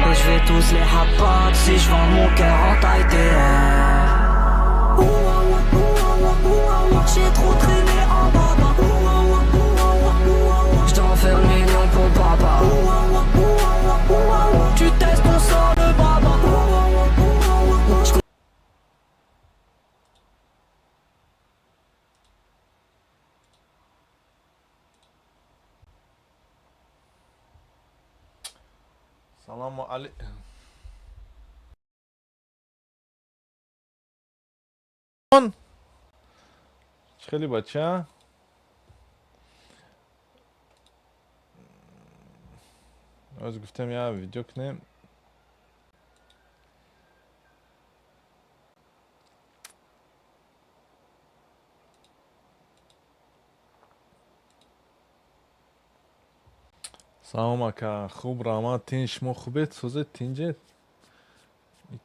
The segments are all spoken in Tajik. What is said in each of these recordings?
Et je vais tous les habat si je vends mon cœur en taille TR. J'ai trop traîné en bas. Je dois en faire le million pour papa. Tu testes, on sort le baba. Je Салому али. Чӣ хели, бача? Оз гуфтем, я видео кунем. Салом, ака, хуб, раҳмат, тинч. Шумо хубед, созед, тинҷед?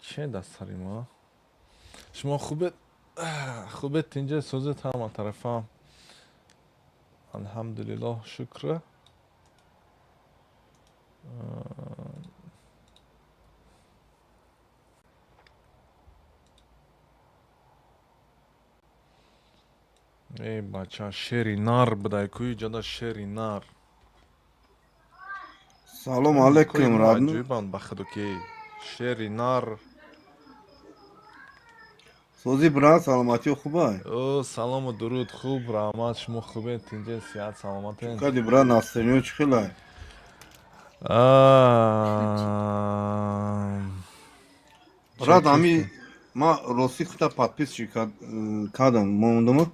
Че дастсари мо? Шумо хубед, хубед, тинҷед, созед? Ҳама тарафа алҳамдулиллоҳ, шукр. Эй, бача, шери нар будай кӯи ҷода, шери нар. Салом алейкум, родной. Аҷоибанд, ба худо, ки шери нар. Сози, брат, саломатиё хубай? О, салому дуруд, хуб, раҳмат. Шумо хубед, тинҷед, сиҳат, саломатед? Кади, брат, настроение чӣ хелай? Брат, ами ма рости хута подписчик кардам, мондум.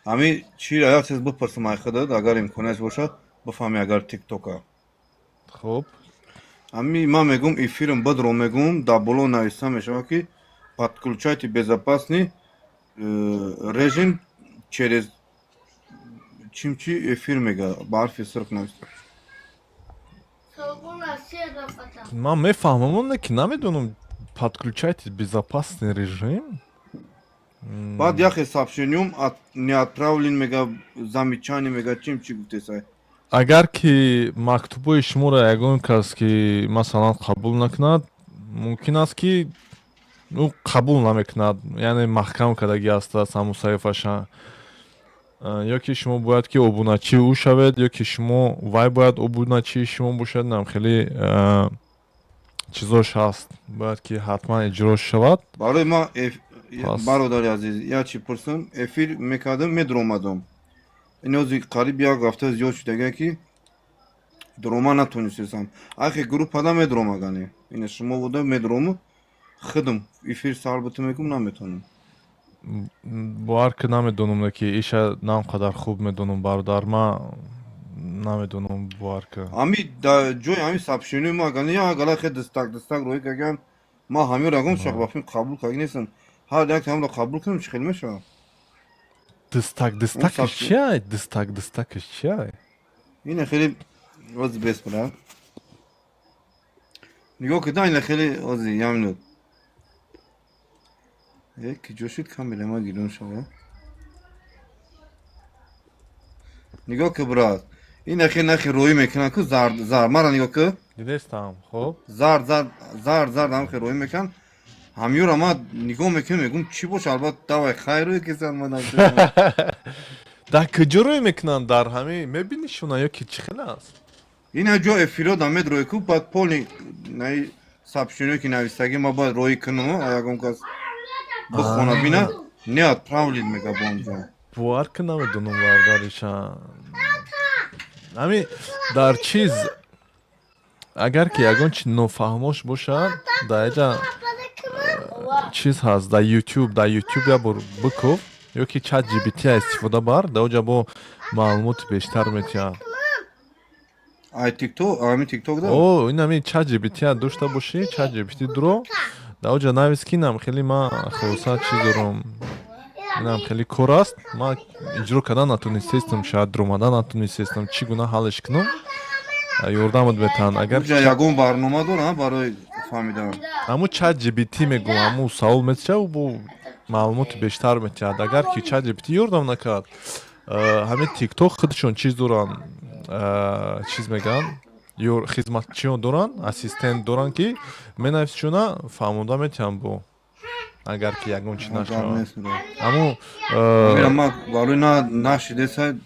Ами чира як чиз бипурсам ай худат, агар имконият бошад, бифаҳми, агар тиктока. Хуб. Ами ман мегум, эфирам бадро мегум, дар боло нависта мешавад, ки подключайте безопасный режим через чимчи эфир мега, ба ҳарфи сирх нависта. Ман мефаҳмам оне ки намедонам, подключайте безопасный режим. Баъд яхе сообщением не отправлен мега, замечание мега, чим чи гуфтесай. Агар ки мактубҳои шуморо ягон кас ки, масалан, қабул накунад, мумкин аст, ки ӯ қабул намекунад, яъне маҳкам кардагӣ аст ҳамун саҳифаша, ё ки шумо бояд ки обуначии ӯ шавед, ё ки шумо вай бояд обуначии шумо бошад. Нам хеле чизош ҳаст, бояд ки ҳатман иҷро шавад. Барои ман, бародари азиз, як чи пурсам: эфир мекардам, медуромадам, инози қариб як ҳафта зиёд шудага, ки дурома натонистесам. Ахи группада медуромагане, ина шумо буда медурому, худам эфир сар буту мекум, наметонам. Бовар ки, намедонам, ки иша на он қадар хуб медонам, бародар, ма намедонам, бовар ки. Ами да ҷои ҳами сообщение ма агани як гала хе дастак дастак рӯй каган, ма ҳамин рагом шақбафин қабул карги нестам. Ҳар як ҳамро қабул кунам, чӣ хел мешавад? Дастак дастакаш чиай? Дастак дастакаш чиай? Ина хеле ози бес, брат, нигоҳ кида, ина хеле ози як минут ки ҷо шуд, камера ма гирон шава. Нигоҳ ки, брат, ина хел нахи рӯӣ мекунанд ку, зард зард, мара нигоҳ ки. Дидестам, хуб. Зард зард зард зард ҳам хел рӯӣ мекунанд. Ҳамёра ма нигоҳ мекунам, мегӯм, чӣ боша, албатта, давай хайр рӯй кисан ма. Дар куҷо рӯй мекунанд? Дар ҳами мебинӣ шуна ё ки чӣ хел аст? Ина ҷо эфиро да медрӯй ку, баъд полный наи сообщение ки навистагӣ, ма бояд рӯӣ кунам, ягон кас бихона, бина, не отправлен мега бо онҷо. Бовар ки, намедонам, бародариша. Ҳами дар чиз, агар ки ягон чи нофаҳмош бошад, дар яҷа чиз ҳаст, дар Ютуб, дар Ютуб як бор бикӯб ё ки Чат GPT истифода бар, дар оҷа бо маълумоти бештар метиҳад. Ай Тикток, ами Тикток да? О, ин ҳами Чат GPT дошта бошӣ, Чат GPT дуро, дар оҷа навис, ки инам хеле ма хулоса чиз дорам, инам хеле кор аст, ман иҷро кардан натонистестам, шояд дуромадан натонистестам, чӣ гуна ҳаллеш кунам, ёрдамат метаҳанд, агар. Уҷа ягон барнома дорам барои фаҳмидан? Ҳамун Чат GPT мегӯм, ҳамун савол метиҳад, бо маълумоти бештар метиҳад. Агар ки Чат GPT ёрдам накард, ҳамин Тикток худшон чиз доранд, чиз мегӯянд. Ё хизматчиён доранд, ассистент доранд, ки менависшуна, фаҳмонда метиҳам, бо агар ки ягон чи нашавад. Аммо Барои нашидеса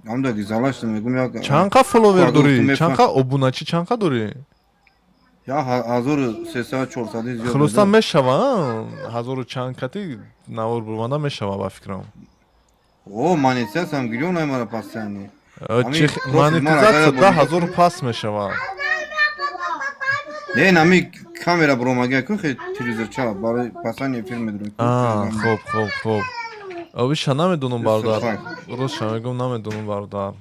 ҳамдаги залашта мегум як. Чанд қа фолловер дорӣ? Чанд қа обуначи, чанд қа дорӣ? Я 1300, 400 зиёд. Хулоса, мешава, ҳазору чанд кати навор бурванда мешава, ба фикрам. О, монетизатсиям гирён мара постоянно. Монетизатсия 10 000 пас мешава. Не, нами камера буромага ку, хе телевизорча барои постоянно эфир медурем. Хоб, хоб, хоб, обиша намедонам, бародар, ростша мегӯм, намедонам, бародар.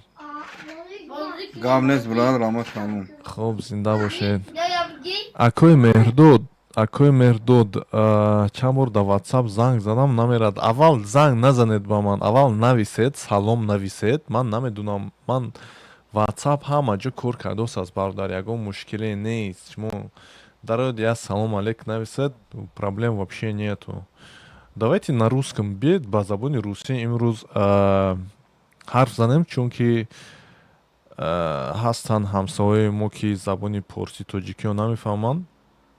Гап нест, брат, раҳмат калон. Хоб, зинда бошед. Акои Меҳрдод, акои Меҳрдод, чанд бор дар Ватсап занг задам, намерад. Аввал занг назанед ба ман, аввал нависед, салом нависед. Ман намедунам, ман Ватсап ҳама ҷо кор кардост аст, бародар, ягон мушкиле нест. Шумо дароед, я салом алейк нависед, проблем вообще нету. Давайте на русском, бед ба забони русӣ имрӯз ҳарф занем, чунки ҳастанд ҳамсояи мо, ки забони порсӣ, тоҷикиро намефаҳманд,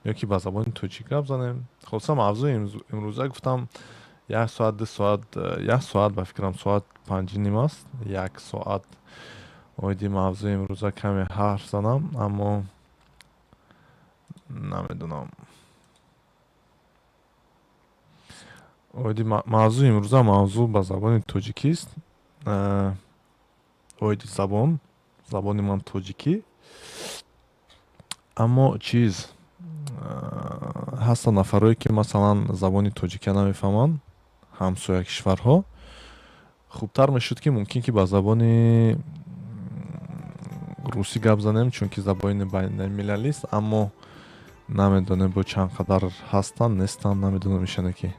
ё ки ба забони тоҷик гап занем. Хулоса, мавзӯи имрӯза гуфтам як соат, 2 соат, як соат, ба фикрам, соат 5:30 аст, як соат оиди мавзӯи имрӯза каме ҳарф занам, аммо намедонам. Оиди мавзӯи имрӯза, мавзӯъ ба забони тоҷикист, оиди забон, забони ман тоҷикӣ, аммо чиз ҳастанд нафарое, ки масалан забони тоҷикия намефаҳманд, ҳамсоя кишварҳо. Хубтар мешуд, ки мумкин ки ба забони русӣ гап занем, чунки забони байналмилалист, аммо намедонем, бо чанд қадар ҳастанд, нестанд, намедонам ишане ки.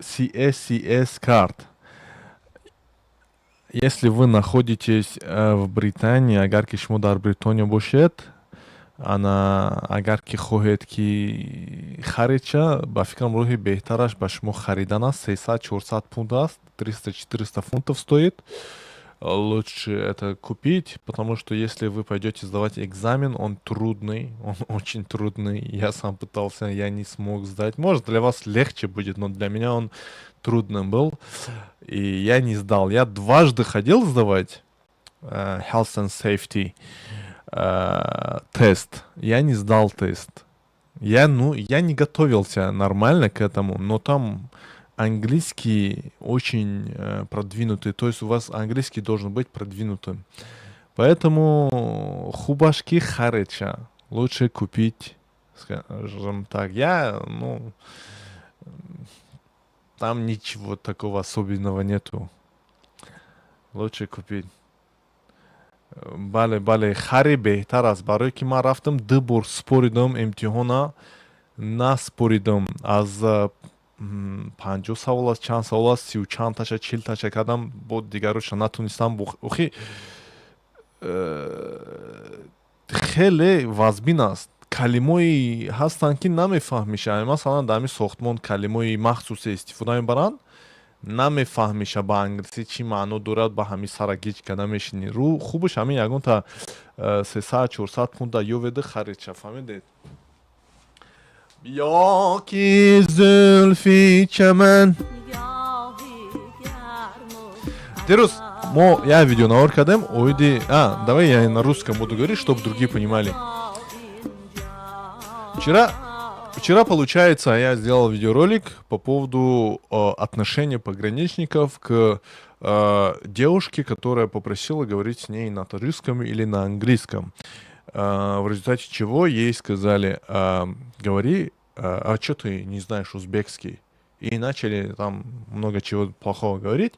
CSCS карт. Если вы находитесь в Британии, агар ки шумо дар Бритониё бошед, ана агар ки хоҳед ки харидша, ба фикрам, роҳи беҳтараш ба шумо харидан аст. 300, 400 фунт аст, 300, 400 фунтов стоит. Лучше это купить, потому что если вы пойдете сдавать экзамен, он трудный, он очень трудный. Я сам пытался, я не смог сдать. Может, для вас легче будет, но для меня он трудным был. И я не сдал. Я дважды ходил сдавать Health and Safety тест. Я не сдал тест. Я, ну, я не готовился нормально к этому, но там английский очень продвинутый, то есть у вас английский должен быть продвинутым. Поэтому хубаш ки харедша лучше купить, скажем так. Я, ну, там ничего такого особенного нету. Лучше купить. Бале, бале, хари беҳтар аст, барое ки ман рафтам, ду бор споридам имтиҳона, наспоридам. Аз 50 савол аст, чанд савол аст, сию чандташа, 40таша кардам, бо дигароша натонистам. Охи хеле вазбин аст, калимое ҳастанд, ки намефаҳмиша. Масалан, дар ҳамин сохтмон калимаи махсусе истифода мебаранд, намефаҳмиша ба англисӣ чӣ маъно дорад, ба ҳамин сара гиҷ карда мешинӣ. Рӯ хубаш ҳамин ягонта 300, 400 фунта ёведа, харидша, фаҳмидед? Биё ки зулфи чаман. Дирӯз мо як видеонавор кардем оиди, а давай я на русском буду говорить, чтобы другие понимали. Вчера, получается, я сделал видеоролик по поводу отношения пограничников к девушке, которая попросила говорить с ней на таджикском или на английском. В результате чего ей сказали: «Говори, а что ты не знаешь узбекский?» И начали там много чего плохого говорить.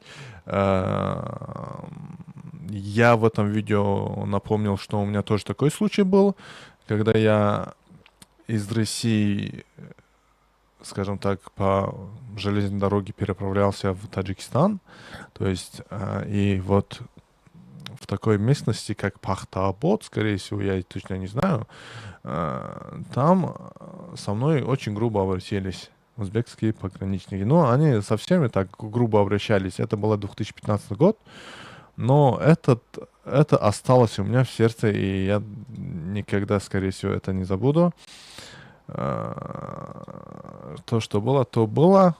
Я в этом видео напомнил, что у меня тоже такой случай был, когда я из России скажем так, по железной дороге переправлялся в Таджикистан. То есть, и вот в такой местности, как Пахтаабод, скорее всего, я точно не знаю, там со мной очень грубо обратились узбекские пограничники. Ну, они со всеми так грубо обращались. Это было 2015 год. Но это осталось у меня в сердце, и я никогда, скорее всего, это не забуду. То, что было, то было,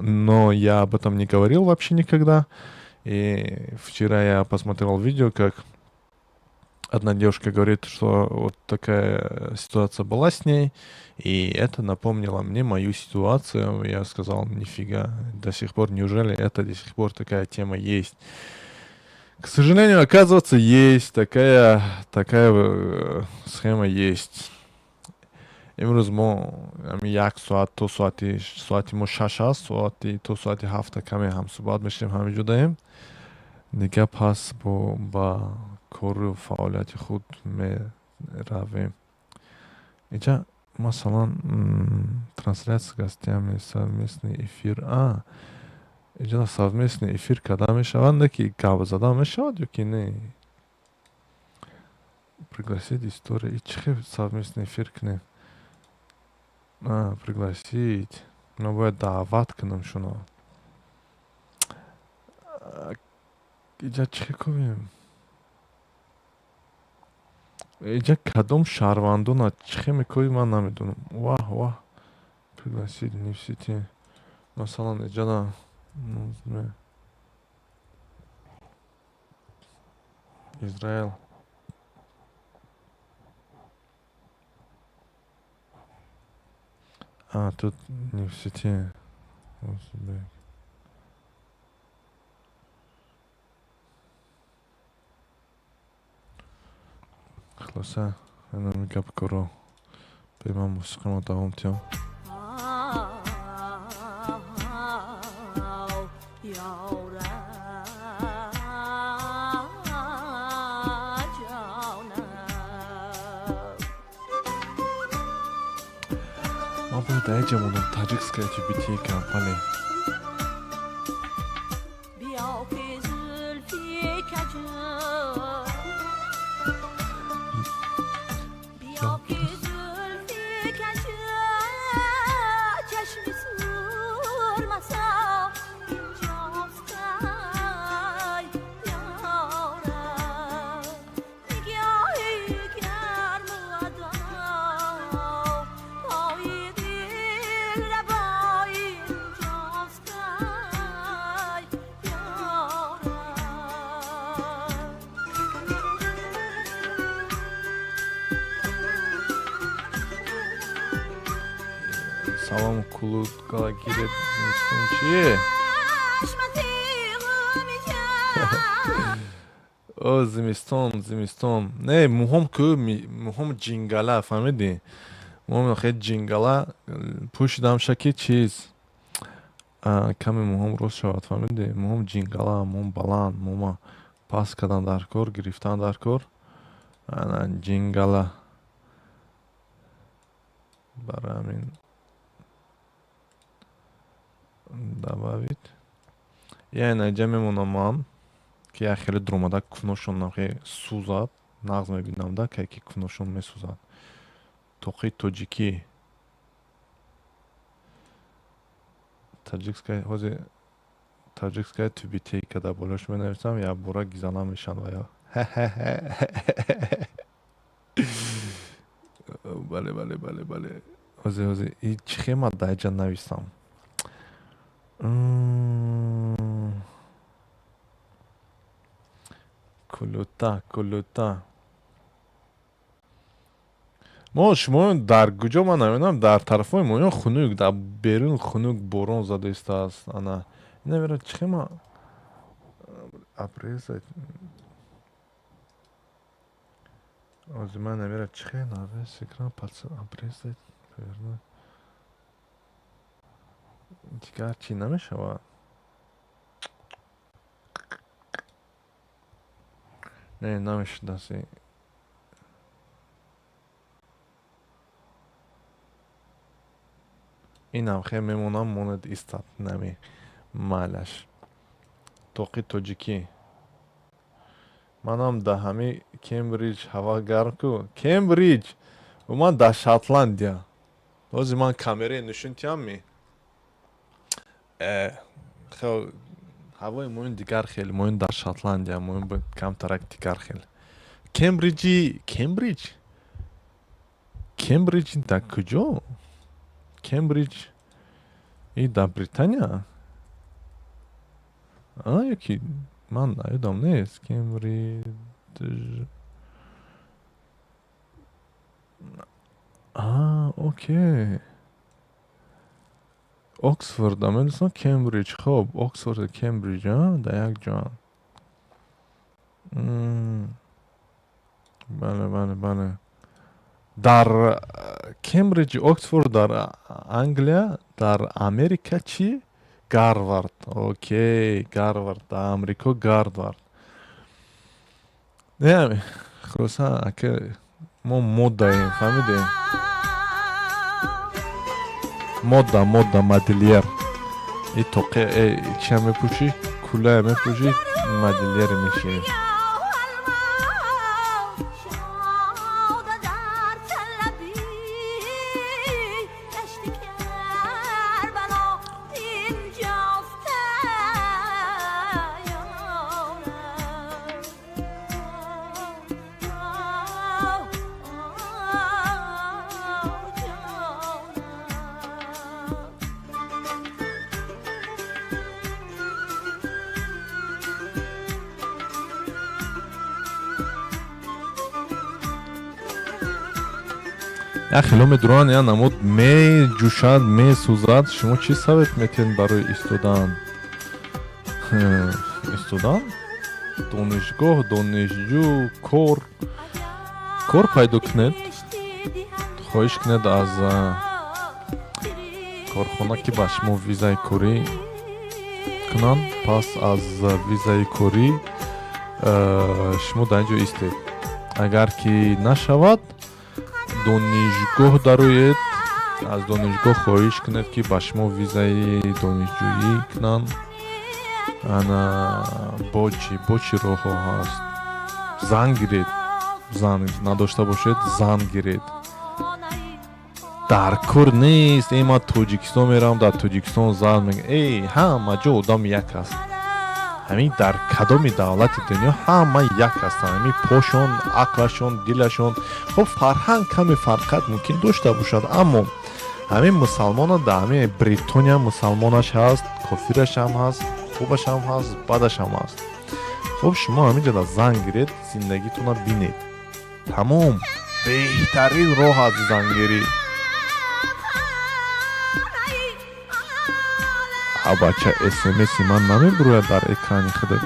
но я об этом не говорил вообще никогда. И вчера я посмотрел видео, как одна девушка говорит, что вот такая ситуация была с ней, и это напомнило мне мою ситуацию. Я сказал: нифига, до сих пор, неужели это до сих пор такая тема есть? К сожалению, оказывается, есть такая схема есть. Имрӯз мо як соат то соати мо 6 аст, соати то соати 7-та каме ҳамсуҳбат мешавем, ҳамиҷо даем, дига пас бо ба кору фаъолияти худ меравем. Иҷа, масалан, трансляция гостями, совместный эфир, а иҷа совместный эфир карда мешаванд, ки гап зада мешавад ё ки не? Пригласить, история, и чӣ хел совместный эфир кунем? Пригласить, мо бояд даъват кунам шуно. Иҷа чӣ кунем? Иҷа кадом шаҳрвандона чӣ хел мекунӣ, ман намедонам. Ваҳ, ваҳ, пригласить не в сети, масалан, иҷада Израил. А, тут не в сети. Узбек. Хулоса, инами гап коро беман мусиқимо давом тиём. Ман бояд дар яҷа монам, таджикская тюбетейка, бале. بیا که زلفی کجم، بیا که زلفی کجم، چشم سرمسا اینجاست ای یارم. نگاهی گرم و ادا پای دل روا اینجاست ای یارم. Салом, кулут галагиред, зимистон чие? О, зимистон, зимистон не, муҳом ку, муҳом ҷингала, фаҳмидӣ? Муҳом хел ҷингала пӯшидам, шаки чиз каме муҳом рост шавад, фаҳмидӣ? Муҳом ҷингала, муҳом баланд, муҳома паст кардан дар кор, гирифтан дар кор, ана ҷингала. Барои ҳамин добавить я инаҷа мемонам ман, ки як хеле дуромада куношон хеле сӯзад, нағз мебинам да, кай ки куношон месӯзад. Тоқи тоҷикӣ, таджикская, ҳозир таджикская тюбетейка дар болош менависам, якбора гизана мешаванд ва ё бале, бале, бале, бале. Ҳозир, ҳозир и чӣ хел ман дар иҷа нависам? Кулута, кулута. Мо шумо дар куҷо, ман намедонам, дар тарафҳои моён хунук, дар берун хунук, борон зада истааст. Ана намедонам чӣ хел ман обрезать. Ҳозир ман намедонам чӣ хел на весь экран обрезать, повернуть. Дигар чӣ намешавад? Не, намешудаси. Инам хел мемонам, монад, истад нами майлаш. Тоқи тоҷикӣ. Манам да ҳами Кембриҷ ҳава гарм ку. Кембриҷ! Ман дар Шотландия. Ҳозир ман камераи нишон тиҳам ми? Хел ҳавои моин дигар хел, моин дар Шотландия, моин камтарак дигар хел. Кембриҷи Кембриҷ? Кембриҷ дар куҷо? Кембриҷ и дар Британия? А, ёки ман ёдам нест. Кембриҷ. А, окей. Оксфорд, медонистам Кембриҷ. Хоб, Оксфорд, Кембриҷ, а, дар як ҷоанд. Бале, бале, бале. Дар Кембриҷи Оксфорд дар Англия, дар Америка чӣ? Гарвард. Окей, Гарвард, дар Амрико Гарвард. Не, хулоса, ака, мо модаем, фаҳмидем? Мода, мода, модельер. И тоқе, чия мепӯшӣ? Кулая мепӯшӣ, модельер мешавӣ. Як хело медуранд, я намуд меҷӯшад, месӯзад. Шумо чӣ совет метиҳед барои истодан? Истодан? Донишгоҳ, донишҷӯ, кор. Кор пайдо кунед. Хоҳиш кунед аз корхона, ки ба шумо визаи корӣ кунанд. Пас аз визаи корӣ шумо дар ин ҷо истед. Агар ки нашавад, донишгоҳ дароед, аз донишгоҳ хоҳиш кунед, ки ба шумо визаи донишҷӯӣ кунанд. Ана бо чӣ, бо чӣ роҳҳо ҳаст? Зан гиред. Зан надошта бошед, зан гиред. Дар кор нест, эй, ман Тоҷикистон меравам, дар Тоҷикистон зан мегирам. Эй, ҳама ҷо одам як аст. Ҳамин дар кадоми давлати дунё ҳама як ҳастанд. Ҳамин пошон, ақлашон, дилашон. Хоб, фарҳанг каме фарқият мумкин дошта бошад, аммо ҳамин мусалмона дар ҳамин Бритония мусалмонаш ҳаст, кофирашам ҳаст, хубашам ҳаст, бадашам ҳаст. Хоб, шумо ҳамин ҷода зан гиред, зиндагитонро бинед. Тамом, беҳтарин роҳ аст зангирӣ. А бача, смси ман намебурояд дар экрани худат.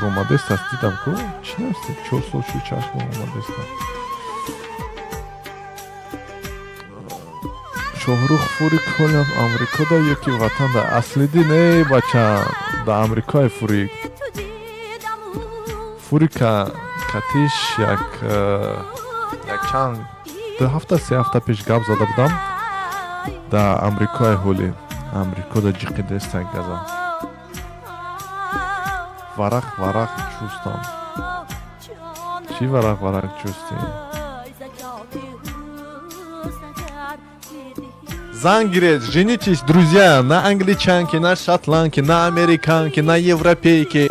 Омадест аст, дидам ку. Чӣ навистед? 4 сол шуд, чашмом омадест. Шоҳрух Фурик ҳолям Амрикода ё ки ватанда? Аслидин, эй бача, да Амрикои Фурик. Фурика катиш як якчанд 2 ҳафта, 3 ҳафта пеш гап зада будам. Да Амрикои ҳоли. Амрикода ҷиқидеста газа. Варақ варақ чустам. Чӣ варақ варақ чустӣ? Зан гиред, женитесь, друзья, на англичанке, на шотландке, на американке, на европейке.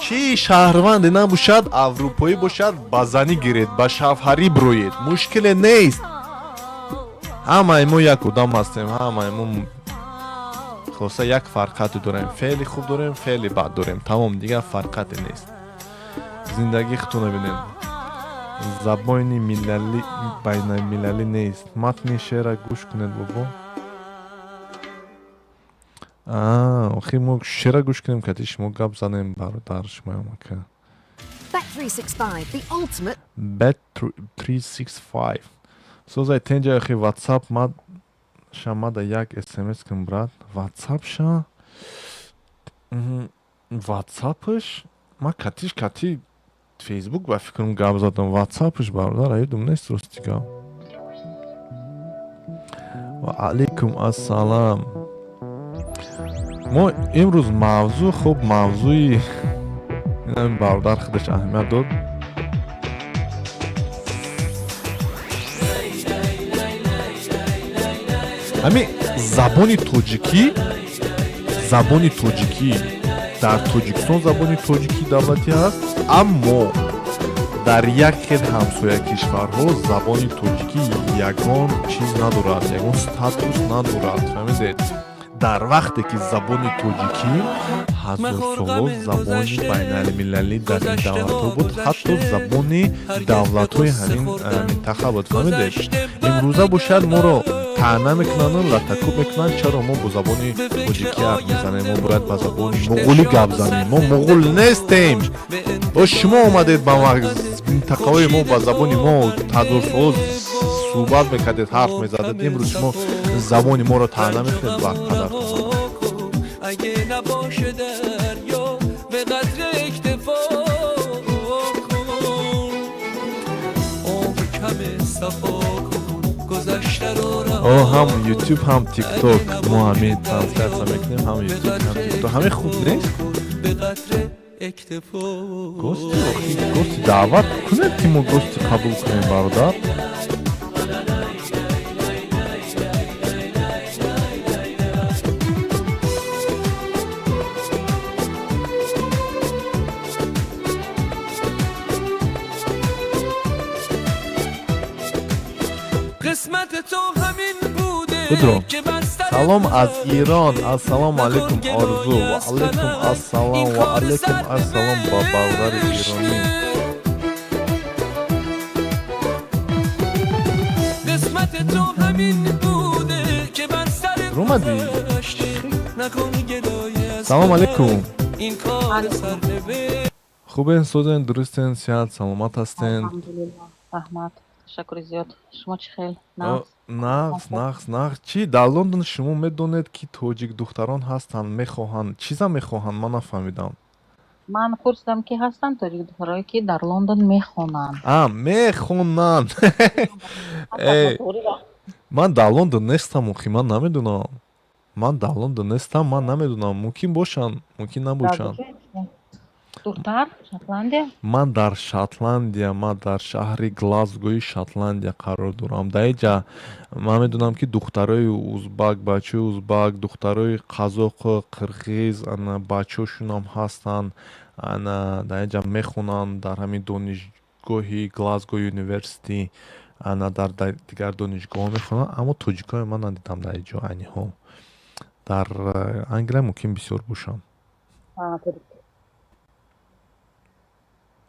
Чӣ шаҳрванде набошад, аврупоӣ бошад, ба занӣ гиред, ба шавҳарӣ бироед. Мушкиле нест. Ҳамаи мо як одам ҳастем, ҳамаи мо хулоса як фарқияте дорем. Феъли хуб дорем, феъли бад дорем. Тамом, дигар фарқияте нест. Зиндагии худтонро бинед. Забони миллали байналмилалӣ нест. Матни шеъра гӯш кунед, бобо. А, охи мо шеъра гӯш кунем, кати шумо гап занем, бародар, шумоям ака. Bet365, the ultimate Bet 365. Созай тенҷа, охи WhatsApp мад шамада як смс кун, брат. WhatsApp ша? WhatsAppш ма катиш кати Facebook ба фикрам гап задам. WhatsAppш, бародар, аёдум нест, рости гап. Ва алайкум ассалам. Мо имрӯз мавзӯъ, хуб, мавзӯи инам бародар худаш аҳамият дод. Ҳамин забони тоҷикӣ, забони тоҷикӣ дар Тоҷикистон забони тоҷикӣ давлатӣ ҳаст, аммо дар як хел ҳамсоя кишварҳо забони тоҷикӣ ягон чиз надорад, ягон статус надорад, фаҳмидед? Дар вақте ки забони тоҷикӣ ҳазорсоло забони байналмилалӣ дар ин давлатҳо буд, ҳатто забони давлатҳои ҳамин минтақа буд, фаҳмидед? Имрӯза бошад, моро таъна мекунанду латакӯб мекунанд, чаро мо бо забони тоҷикӣ ҳарф мезанем, мо бояд ба забони муғулӣ гап занем. Мо муғул нестем. О, шумо омадед ба минтақаҳои мо, ба забони мо ҳазорсоло суҳбат мекардед, ҳарф мезадед. Имрӯз шумо забони моро таъна мекунед, бар падартон. اگه نباشه دریا به قدر اکتفا کن، آب کم صفا کن، گذشته رو О, ҳам Ютуб, ҳам Тикток, мо ҳамин трансляция мекунем, ҳам Ютуб, ҳам Тикток. Ҳамин хуб нест? به قدر اکتفا. Гости охи, гости даъват кунед, ки мо гости қабул кунем, бародар. قسمت تو همین بوده Худро. که بر سرت Салом аз Ирон. Ассалому алайкум, نکن Орзу. گلایه Ва از алайкум قلم. ассалом. این Ва کار алайкум ассалом ба бародари иронӣ. قسمت تو همین بوده که بر سرت Румади. گذشته. نکن گلایه از Салом قلم. алайкум. این کار سرنوشت. Хубен, созен, дурустен, сиҳат, саломат ҳастен? Алҳамдулиллоҳ, раҳмат, ташаккури зиёд. Шумо чӣ хел? О, Нағз? Нағз, нағз, нағз. Чӣ, дар Лондон шумо медонед, ки тоҷик духтарон ҳастанд, мехоҳанд, чиза мехоҳанд, ман нафаҳмидам. Ман пурсидам, ки ҳастанд тоҷик духтарое, ки дар Лондон мехонанд. А, мехонанд. Э, ман дар Лондон нестам, охи, ман намедонам. Ман дар Лондон нестам, ман намедонам, мумкин бошанд, мумкин Дар набошанд. куҷо шумо? Дуртар, Шотландия? Ман дар Шотландия, ман дар шаҳри Глазгои Шотландия қарор дорам. Дар инҷа ман медонам, ки духтарои узбак, бачаҳои узбак, духтарои қазоқу қирғиз, ана, бачаҳошунам ҳастанд, ана, дар инҷа мехонанд, дар ҳамин донишгоҳи Глазго University, ана, дар дигар донишгоҳҳо мехонанд, аммо тоҷикҳои ман надидам дар инҷо айни ҳол. Дар Англия мумкин бисёр бошанд. А, тоҷик.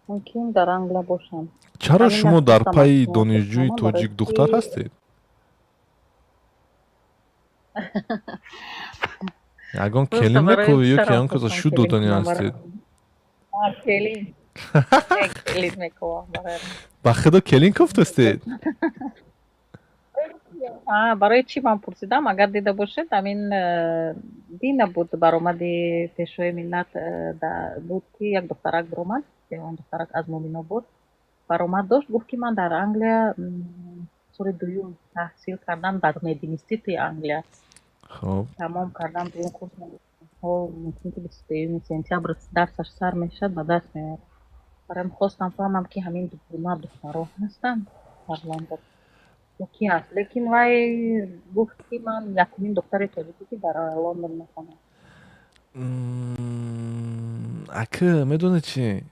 Мумкин дар Англия бошанд. Чаро Ҳамин шумо дар хостам аз пайи шумо донишҷӯи пурсам, барои тоҷик духтар ки ҳастед? Ягон Просто келин барои мекӯвӣ ё ки писарам ягон каса хостам шу келин додани кунам ҳастед? барои. А, келин. Не, келин мекӯвам барои. Ба худо, келин кофтастед? А, барои чӣ ман пурсидам? Агар дида бошед, ҳамин дина буд, баромади Пешвои миллат буд, ки як духтарак баромад, ки он духтарак аз муъмино буд. Баромад дошт, гуфт, ки ман дар Англия соли дуюм таҳсил кардам дар мединститути Англия. Хоб. Тамом кардам дуюм курс. Мумкин ки 23 сентябр дарсаш сар мешавад, ба дарс меояд. Барои хостам фаҳмам, ки ҳамин гуна духтаро ҳастанд дар Лондон ё ки ҳаст. Лекин вай гуфт, ки ман якумин духтари тоҷике, ки дар Лондон мехонам. Ака, медонед чи,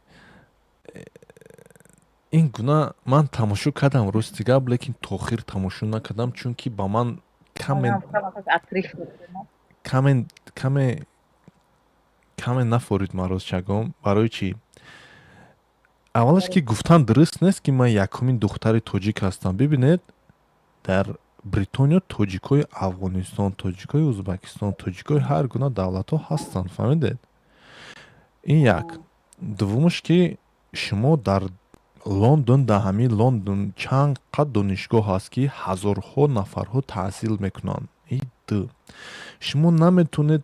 ин гуна ман тамошо кардам, рости гап, лекин то охир тамошо накардам, чунки ба ман каме каме каме каме нафорид ман, рост чагом. Барои чӣ? Аввалаш, ки гуфтан дуруст нест, ки ман якумин духтари тоҷик ҳастам. Бибинед, дар Бритониё тоҷикҳои Афғонистон, тоҷикҳои Ӯзбекистон, тоҷикҳои ҳар гуна давлатҳо ҳастанд, фаҳмидед? Ин як. Дуввумаш, ки шумо дар Лондон, дар ҳамин Лондон чанд қад донишгоҳ ҳаст, ки ҳазорҳо нафарҳо таҳсил мекунанд. И ду, шумо наметавонед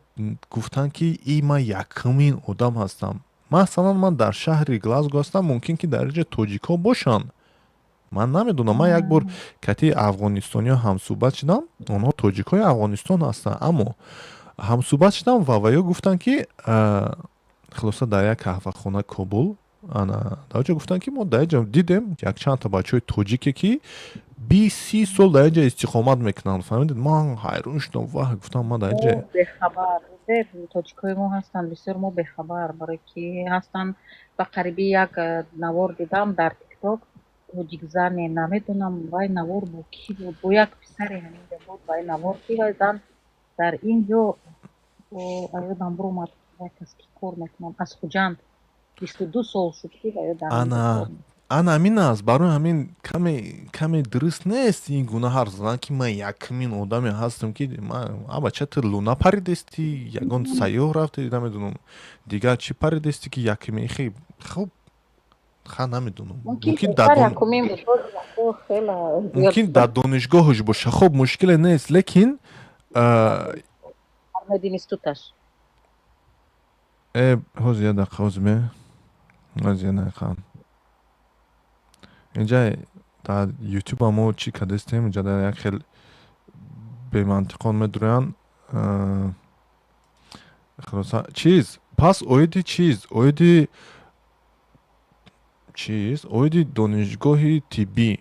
гуфтан, ки и ман якумин одам ҳастам. Масалан, ман дар шаҳри Глазго ҳастам, мумкин ки дар инҷа тоҷикҳо бошанд. Ман намедонам, ман як бор кати афғонистониҳо ҳамсӯҳбат шудам. Онҳо тоҷикҳои Афғонистон ҳастанд, аммо ҳамсӯҳбат шудам ва ё гуфтанд, ки хулоса, дар як қаҳвахона Кобул, ана дар ҷо гуфтанд, ки мо дар ҷо дидем якчандта бачаҳои тоҷике, ки 20-30 сол дар инҷа истиқомат мекунанд. Фаҳмидед? Ман ҳайрон шудам. Ваҳ, гуфтам, ман дар инҷа Бехабар тоҷикҳои мо ҳастанд бисёр, мо бехабар. Барое ки ҳастанд, ба қариби як навор дидам дар ТикТок, тоҷикзане, намедонам, вай навор бо кӣ буд, бо як писаре ҳаминҷа буд вай навор, ки вай зан дар ин ҷо, ёдам биромад, вай кас ки кор мекунад, аз Хуҷанд, 22 сол шуд, ки вай дар Ана, ана ҳамин аст. Барои ҳамин каме дуруст нест ин гуна ҳарф задан, ки ман якумин одаме ҳастам, ки абача, ту луна паридестӣ, ягон сайёҳ рафти, намедонам, дигар чӣ паридестӣ, ки якумин хе. Хуб, ха, намедонам, мумкин дар донишгоҳаш боша. Хуб, мушкиле нест, лекин Институташ. Ҳозир, як дақиқа, ҳозир ме, ҳозир, як дақиқа. Инҷа дар Ютуба мо чӣ кардастем? Инҷа дар як хел бемантиқон медурӯянд. Хулоса, чиз, пас оиди чиз, оиди чиз, оиди донишгоҳи тиббӣ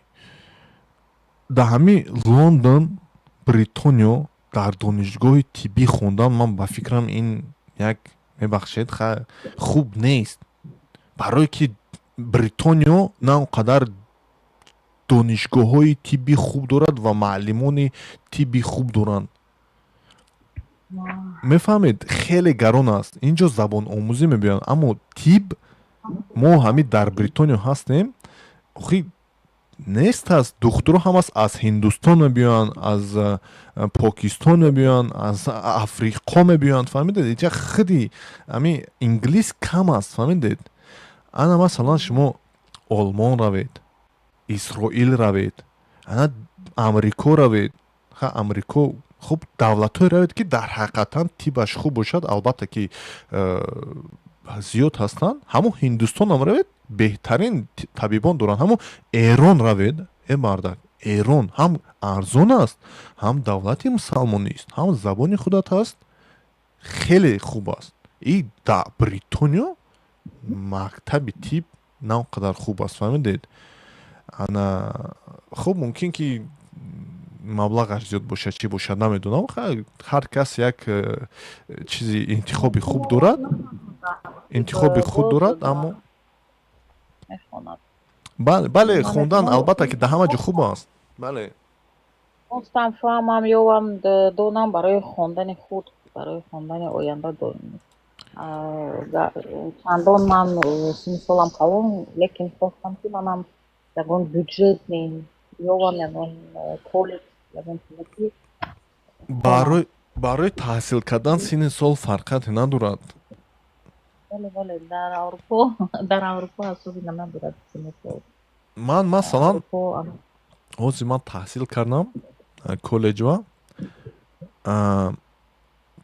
дар ҳамин Лондон, Бритониё, дар донишгоҳи тиббӣ хондан, ман ба фикрам, ин як, мебахшед, хуб нест, барое ки Бритониё на он қадар донишгоҳҳои тиббӣ хуб дорад ва муаллимони тиббӣ хуб доранд. Мефаҳмед, хеле гарон аст. Инҷо забономӯзӣ мебиёянд, аммо тиб, мо ҳамин дар Бритониё ҳастем, охи нест аст. Духтуро ҳам аст, аз Ҳиндустон мебиёянд, аз Покистон мебиёянд, аз Африқо мебиёянд. Фаҳмидед? Инҷа худи ҳамин инглис кам аст. Фаҳмидед? Ана, масалан, шумо Олмон равед, Исроил равед, ана Амрико равед, ха, Амрико хуб, давлатҳое равед, ки дар ҳақиқатан тибаш хуб бошад. Албатта ки зиёд ҳастанд. Ҳамон Ҳиндустонам равед, беҳтарин табибон доранд. Ҳамон Эрон равед, э мардак, Эрон ҳам арзон аст, ҳам давлати мусалмонист, ҳам забони худат аст, хеле хуб аст. И дар Бритониё мактаби тиб на он қадар хуб аст. Фаҳмидед? Ана, хуб, мумкин ки маблағаш зиёд бошад, чӣ бошад, намедонам. Ҳар кас як чизи интихоби хуб дорад, интихоби худ дорад, аммо бале, хондан, албатта ки дар ҳама ҷо хуб аст, бале. Хостам фаҳмам, ёвам, донам барои хондани худ, барои хондани оянда. Чандон ман синну солам калон, лекин хостам, ки манам ягон бюджетный ёвам, ягон колледж, ягон чизе ки Барои таҳсил кардан синни сол фарқияте надорад. Бале, дар Аврупо асоси надорад синни сол. Ман, масалан, ҳозир ман таҳсил кардам коллеҷва,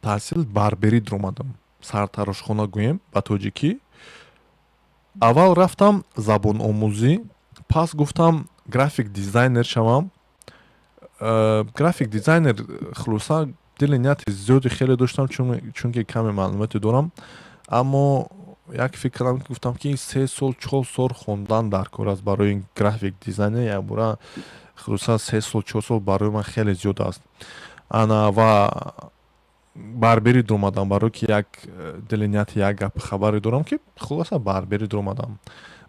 таҳсил барберӣ дуромадам, сартарошхона гӯем ба тоҷикӣ. Аввал рафтам забономӯзӣ, пас гуфтам graphic designer шавам. Graphic designer, хулоса, дили нияти зиёди хеле доштам, чунки каме маълумоте дорам, аммо як фикр кардам, ки гуфтам, ки 3 сол, 4 сол хондан дар кор аст барои graphic designer якбора. Хулоса, 3 сол, 4 сол барои ман хеле зиёд аст. Ана, ва барберӣ дуромадам, барое ки як дили нияти, як гапи хабаре дорам, ки хулоса, барберӣ дуромадам.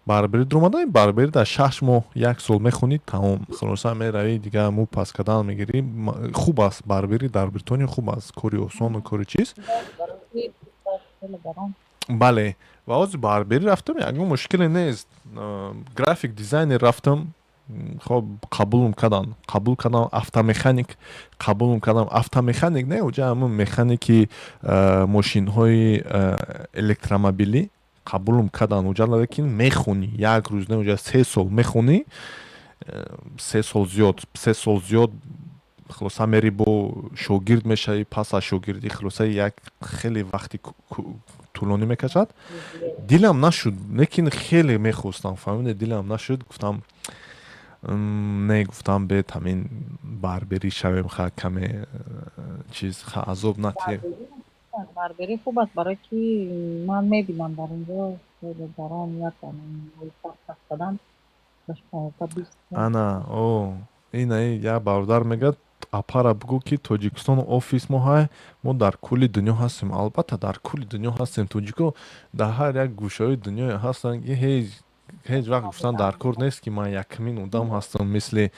Барберӣ дуромадам, барберӣ дар 6 моҳ, як сол мехонӣ, тамом. Хулоса, меравӣ, дигар мӯ пас кардан мегирӣ. Хуб аст барберӣ дар Бритониё, хуб аст, кори осону кори чиз. Бале, ва ҳозир барберӣ рафтам, ягон мушкиле нест. Graphic designer рафтам, хоб, қабулм карданд, қабул кардам. Автомеханик қабулм кардам. Автомеханик не, уҷа ҳамун механики мошинҳои электромобилӣ қабулм карданд уҷа, лекин мехонӣ, як рӯз не, уҷа 3 сол мехонӣ. 3 сол зиёд, 3 сол зиёд. Хулоса, мери, бо шогирд мешавӣ, пас аз шогирдӣ, хулоса, як хеле вақти тӯлонӣ мекашад. Дилам нашуд, лекин хеле мехостам, фаҳмиде? Дилам нашуд, гуфтам. Не, гуфтам, бет ҳамин барберӣ шавем, ха, каме чиз, ха, азоб натиҳем. Барберӣ хуб аст, барое ки ман мебинам, дар инҷо хеле гарон, як кадан. Ана о ина як бародар мегӯяд: «Апара, бигӯ, ки Тоҷикистон офис мо ҳай, мо дар кулли дунё ҳастем». Албатта, дар кулли дунё ҳастем. Тоҷико дар ҳар як гӯшаҳои дунё ҳастанд, ки ҳеҷ вақт гуфтан дар кор нест, ки ман якумин одам ҳастам, мисли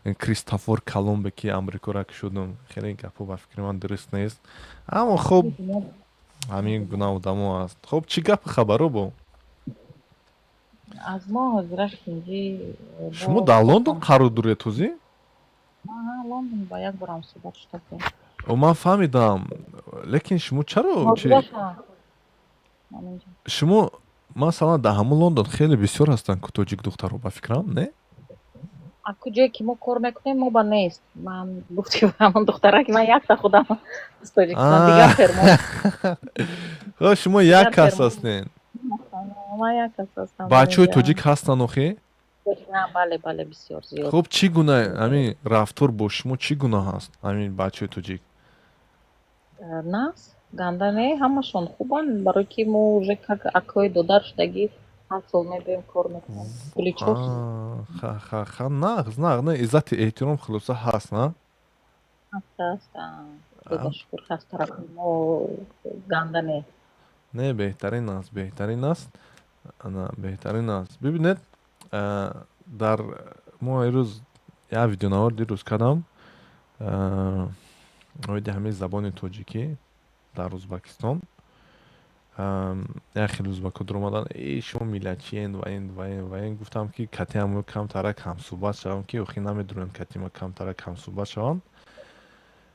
Кристофор Колумбе, ки Амрикоро кушодам. Хеле гапҳо, ба фикри ман, дуруст нест, аммо хуб, ҳамин гуна одамо аст. Хуб, чӣ гапи хабаро бо? Аз мо ҳозираш инҷи. Шумо дар Лондон қарор доред ҳозир? Лондон ба як борам суҳбат шуда будем. Ман фаҳмидам, лекин шумо чаро, шумо масалан дар ҳамон Лондон хеле бисёр ҳастанд ку тоҷик духтаро, ба фикрам, не? А куҷое ки мо кор мекунем, мо ба нест. Ман гуфти ҳамон духтара, ки ман якта худам аз Тоҷикистон, дигар фермо. Шумо як кас ҳастен? Ман як кас ҳастам. Бачаҳои тоҷик ҳастанд охи? Бале, бисёр зиёд. Хуб, чӣ гуна ҳамин рафтор бо шумо, чӣ гуна ҳаст ҳамин бачаҳои тоҷик? Нас ганда не, ҳамашон хубанд, барое ки мо уже как акои додар шудагӣ, ҳар сол мебием, кор мекунем. Пули чор. Ха, нағз, нағз, не, иззати эҳтиром хулоса ҳаст, на? Ҳаст, ҳаст, худо шукр, ҳаст. Тарафи мо ганда не. Не, беҳтарин аст, беҳтарин аст, ана, беҳтарин аст. Бибинед, дар мо ирӯз як видеонавор дирӯз кардам оиди ҳамин забони тоҷикӣ дар Узбакистон. Як хеле узбакҳо дуромаданд: «Э, шумо миллатчиен» ва ин, ва ин, ва ин. Гуфтам, ки кати ҳамо камтарак ҳамсӯҳбат шавам, ки охи намедонам, кати ма камтарак ҳамсӯҳбат шаванд.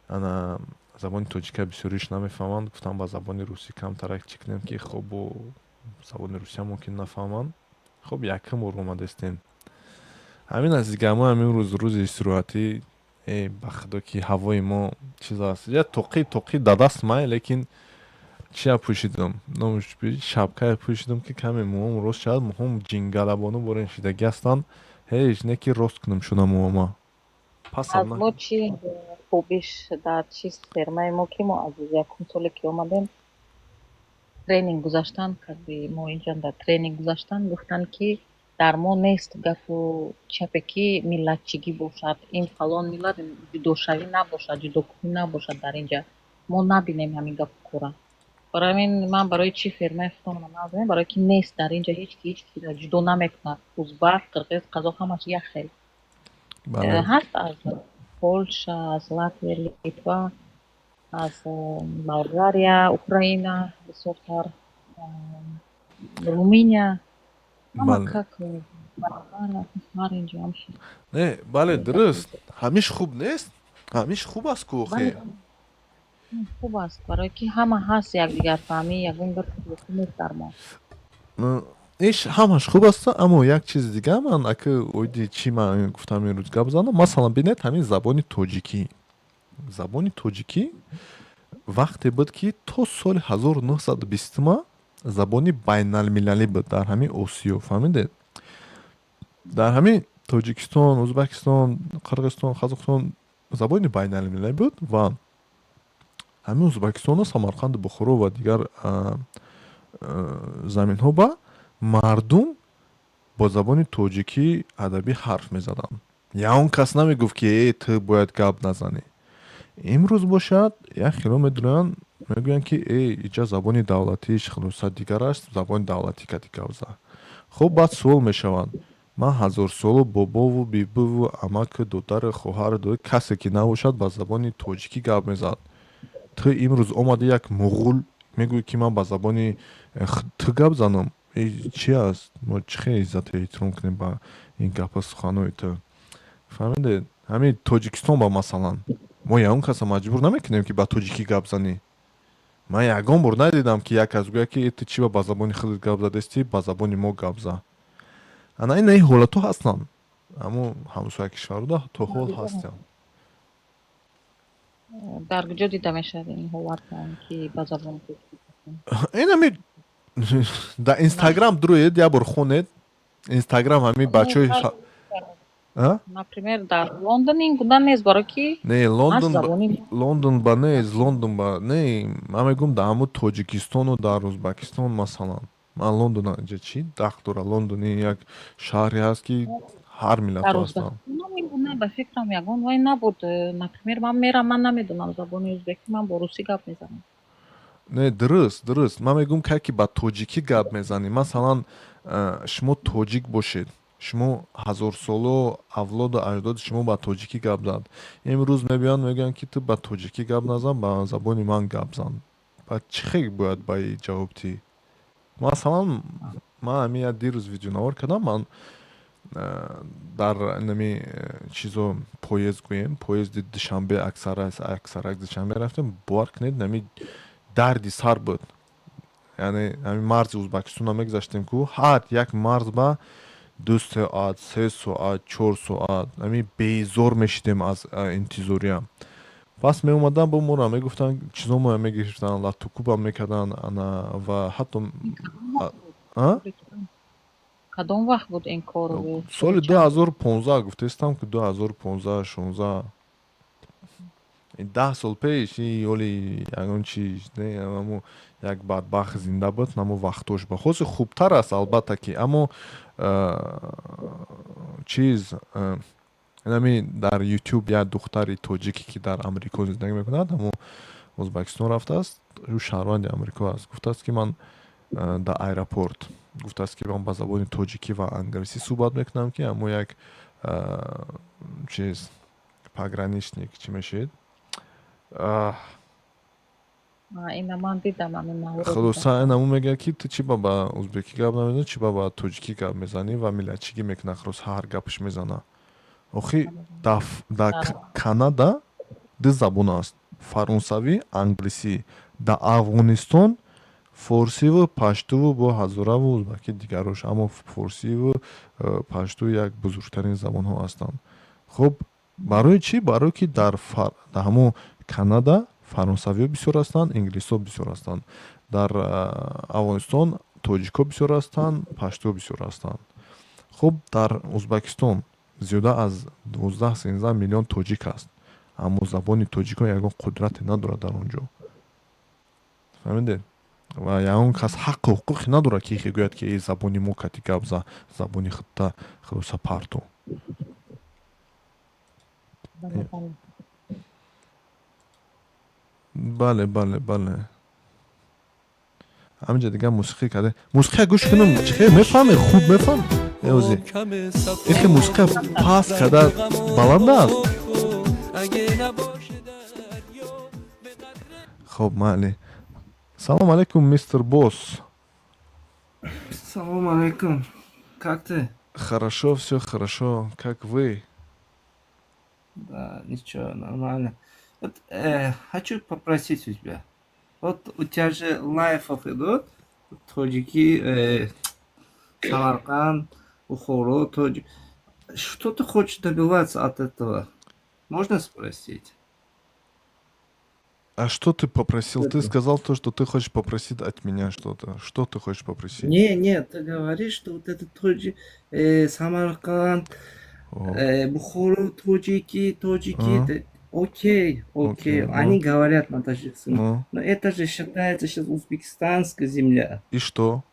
Ана, забони тоҷика бисёриш намефаҳманд. Гуфтам, ба забони русӣ камтарак чӣ кунем, ки хуб, бо забони русия мумкин нафаҳманд. Хуб, якум бор омадастем. Ҳамин аст дига. Мо ҳамин рӯз, рӯзи истироҳатӣ. Э, ба худо, ки ҳавои мо чиз аст. Я тоқӣ да даст май, лекин чия пӯшидам, номаш, шапкае пӯшидам, ки каме мӯҳом рост шавад. Мӯҳом ҷингалабону борен шидагӣ ҳастанд, ҳеҷ не, ки рост кунам шуда мӯҳома. Аз мо чӣ хубиш дар чиз, фермаи мо, ки мо аз якум соле ки омадем, тренинг гузаштан, как бы мо инҷа дар тренинг гузаштан, гуфтанд, ки дар мо нест гапу чапе, ки миллатчигӣ бошад, ин фалон миллат, ҷудошавӣ набошад, ҷудокунӣ набошад. Дар инҷа мо набинем ҳамин гапу кора. Барои ҳамин ман барои чӣ фермаи худамро назмем? Барое ки нест дар инҷа, ҳеҷ ки ҳеҷ киро ҷудо намекунад: узбак, қирғиз, қазоқ, ҳамаш як хел. Ҳаст аз Полша, аз Латвия, Литва, аз Болгария, Украина бисёртар, Руминия, ҳама как баробар инҷо. Не, бале, дуруст, ҳамиш хуб нест, ҳамиш хуб аст ку охе. Хуб аст, барое ки ҳама ҳаст, якдигарфаҳмӣ, ягон гап нест дар мо. Иш ҳамаш хуб аст, аммо як чизи дига ман ака оиди чӣ ман гуфтам, имрӯз гап занам. Масалан, бинед, ҳамин забони тоҷикӣ вақте буд, ки то соли 1920-ма забони байналмилалӣ буд дар ҳамин Осиё, фаҳмидед? Дар ҳамин Тоҷикистон, Узбекистон, Қирғизистон, Қазоқистон забони байналмилалӣ буд ва ҳамин Узбекистону Самарқанду Бухоро ва дигар заминҳо ба мардум бо забони тоҷикӣ адабӣ ҳарф мезаданд. Ягон кас намегуфт, ки «Э, ту бояд гап назанӣ». Имрӯз бошад, як хело медонанд, мегӯянд, ки «Э, иҷа забони давлатиш хулоса дигар аст, забони давлатӣ кати гап зад». Хуб, баъд суол мешаванд: ман ҳазорсолу бобову бибиву амаку додару хоҳару касе ки набошад, ба забони тоҷикӣ гап мезад. Ту имрӯз омади, як муғул, мегӯӣ, ки ман ба забони ту гап занам. Чи аст? Мо чӣ хел иззату эҳтиром кунем ба ин гапа, суханои ту, фаҳмидед? Ҳамин Тоҷикистон ба масалан, мо ягон каса маҷбур намекунем, ки ба тоҷикӣ гап занӣ. Ман ягон бор надидам, ки як кас гӯяд, ки «Ту чи ба забони худат гап задестӣ, ба забони мо гап зан». Ана ин ҳолатҳо ҳастанд, аммо ҳамсоя кишваруда то ҳол ҳастанд. Дар куҷо дида мешавад ин ҳолат, ки ба забони Ин ҳами дар Инстаграм дуроед, як бор хонед Инстаграм, ҳамин бачаҳои А? Например, дар Лондон ин гуна нест, барои ки Не, аз Лондон забони Лондон ба нест, Лондон ба не, ман мегӯям, дар ҳамун Тоҷикистону дар Ӯзбекистон, масалан. Ман Лондон инҷа чӣ дахл дорад? Лондон ин як шаҳре ҳаст, ки ҳар Дар миллатҳо ҳастанд. Ӯзбекистонам ин гуна, ба фикрам, ягон вай набуд. Например, ман мерам, ман намедонам забони ӯзбекӣ, ман бо русӣ гап мезанам. Не, дуруст, ман мегӯям, кай ки ба тоҷикӣ гап мезанӣ, масалан, шумо тоҷик бошед, шумо ҳазорсоло авлоду аҷдоди шумо ба тоҷикӣ гап зад, имрӯз мебиёянд, мегӯянд, ки ту ба тоҷикӣ гап назан, ба забони ман гап зан. Ба чӣ хел бояд ба и ҷавоб диҳӣ? Масалан, ман ҳамин як дирӯз видеонавор кардам. Ман дар нами чизо, поезд гӯем, поезди Душанбе, аксарак Душанбе рафтем. Бовар кунед, нами дарди сар буд. Яъне ҳамин марзи Ӯзбекистонро мегузаштем ку, ҳар як марз ба 2 соат, 3 соат, 4 соат ҳамин безор мешидем аз интизориам. Пас меомадан, бо моро мегуфтанд, чизомоя мегирифтанд, латукубам мекарданд ана ва ҳатто а? Кадом вақт буд ин кор? Соли 2015 гуфтаистам ки, 2015, 16, 10 сол пеш. Оли ягон чи не, амо як бадбахт зинда буд намо вақтош ба хоси хубтар аст, албатта ки, аммо чиз нами дар Ютуб як духтари тоҷике, ки дар Амрико зиндагӣ мекунад, амо Ӯзбекистон рафтааст, ӯ шаҳрванди Амрико аст, гуфтааст, ки ман дар аэропорт, гуфтааст, ки ман ба забони тоҷикӣ ва англисӣ суҳбат мекунам, ки амо як чиз, пограничник чӣ мешид? Ина ман дидам ҳамин наворо. Хулоса, инаму мегӯяд, ки ту чӣ ба узбекӣ гап намезанӣ, чӣ ба тоҷикӣ гап мезанӣ, ва миллатчигӣ мекунад. Хулоса, ҳар гапаш мезана. Охи, дар Канада ду забон аст: фаронсавӣ, англисӣ. Дар Афғонистон форсиву паштуву бо ҳазораву узбаки дигарош, аммо форсиву пашту як бузургтарин забонҳо ҳастанд. Хуб, барои чӣ? Барое ки дар ҳамон Канада фаронсавиҳо бисёр ҳастанд, инглисҳо бисёр ҳастанд. Дар Афғонистон тоҷикҳо бисёр ҳастанд, паштуҳо бисёр ҳастанд. Хуб, дар Узбекистон зиёда аз 12-13 миллион тоҷик аст, аммо забони тоҷикон ягон қудрате надорад дар он ҷо, фаҳмидед? Ва ягон кас ҳаққу ҳуқуқе надорад, ки гӯяд, ки забони мо кати гап за, забони худта хулоса парту. Бале, ҳаминҷа дигар мусиқӣ карде. Мусиқия гӯш кунам, чихе мефаҳме? Хуб мефаҳм. Эози ихе мусиқия паст карда, баланд аст. Хоб, майли. Салом алейкум, мистер Босс. Салом алейкум. Как ты? Хорошо, все хорошо. Как вы? Да, ничего, нормально. Вот хочу попросить у тебя. Вот у тебя же лайфов идут, тоҷики, Самарканд, Бухоро, тоҷик. Что ты хочешь добиваться от этого? Можно спросить? А что ты попросил? Ты сказал то, что ты хочешь попросить от меня что-то. Что ты хочешь попросить? Не, нет, ты говоришь, что вот это тоҷи, Самарканд, Бухоро, тоҷики, тоҷики. А? Окей, окей, Окей, они ну. говорят на таджикском. Ну. Но это же считается сейчас узбекистанская земля. И что?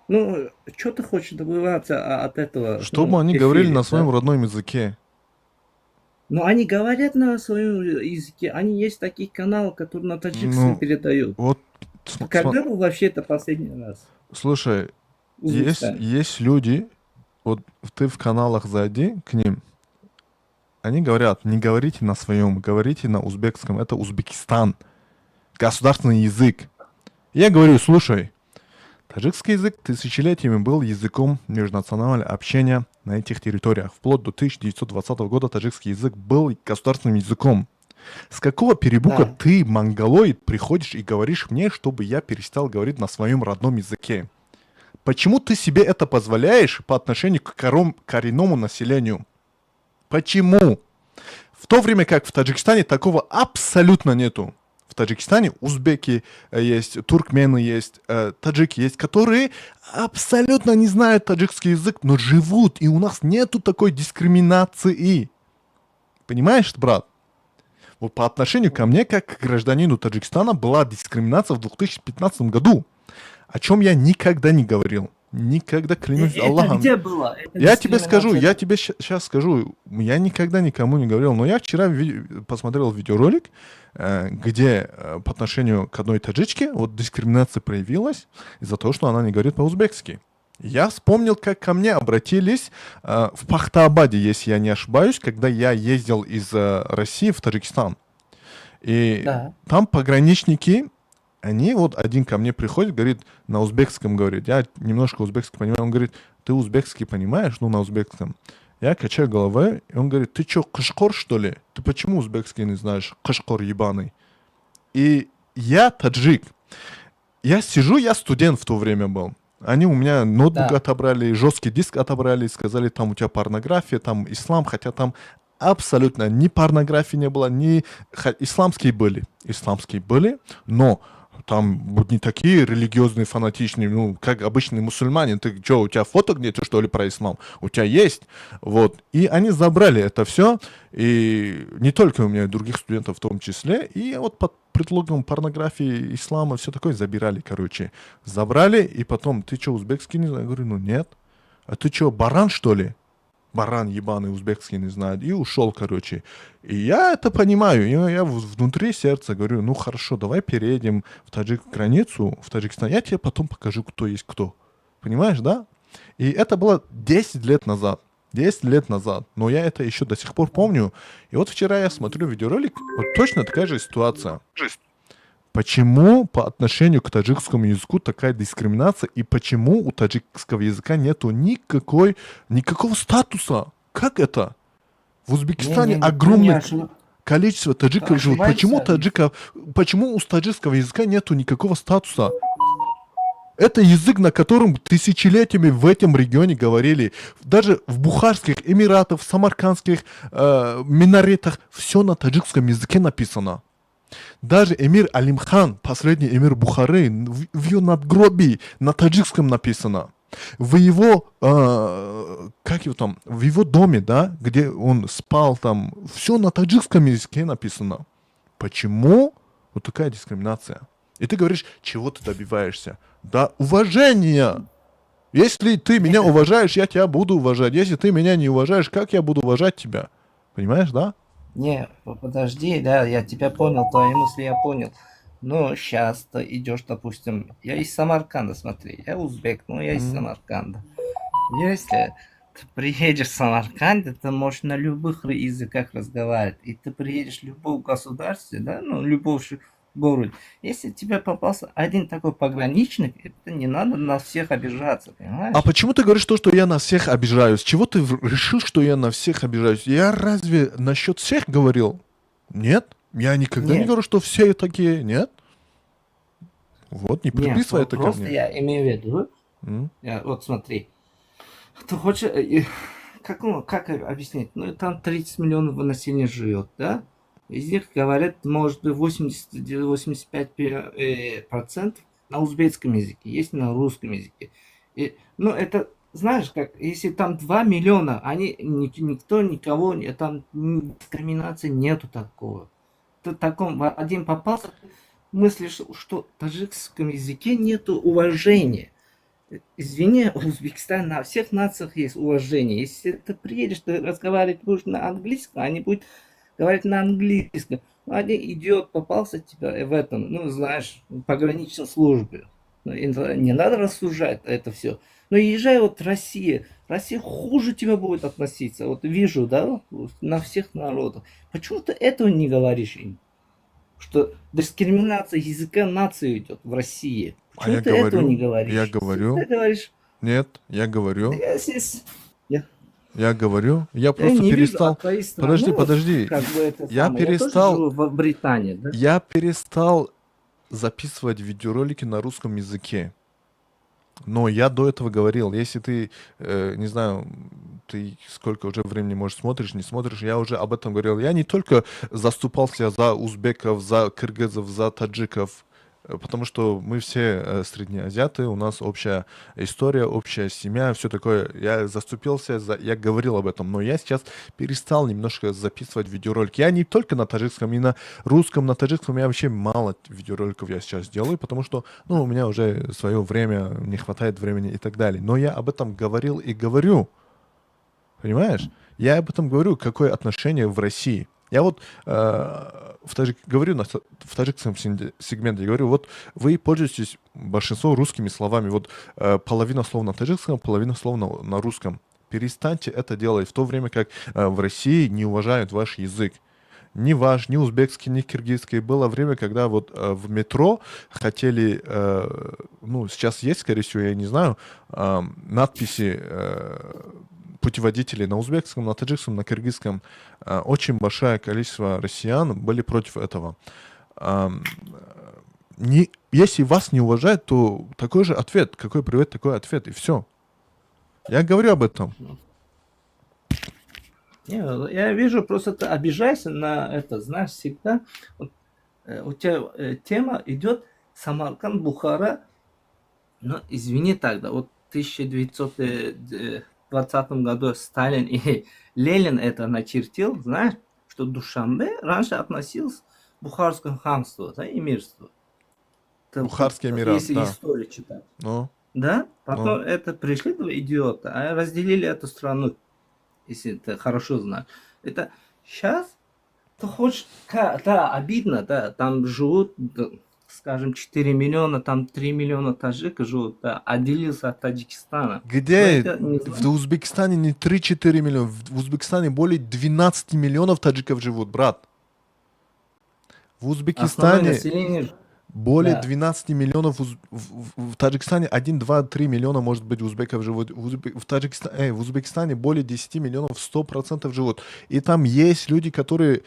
Ну, что ты хочешь добиваться от этого? Чтобы ну, они говорили эфире, на своем да? родном языке. Но они говорят на своем языке. Они есть такие каналы, которые на таджикском Ну, передают. вот Когда был вообще это последний раз? Слушай, В Узбекистане? есть люди, вот ты в каналах зайди к ним, они говорят: не говорите на своем, говорите на узбекском, это Узбекистан, государственный язык. Я говорю: слушай, таджикский язык тысячелетиями был языком межнационального общения на этих территориях. Вплоть до 1920 года таджикский язык был государственным языком. С какого перепуга ты, монголоид, приходишь и говоришь мне, чтобы я перестал говорить на своем родном языке? Почему ты себе это позволяешь по отношению к коренному населению? Почему? В то время как в Таджикистане такого абсолютно нету. В Таджикистане, узбеки есть, туркмены есть, таджики есть, которые абсолютно не знают таджикский язык, но живут, и у нас нету такой дискриминации. Понимаешь, брат? Вот по отношению ко мне, как к гражданину Таджикистана, была дискриминация в 2015 году, о чем я никогда не говорил. Никогда, клянусь Это Аллахом. Где было? Это Я тебе скажу, дискриминация? Я тебе сейчас скажу, я никогда никому не говорил, но я вчера посмотрел видеоролик, где по отношению к одной таджичке вот дискриминация проявилась из-за того, что она не говорит по-узбекски. Я вспомнил, как ко мне обратились в Пахтаабаде, если я не ошибаюсь, когда я ездил из России в Таджикистан. И там пограничники, они вот один ко мне приходит, говорит, на узбекском говорит, я немножко узбекский понимаю, он говорит: «Ты узбекский понимаешь?» Ну, на узбекском. Я качаю головой, и он говорит: «Ты чё, қӯчқор, что ли? Ты почему узбекский не знаешь, қӯчқор ебаный?» И я таджик. Я сижу, я студент в то время был. Они у меня ноутбук отобрали, жесткий диск отобрали, сказали, там у тебя порнография, там ислам, хотя там абсолютно ни порнографии не было, ни... Исламские были, исламские были, но там вот не такие религиозные, фанатичные, ну, как обычные мусульмане. Ты что, у тебя фоток нет, что ли, про ислам? У тебя есть. Вот. И они забрали это все, и не только у меня, и других студентов в том числе. И вот под предлогом порнографии, ислама, все такое забирали, короче. Забрали, и потом: «Ты что, узбекский не знаешь?» Я говорю: «Ну нет». «А ты что, баран, что ли? Баран ебаный, узбекский не знает». И ушел, короче. И я это понимаю. И я внутри сердца говорю: «Ну хорошо, давай переедем в таджик границу, в Таджикистан. Я тебе потом покажу, кто есть кто». Понимаешь, да? И это было 10 лет назад. 10 лет назад. Но я это еще до сих пор помню. И вот вчера я смотрю видеоролик, вот точно такая же ситуация. Почему по отношению к таджикскому языку такая дискриминация и почему у таджикского языка нету никакого статуса? Как это? В Узбекистане Не-не-не, ты не огромное количество таджиков живут. Почему ошибаешься. Почему у таджикского языка нету никакого статуса? Это язык, на котором тысячелетиями в этом регионе говорили. Даже в Бухарских Эмиратах, в Самаркандских минаретах все на таджикском языке написано. Даже эмир Алимхан, последний эмир Бухары, в ее надгробии на таджикском написано. В его, как его там, в его доме, да, где он спал там, все на таджикском языке написано. Почему вот такая дискриминация? И ты говоришь, чего ты добиваешься? Да, уважения! Если ты меня уважаешь, я тебя буду уважать. Если ты меня не уважаешь, как я буду уважать тебя? Понимаешь, да? Не, подожди, да, я тебя понял, твои мысли я понял. Но сейчас ты идешь, допустим, я из Самарканда, смотри, я узбек, но я из Мгм. Самарканда. Если ты приедешь в Самарканд, ты можешь на любых языках разговаривать. И ты приедешь в любом государстве, да, ну, любой город. Если тебе попался один такой пограничник, это не надо на всех обижаться, понимаешь? А почему ты говоришь то, что я на всех обижаюсь? Чего ты решил, что я на всех обижаюсь? Я разве насчет всех говорил? Нет. Я никогда не Нет. говорю, что все такие. Нет. Вот, не Нет, приписывай это ко просто мне. Я имею в виду, М? Вот смотри, ты хочешь, как, ну, как объяснить? Ну, там 30 миллионов населения живет, да? Из них, говорят, может быть, 80-85 процентов на узбекском языке, есть на русском языке. И, ну, это, знаешь, как, если там 2 миллиона, они, никто никого, там дискриминации нету такого. Ты таком, один попался, мыслишь, что в таджикском языке нету уважения. Извини, в Узбекистане на всех нациях есть уважение. Если ты приедешь, ты разговаривать будешь на английском, они будут говорить на английском. Ну, один идиот попался тебе в этом, ну, знаешь, в пограничной службе. Ну, не надо рассуждать это все. Но езжай вот в Россию. Россия хуже тебя будет относиться. Вот вижу, да, на всех народах. Почему ты этого не говоришь им? Что дискриминация языка нации идет в России. А Почему я ты этого говорю, не говоришь? я говорю. Ты говоришь, Нет, я говорю, я здесь... я говорю, я Я просто не вижу перестал. от твоей стороны, Подожди, вот, подожди. как бы это Я самое. Я тоже перестал- живу в Британии, да? Я перестал записывать видеоролики на русском языке. Но я до этого говорил, если ты, не знаю, Ты сколько уже времени, может, смотришь, не смотришь, я уже об этом говорил. Я не только заступался за узбеков, за кыргызов, за таджиков, потому что мы все среднеазиаты, у нас общая история, общая семья, все такое. Я заступился за, я говорил об этом, но я сейчас перестал немножко записывать видеоролики. Я не только на таджикском, и на русском, на таджикском я вообще мало видеороликов я сейчас делаю, потому что, ну, у меня уже свое время, не хватает времени и так далее. Но я об этом говорил и говорю. Понимаешь? Я об этом говорю, какое отношение в России. Я вот говорю в таджикском сегменте, говорю, вот вы пользуетесь большинство русскими словами, вот половина слов на таджикском, половина слов на русском. Перестаньте это делать, в то время как в России не уважают ваш язык. Ни ваш, ни узбекский, ни киргизский. Было время, когда вот в метро хотели, ну, сейчас есть, скорее всего, я не знаю, надписи путеводителей на узбекском, на таджикском, на киргизском. Очень большое количество россиян были против этого. Не, если вас не уважают, то такой же ответ. Какой привет, такой ответ, и все. Я говорю об этом. Не, я вижу, просто ты обижайся на это, знаешь, всегда. Вот, у тебя тема идет Самарканд, Бухара. Но извини тогда, вот в 1920 году Сталин и Ленин это начертил, знаешь, что Душанбе раньше относился к Бухарскому ханству, да, эмирству. Это Бухарский эмират, если да. историю читать. Ну, Да, потом это пришли два идиота, а разделили эту страну, если ты хорошо знаешь. Это сейчас ты хочешь, да, обидно, да, там живут, да, скажем, 4 миллиона, там 3 миллиона таджиков живут, да, отделился от Таджикистана. Где? Но это не В Узбекистане не 3-4 миллиона, в Узбекистане более 12 миллионов таджиков живут, брат. В Основное Узбекистане население, более 12 миллионов, в Таджикистане 1, 2, 3 миллиона, может быть, узбеков живут. В Узбекистане более 10 миллионов 100% живут. И там есть люди, которые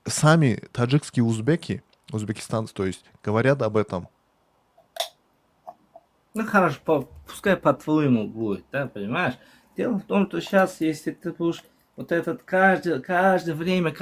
сами таджикские узбеки, узбекистанцы, то есть, говорят об этом. Ну хорошо, пускай по-твоему будет, да, понимаешь? Дело в том, что сейчас, если ты будешь вот этот каждое время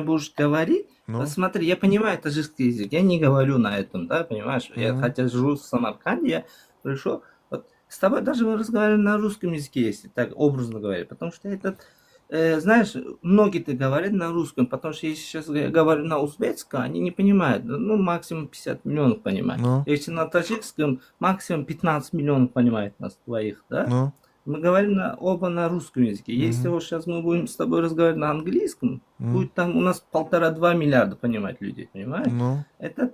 будешь говорить, Ну, вот смотри, я понимаю таджикский язык, я не говорю на этом, да, понимаешь? Я Мгм. Хотя живу в Самарканде, я пришел, вот с тобой даже мы разговариваем на русском языке, если так образно говоря, потому что этот, знаешь, многие-то говорят на русском, потому что если сейчас я говорю на узбекском, они не понимают, ну, максимум 50 миллионов понимают. Ну, Если на таджикском, максимум 15 миллионов понимает нас двоих, да? Ну. Мы говорим оба на русском языке. Если Мгм. Вот сейчас мы будем с тобой разговаривать на английском, будет там у нас 1,5-2 миллиарда понимать людей, понимаешь? Ну. Это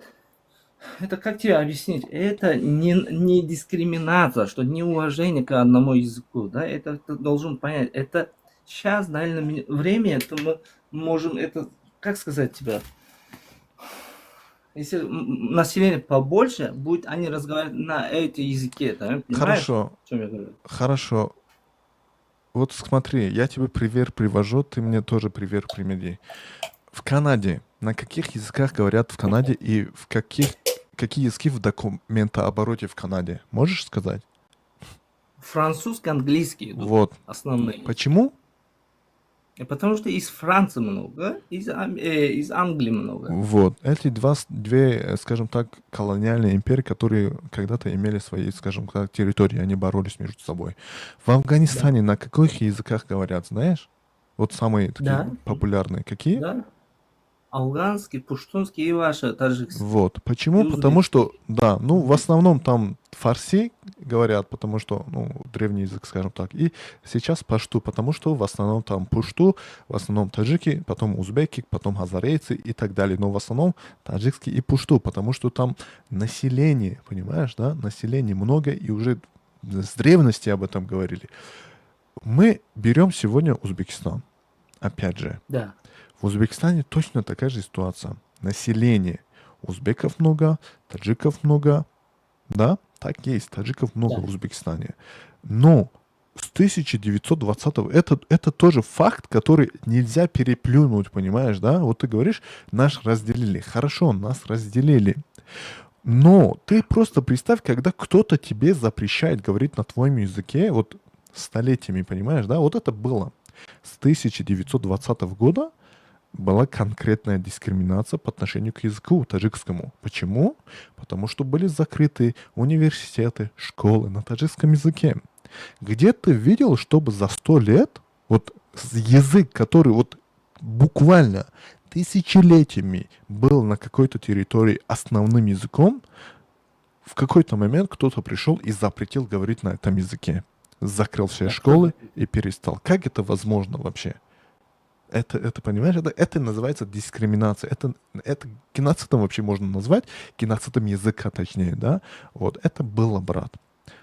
как тебе объяснить? Это не дискриминация, что неуважение к одному языку, да? Это ты должен понять. Это сейчас, в данное время, это мы можем это, как сказать тебе? Если население побольше, будет они разговаривать на эти языке, да? Понимаешь, Хорошо, о чем я говорю? Хорошо. Вот смотри, я тебе пример привожу, ты мне тоже пример приведи. В Канаде, на каких языках говорят в Канаде и в каких, какие языки в документообороте в Канаде? Можешь сказать? Французский, английский идут Вот. основные. Почему? И потому что из Франции много, из Англии много. Вот. Эти две, скажем так, колониальные империи, которые когда-то имели свои, скажем так, территории, они боролись между собой. В Афганистане на каких языках говорят, знаешь? Вот самые такие Да. популярные. Какие? Да? Афганский, пуштунский и ваши таджикский. Вот. Почему? И Потому узбекский. что, да, ну, в основном там фарси говорят, потому что, ну, древний язык, скажем так. И сейчас пашту, потому что в основном там пушту, в основном таджики, потом узбеки, потом хазарейцы и так далее. Но в основном таджикский и пушту, потому что там население, понимаешь, да? Население много, и уже с древности об этом говорили. Мы берем сегодня Узбекистан. Опять же, в Узбекистане точно такая же ситуация. Население. Узбеков много, таджиков много. Да, так есть. Таджиков много в Узбекистане. Но с 1920-го, это тоже факт, который нельзя переплюнуть, понимаешь, да? Вот ты говоришь, нас разделили. Хорошо, нас разделили. Но ты просто представь, когда кто-то тебе запрещает говорить на твоем языке, вот Столетиями, понимаешь, да? Вот это было. С 1920 года была конкретная дискриминация по отношению к языку таджикскому. Почему? Потому что были закрыты университеты, школы на таджикском языке. Где ты видел, чтобы за 100 лет вот язык, который вот буквально тысячелетиями был на какой-то территории основным языком, в какой-то момент кто-то пришел и запретил говорить на этом языке? Закрыл все школы и перестал. Как это возможно вообще? Это понимаешь, это называется дискриминация. Это геноцидом вообще можно назвать, геноцидом языка точнее, да? Вот, это было, брат.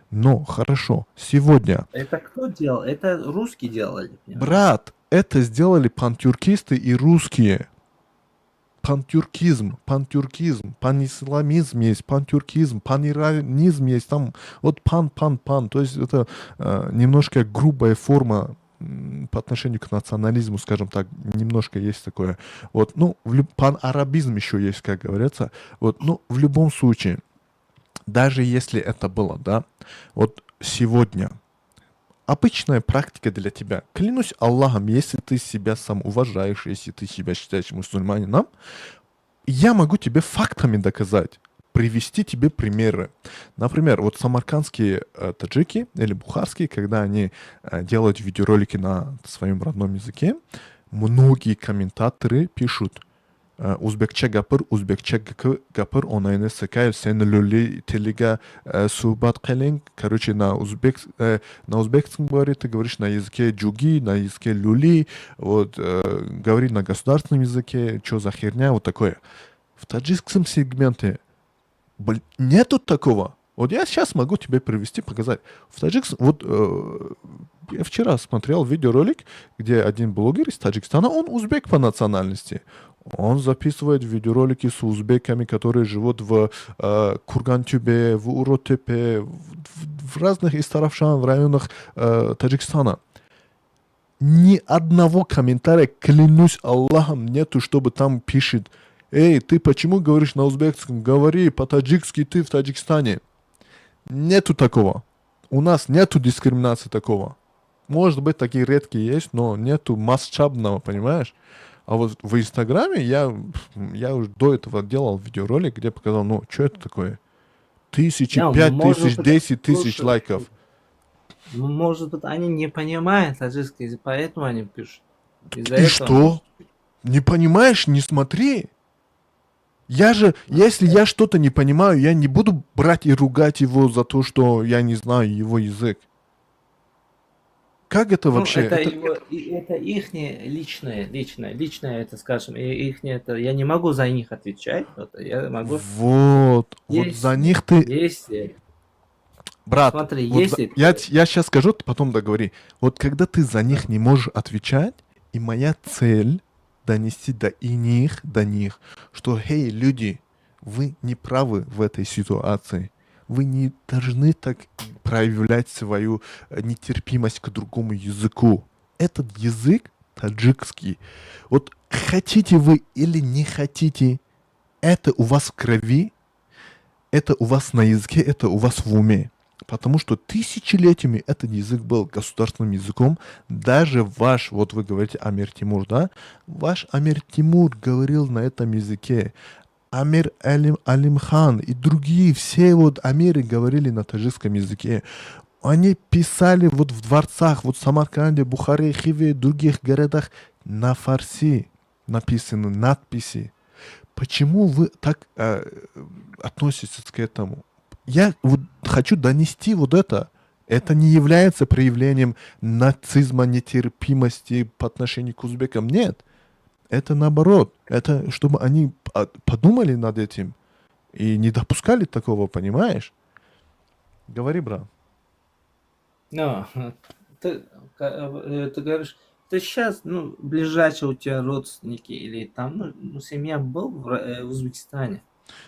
Но, хорошо, сегодня. Это кто делал? Это русские делали, понимаешь? Брат, это сделали пантюркисты и русские. Пантюркизм, пантюркизм, панисламизм есть, пантюркизм, паниранизм есть, там вот пан, пан, пан. То есть это немножко грубая форма по отношению к национализму, скажем так, немножко есть такое. Вот, ну, панарабизм еще есть, как говорится. Вот, ну, в любом случае, даже если это было, да, вот сегодня обычная практика для тебя. Клянусь Аллахом, если ты себя сам уважаешь, если ты себя считаешь мусульманином, я могу тебе фактами доказать, привести тебе примеры. Например, вот самаркандские таджики или бухарские, когда они делают видеоролики на своем родном языке, многие комментаторы пишут: «Узбекча гапир, узбекча гапир, онайни сикай, сен люли тилига суҳбат қилинг». Короче, на узбекском говорит, ты говоришь на языке джуги, на языке люли, вот, говори на государственном языке, что за херня, вот такое. В таджикском сегменте нету такого. Вот я сейчас могу тебе привести, показать. В таджикском, вот я вчера смотрел видеоролик, где один блогер из Таджикистана, он узбек по национальности. Он записывает видеоролики с узбеками, которые живут в Кургантюбе, в Уротепе, в разных Истаравшан, в районах Таджикистана. Ни одного комментария, клянусь Аллахом, нету, чтобы там пишет: «Эй, ты почему говоришь на узбекском? Говори по-таджикски, ты в Таджикистане». Нету такого. У нас нету дискриминации такого. Может быть, такие редкие есть, но нету масштабного, понимаешь? А вот в Инстаграме я уже до этого делал видеоролик, где показал, ну, что это такое? Тысячи, Не, 5 может тысяч, быть, 10 тысяч слушай, лайков. Ну, может быть, они не понимают таджикский язык, поэтому они пишут. Из-за И этого. что? Не понимаешь, не смотри. Я же, если я что-то не понимаю, я не буду брать и ругать его за то, что я не знаю его язык. Как это Ну, вообще? это, его, это их личное, это, скажем, и их это, я не могу за них отвечать, вот, я могу. Вот, вот за них ты, Если, брат, смотри, вот если я сейчас скажу, ты потом договори. Вот когда ты за них не можешь отвечать, и моя цель донести до них, что, hey, люди, вы не правы в этой ситуации. Вы не должны так проявлять свою нетерпимость к другому языку. Этот язык таджикский. Вот хотите вы или не хотите, это у вас в крови, это у вас на языке, это у вас в уме. Потому что тысячелетиями этот язык был государственным языком. Даже ваш, вот вы говорите Амир Тимур, да? Ваш Амир Тимур говорил на этом языке. Амир Алимхан и другие, все вот амиры говорили на таджикском языке. Они писали вот в дворцах, вот в Самарканде, Бухаре, Хиве и других городах на фарси написаны надписи. Почему вы так относитесь к этому? Я вот хочу донести вот это. Это не является проявлением нацизма, нетерпимости по отношению к узбекам. Нет. Это наоборот. Это чтобы они подумали над этим и не допускали такого, понимаешь? Говори, брат. Ну, ты говоришь, ты сейчас, ну, ближайшие у тебя родственники или там, ну, семья был в Узбекистане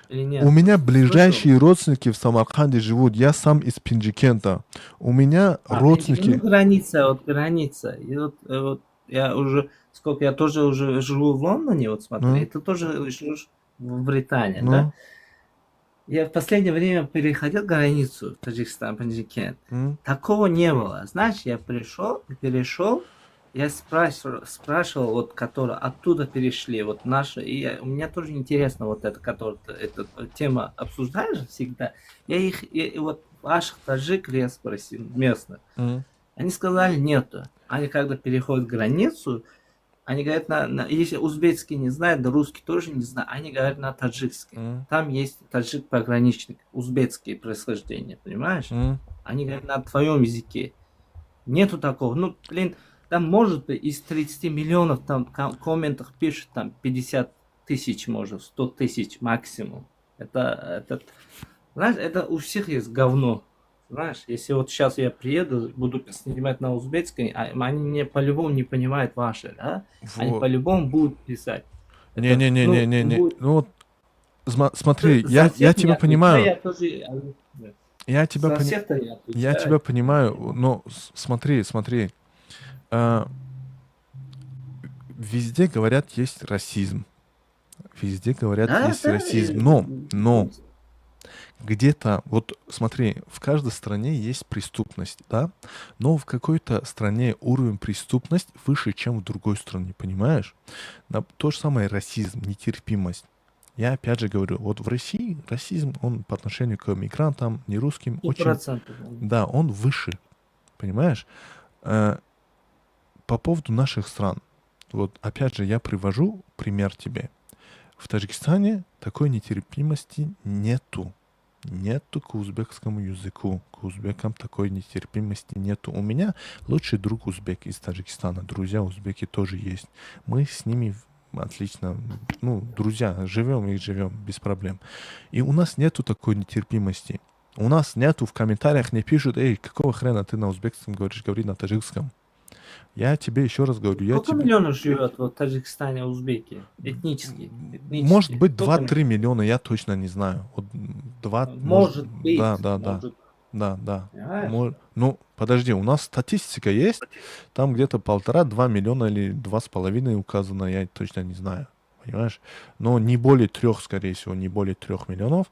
или нет? У меня Слышал? Ближайшие родственники в Самарканде живут. Я сам из Пинджикента. У меня А, родственники. Ну, граница, вот граница. И вот я уже, сколько, я тоже уже живу в Лондоне, вот смотри, Ну. и ты тоже живешь в Британии, Ну. да? Я в последнее время переходил границу в Таджикистан, Панджикент. Такого не было. Знаешь, я пришел, перешел, я спрашивал, вот, которые оттуда перешли, вот наши, и у меня тоже интересно вот это, который ты эта тема обсуждаешь всегда. Я их, я, вот ваших таджиков я спросил, местных. Они сказали, нету. Они когда переходят границу, они говорят, если узбекский не знают, да русский тоже не знают, они говорят на таджикский. Там есть таджик-пограничник, узбекские происхождение, понимаешь? Они говорят на твоем языке. Нету такого. Ну, блин, там может быть из 30 миллионов там комментах пишут там 50 тысяч, может, 100 тысяч максимум. Это, знаешь, это у всех есть говно. Знаешь, если вот сейчас я приеду, буду снимать на узбекском, а они мне по-любому не понимают ваши, да? Они Вот. по-любому будут писать. Не-не-не-не-не-не. Ну, Ну вот, смотри, За я всех не тебя отвечаю, понимаю. я тоже, да. Я тебя За пони- всех-то не Я отвечаю. тебя понимаю, но смотри, смотри. Везде говорят, есть расизм. Везде говорят, есть расизм. Но где-то, вот смотри, в каждой стране есть преступность, да? Но в какой-то стране уровень преступности выше, чем в другой стране, понимаешь? То же самое расизм, нетерпимость. Я опять же говорю, вот в России расизм, он по отношению к мигрантам, не русским, Сто очень. процентов. Да, он выше, понимаешь? По поводу наших стран, вот опять же я привожу пример тебе. В Таджикистане такой нетерпимости нету. Нету к узбекскому языку. К узбекам такой нетерпимости нету. У меня лучший друг узбек из Таджикистана. Друзья узбеки тоже есть. Мы с ними отлично, ну, друзья, живем и живем без проблем. И у нас нету такой нетерпимости. У нас нету, в комментариях не пишут: «Эй, какого хрена ты на узбекском говоришь, говори на таджикском». Я тебе еще раз говорю, я Сколько тебе. миллионов живет вот в Таджикистане узбеки? Этнические. Этнические. Может быть, Сколько 2-3 миллиона, я точно не знаю. Вот 2. Может быть. Да. Может, Да. понимаешь? Ну, подожди, у нас статистика есть, там где-то 1,5-2 миллиона или 2,5 указано, я точно не знаю, понимаешь? Но не более 3, скорее всего, не более 3 миллионов.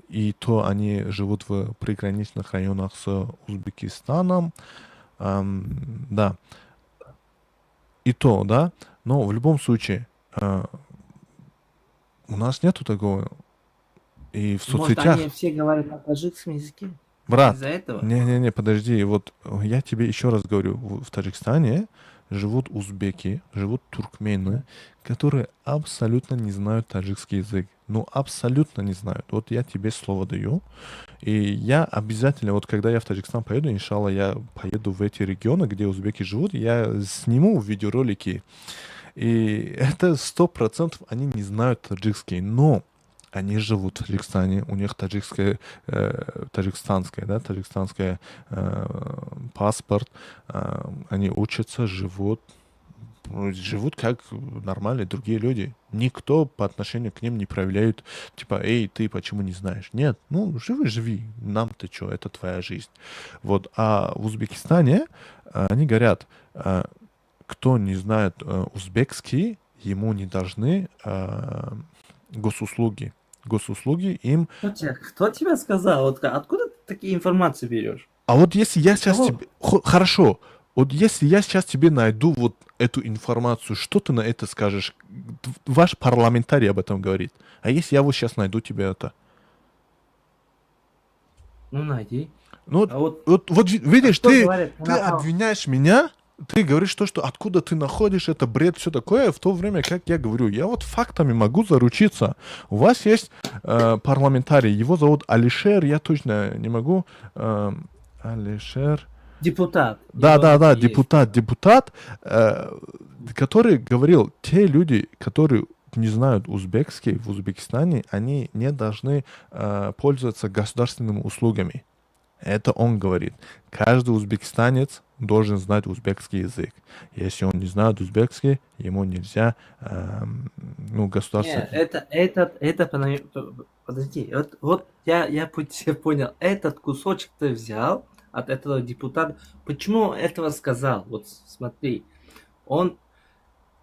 И то они живут в приграничных районах с Узбекистаном. Да. И то, да, но в любом случае у нас нету такого. И в Может, соцсетях. они все говорят на таджикском языке? Брат, Из-за этого? не-не-не, подожди, вот я тебе еще раз говорю, в Таджикистане живут узбеки, живут туркмены, которые абсолютно не знают таджикский язык. Ну, абсолютно не знают. Вот я тебе слово даю. И я обязательно, вот когда я в Таджикистан поеду, иншалла, я поеду в эти регионы, где узбеки живут, я сниму видеоролики. И это 100% они не знают таджикский, но они живут в Таджикистане, у них таджикское, таджикистанское, да, таджикистанское паспорт, они учатся, живут, ну, живут как нормальные другие люди. Никто по отношению к ним не проявляет, типа: «Эй, ты почему не знаешь?» Нет, ну, живи, живи, нам-то что, это твоя жизнь. Вот, а в Узбекистане они говорят, кто не знает узбекский, ему не должны госуслуги. Госуслуги им. Кто тебе сказал? Вот откуда ты такие информации берешь? А вот если я сейчас Кого? тебе. Хорошо, вот если я сейчас тебе найду вот эту информацию, что ты на это скажешь? Ваш парламентарий об этом говорит. А если я вот сейчас найду тебе это? Ну, найди. Ну, А вот вот видишь, что ты, говорят? ты обвиняешь меня, ты говоришь то, что откуда ты находишь, это бред, все такое, в то время как я говорю, я вот фактами могу заручиться. У вас есть парламентарий, его зовут Алишер, я точно не могу, Алишер. Депутат. Да, Его да, есть. депутат, который говорил, те люди, которые не знают узбекский в Узбекистане, они не должны пользоваться государственными услугами. Это он говорит. Каждый узбекистанец должен знать узбекский язык. Если он не знает узбекский, ему нельзя, ну, государство. Нет, это, подожди, вот я понял, этот кусочек ты взял от этого депутата. Почему он этого сказал? Вот смотри, он,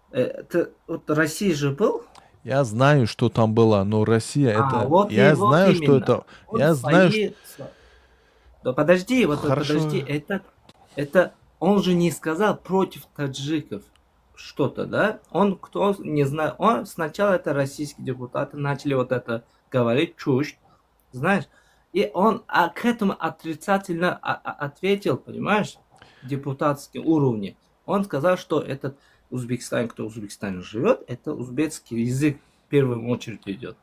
ты, вот в России же был? Я знаю, что там было, но Россия А, это. Вот Я и, вот знаю, что именно. это. Он Я знаю, свои. Да подожди, вот Хорошо. Подожди, это он же не сказал против таджиков что-то, да? Он кто, не знаю, он сначала, это российские депутаты начали вот это говорить, чушь, знаешь, и он к этому отрицательно ответил, понимаешь, депутатском уровне. Он сказал, что этот Узбекистан, кто в Узбекистане живет, это узбекский язык в первую очередь идет.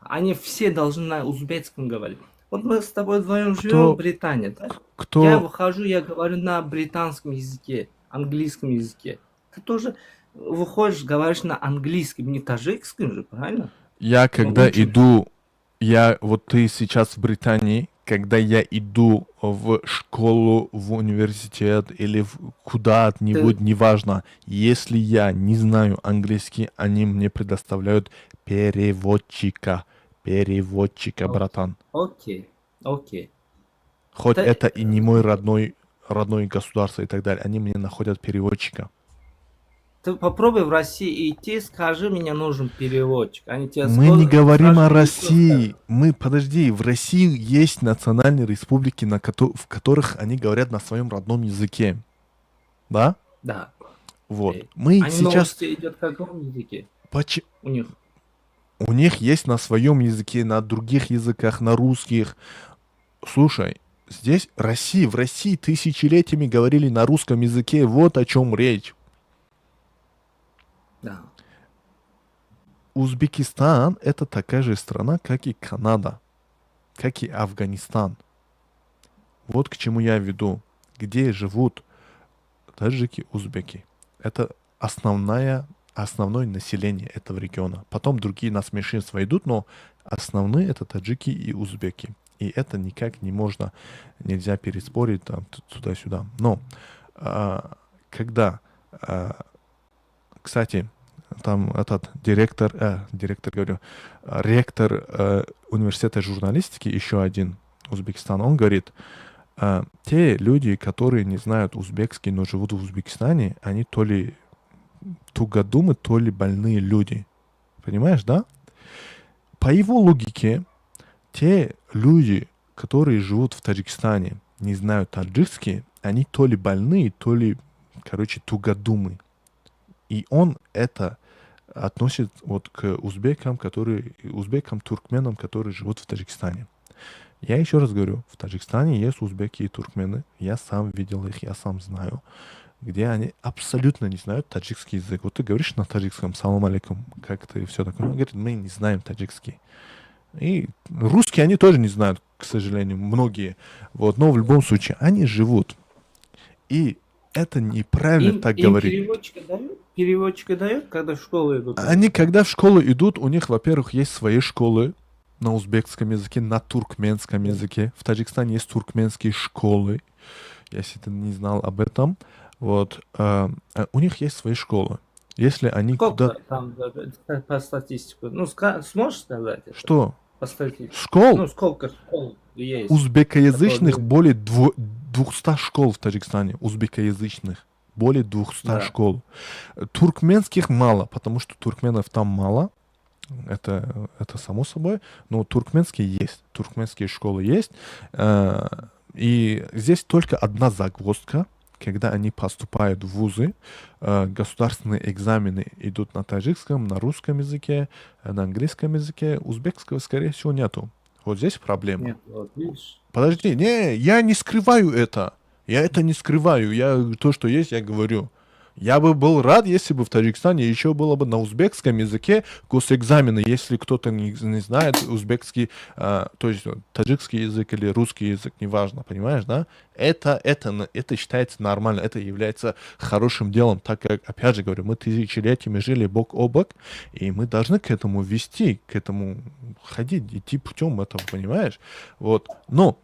Они все должны на узбекском говорить. Вот мы с тобой вдвоем живем в Британии, да? Кто? Я выхожу, я говорю на британском языке, английском языке. Ты тоже выходишь, говоришь на английском, не таджикском же, правильно? Я когда учим. Иду, я вот ты сейчас в Британии, когда я иду в школу, в университет или в куда-нибудь, неважно, если я не знаю английский, они мне предоставляют переводчика, переводчика, братан. Окей. Хоть это и не мой родной государство и так далее, они мне находят переводчика. Ты попробуй в России идти, скажи: «Мне нужен переводчик». Они тебе Мы не говорим о скажут, России. Мы, подожди, в России есть национальные республики, в которых они говорят на своем родном языке. Да? Да. Вот. Окей. Мы Они сейчас. новости идет в каком языке у них? У них есть на своем языке, на других языках, на русских. Слушай, здесь Россия, в России тысячелетиями говорили на русском языке. Вот о чем речь. Узбекистан — это такая же страна, как и Канада, как и Афганистан. Вот к чему я веду. Где живут таджики, узбеки. Это основное население этого региона. Потом другие нас меньшинства идут, но основные — это таджики и узбеки. И это никак не можно, нельзя переспорить там туда-сюда. Но когда, кстати, там этот директор, директор, говорю, ректор университета журналистики, еще один Узбекистан, он говорит: те люди, которые не знают узбекский, но живут в Узбекистане, они то ли тугодумы, то ли больные люди. Понимаешь, да? По его логике, те люди, которые живут в Таджикистане, не знают таджикский, они то ли больные, то ли, короче, тугодумы. И он это относит вот к узбекам, которые, узбекам, туркменам, которые живут в Таджикистане. Я еще раз говорю, в Таджикистане есть узбеки и туркмены. Я сам видел их, я сам знаю, где они абсолютно не знают таджикский язык. Вот ты говоришь на таджикском: «Салам алейкум, как ты», все такое. Он говорит: «Мы не знаем таджикский». И русский они тоже не знают, к сожалению, многие. Вот, но в любом случае они живут. И это неправильно так Им говорить. Переводчика дают? Переводчика дают, когда в школу идут? Они, когда в школу идут, у них, во-первых, есть свои школы на узбекском языке, на туркменском языке. В Таджикистане есть туркменские школы, если ты не знал об этом. Вот. У них есть свои школы. Если они Сколько куда. там по статистику? Ну, сможешь сказать это? Что? По статистике. Школ? Ну, сколько школ есть? Узбекоязычных Которые более 200 школ в Таджикистане. Узбекоязычных. Более 200 школ. Туркменских мало, потому что туркменов там мало. Это само собой. Но туркменские есть. Туркменские школы есть. И здесь только одна загвоздка. Когда они поступают в вузы, государственные экзамены идут на таджикском, на русском языке, на английском языке. Узбекского, скорее всего, нету. Вот здесь проблема. Нет, вот видишь. Подожди, не, я не скрываю это. Я это не скрываю. Я то, что есть, я говорю. Я бы был рад, если бы в Таджикистане еще было бы на узбекском языке госэкзамены. Если кто-то не знает узбекский, то есть таджикский язык или русский язык, неважно, понимаешь, да? Это считается нормально, это является хорошим делом, так как, опять же говорю, мы тысячелетиями жили бок о бок, и мы должны к этому вести, к этому ходить, идти путем этого, понимаешь? Вот. Но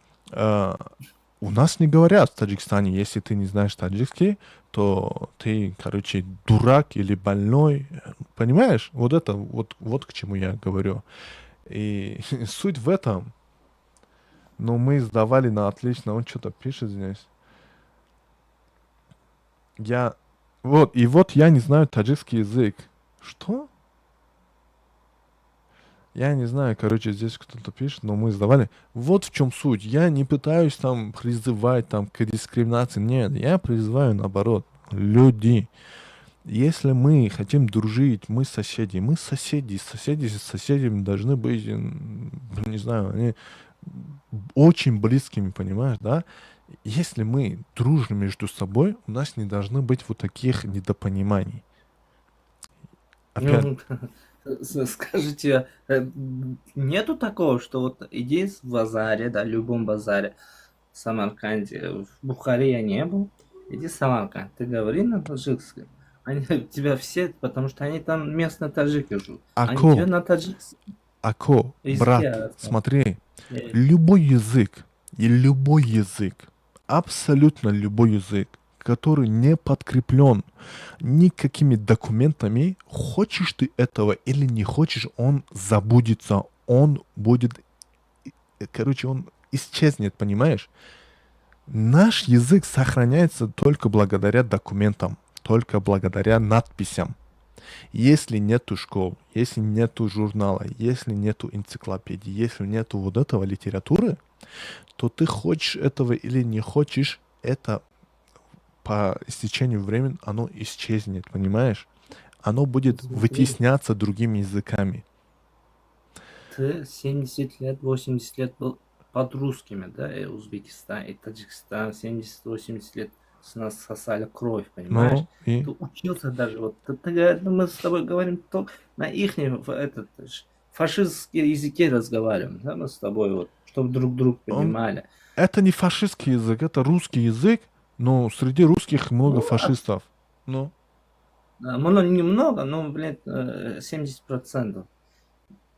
у нас не говорят в Таджикистане: если ты не знаешь таджикский, то ты, короче, дурак или больной. Понимаешь? Вот это, вот, вот к чему я говорю. И суть в этом. Но мы сдавали на отлично. Он что-то пишет здесь. Я... Вот, и вот я не знаю таджикский язык. Что? Я не знаю, короче, здесь кто-то пишет, но мы сдавали. Вот в чем суть. Я не пытаюсь там призывать там к дискриминации. Нет, я призываю наоборот. Люди, если мы хотим дружить, мы соседи, соседи с соседями должны быть, не знаю, они очень близкими, понимаешь, да? Если мы дружим между собой, у нас не должны быть вот таких недопониманий. Опять. Ну, скажите, нету такого, что вот иди в базаре, да, любом базаре, в Самарканде, в Бухаре я не был, иди в Самарканд, ты говори на таджикском, они тебя все, потому что они там местные таджики живут. Они Ако, тебе на таджикском Ако, языке брат, смотри, любой язык и любой язык, абсолютно любой язык, который не подкреплен никакими документами, хочешь ты этого или не хочешь, он забудется, он будет, короче, он исчезнет, понимаешь? Наш язык сохраняется только благодаря документам, только благодаря надписям. Если нету школ, если нету журнала, если нету энциклопедии, если нету вот этого литературы, то ты хочешь этого или не хочешь, это по истечению времени оно исчезнет, понимаешь? Оно будет Смотри. Вытесняться другими языками. Ты 70 лет, 80 лет был под русскими, да, и Узбекистан, и Таджикистан, 70-80 лет с нас сосали кровь, понимаешь? Ну, и Ты учился даже, вот, ты говоришь, ну, мы с тобой говорим только на их этот, фашистский языке разговариваем, да, мы с тобой, вот, чтобы друг друга понимали. Это не фашистский язык, это русский язык, но среди русских много Ну, фашистов. Ну, Да, много, немного, но, блядь, 70%.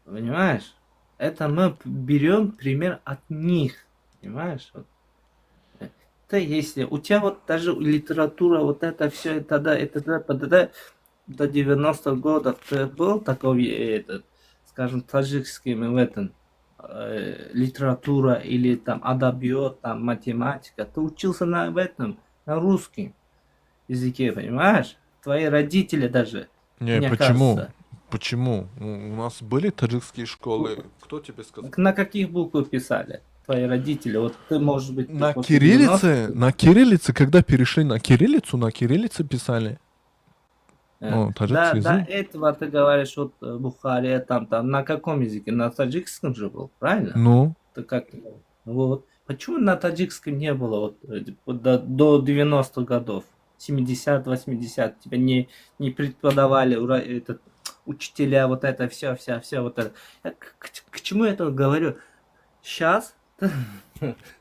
Понимаешь? Это мы берем пример от них. Понимаешь? Вот. Это если у тебя вот даже литература, вот это все, тогда, это, тогда, тогда, до 90-х годов ты был такой, этот, скажем, таджикским в этом, литература или там адабиёт, там математика, ты учился на в этом, на русском языке, понимаешь? Твои родители даже, Не, мне почему? Кажется. Почему? У нас были таджикские школы. Кто тебе сказал? На каких буквах писали твои родители? Вот ты, может быть, ты На после кириллице, 90-х на кириллице, когда перешли на кириллице писали. Ну, Да, таджикский до язык. Этого ты говоришь, вот Бухаре, там, на каком языке? На таджикском же был, правильно? Ну, Ты как? Вот. Почему на таджикском не было вот, до 90-х годов? 70 80 тебя не преподавали этот, учителя, вот это все, вся, вся вот это. Я к чему я это говорю? Сейчас,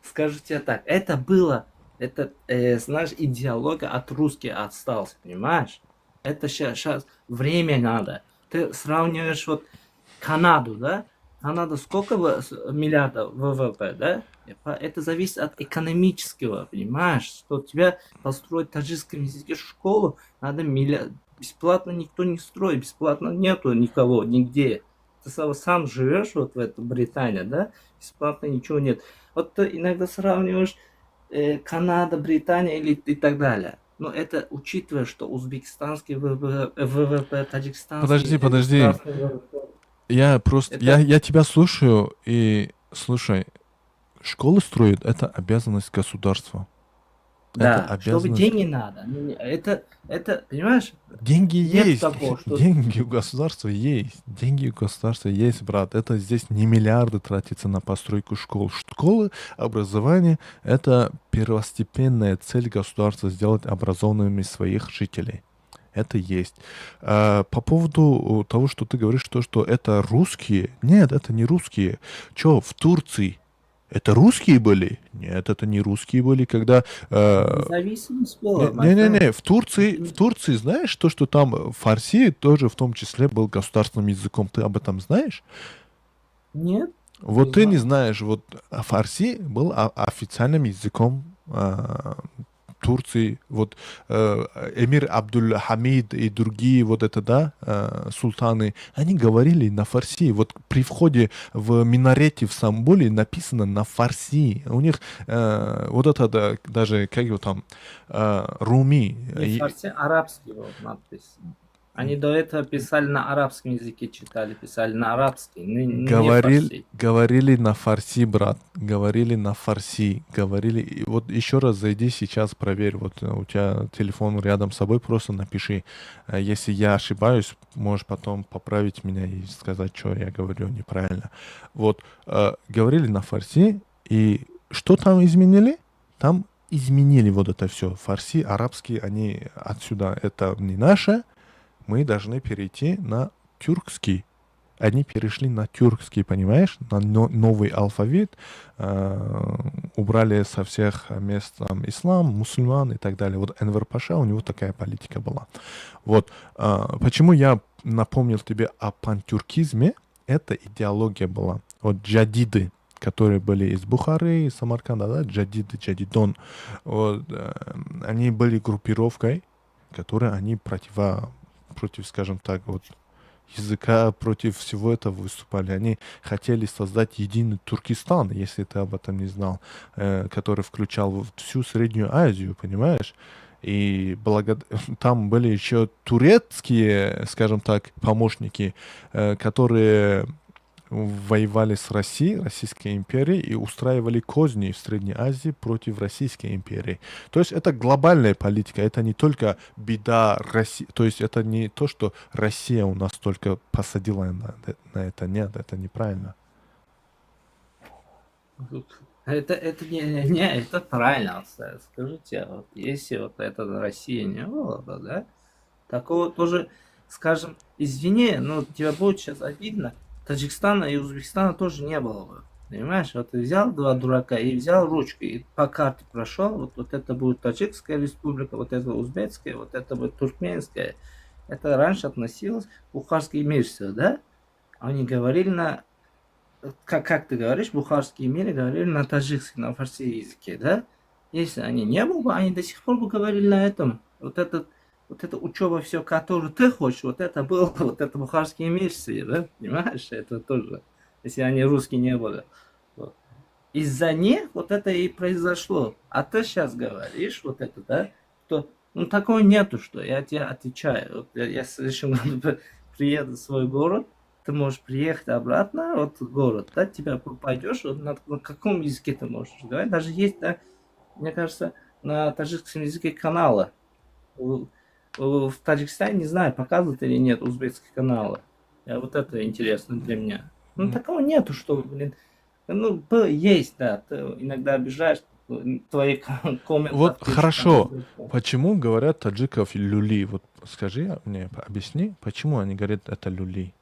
скажу тебе так, это было, это, знаешь, идеология от русских осталась, понимаешь? Это сейчас время надо. Ты сравниваешь вот Канаду, да? Канада сколько миллиардов ВВП, да? Это зависит от экономического, понимаешь? Что тебя построить в таджикском языке школу, надо миллиард. Бесплатно никто не строит, бесплатно нету никого, нигде. Ты сам живешь вот в этой Британии, да? Бесплатно ничего нет. Вот ты иногда сравниваешь Канада, Британия или и так далее. Но это учитывая, что узбекистанский ВВП, ВВП, таджикистанский, Подожди, подожди. Красный ВВП. Я просто, я тебя слушаю и слушай, школы строят — это обязанность государства. Да, Это чтобы обязанность. деньги надо. Ну, это, понимаешь, Деньги нет есть. такого, что Деньги у государства есть. Деньги у государства есть, брат. Это здесь не миллиарды тратятся на постройку школ. Школы, образование — это первостепенная цель государства — сделать образованными своих жителей. Это есть. А, по поводу того, что ты говоришь, то, что это русские. Нет, это не русские. Чё, в Турции это русские были? Нет, это не русские были, когда Независимость была, не, не, my не, в Турции, знаешь, то, что там фарси тоже в том числе был государственным языком, ты об этом знаешь? Нет. Вот Не ты не знаю. знаешь, вот фарси был официальным языком Турции, вот эмир Абдуль-Хамид и другие вот это, да, султаны, они говорили на фарси. Вот при входе в минарете в Стамбуле написано на фарси. У них вот это, да, даже, как его там, Руми. Не фарси, арабский вот надпись. Они до этого писали на арабском языке, читали, писали на арабский, не Говорили, фарси. Говорили на фарси, брат. Говорили на фарси. Говорили. И вот еще раз зайди сейчас, проверь. Вот у тебя телефон рядом с собой, просто напиши. Если я ошибаюсь, можешь потом поправить меня и сказать, что я говорю неправильно. Вот, говорили на фарси, и что там изменили? Там изменили вот это все. Фарси, арабский, они отсюда, это не наше. Мы должны перейти на тюркский. Они перешли на тюркский, понимаешь, на новый алфавит, убрали со всех мест там ислам, мусульман и так далее. Вот Энвер Паша, у него такая политика была. Вот почему я напомнил тебе о пантюркизме, это идеология была. Вот джадиды, которые были из Бухары, из Самарканда, да, джадиды, джадидон, вот, они были группировкой, которой они против, скажем так, вот языка, против всего этого выступали. Они хотели создать единый Туркестан, если ты об этом не знал, который включал всю Среднюю Азию, понимаешь? И там были еще турецкие, скажем так, помощники, которые воевали с Россией, Российской империей, и устраивали козни в Средней Азии против Российской империи. То есть это глобальная политика, это не только беда России, то есть это не то, что Россия у нас только посадила на это, нет, это неправильно. Это не, это правильно. Скажите, вот если вот это Россия не было бы, да, такого тоже, скажем, извини, но тебе будет сейчас обидно, Таджикистана и Узбекистана тоже не было бы. Понимаешь, вот ты взял два дурака и взял ручку, и по карте прошел, вот это будет Таджикская республика, вот это Узбекская, вот это будет Туркменская. Это раньше относилось к Бухарский эмирство, да? Они говорили на, как ты говоришь, бухарские эмиры говорили на таджикском, на фарси языке, да? Если они не были бы, они до сих пор бы говорили на этом. Вот эта учеба все, которую ты хочешь, вот это было, вот это бухарские эмирства, да? Понимаешь, это тоже, если они русские не были. Вот. Из-за них вот это и произошло. А ты сейчас говоришь вот это, да, что, ну, такого нету, что я тебе отвечаю. Вот я в следующем году приеду в свой город, ты можешь приехать обратно, вот в город, да, тебя пойдешь, вот на каком языке ты можешь разговаривать. Даже есть, да, мне кажется, на таджикском языке каналы. В Таджикистане, не знаю, показывают или нет узбекские каналы. Я вот это интересно для меня. Ну, такого нету, что, блин, ну, есть, да, ты иногда обижаешь, твои комменты. Вот хорошо, почему говорят таджиков люли? Вот скажи мне, объясни, почему они говорят это люли?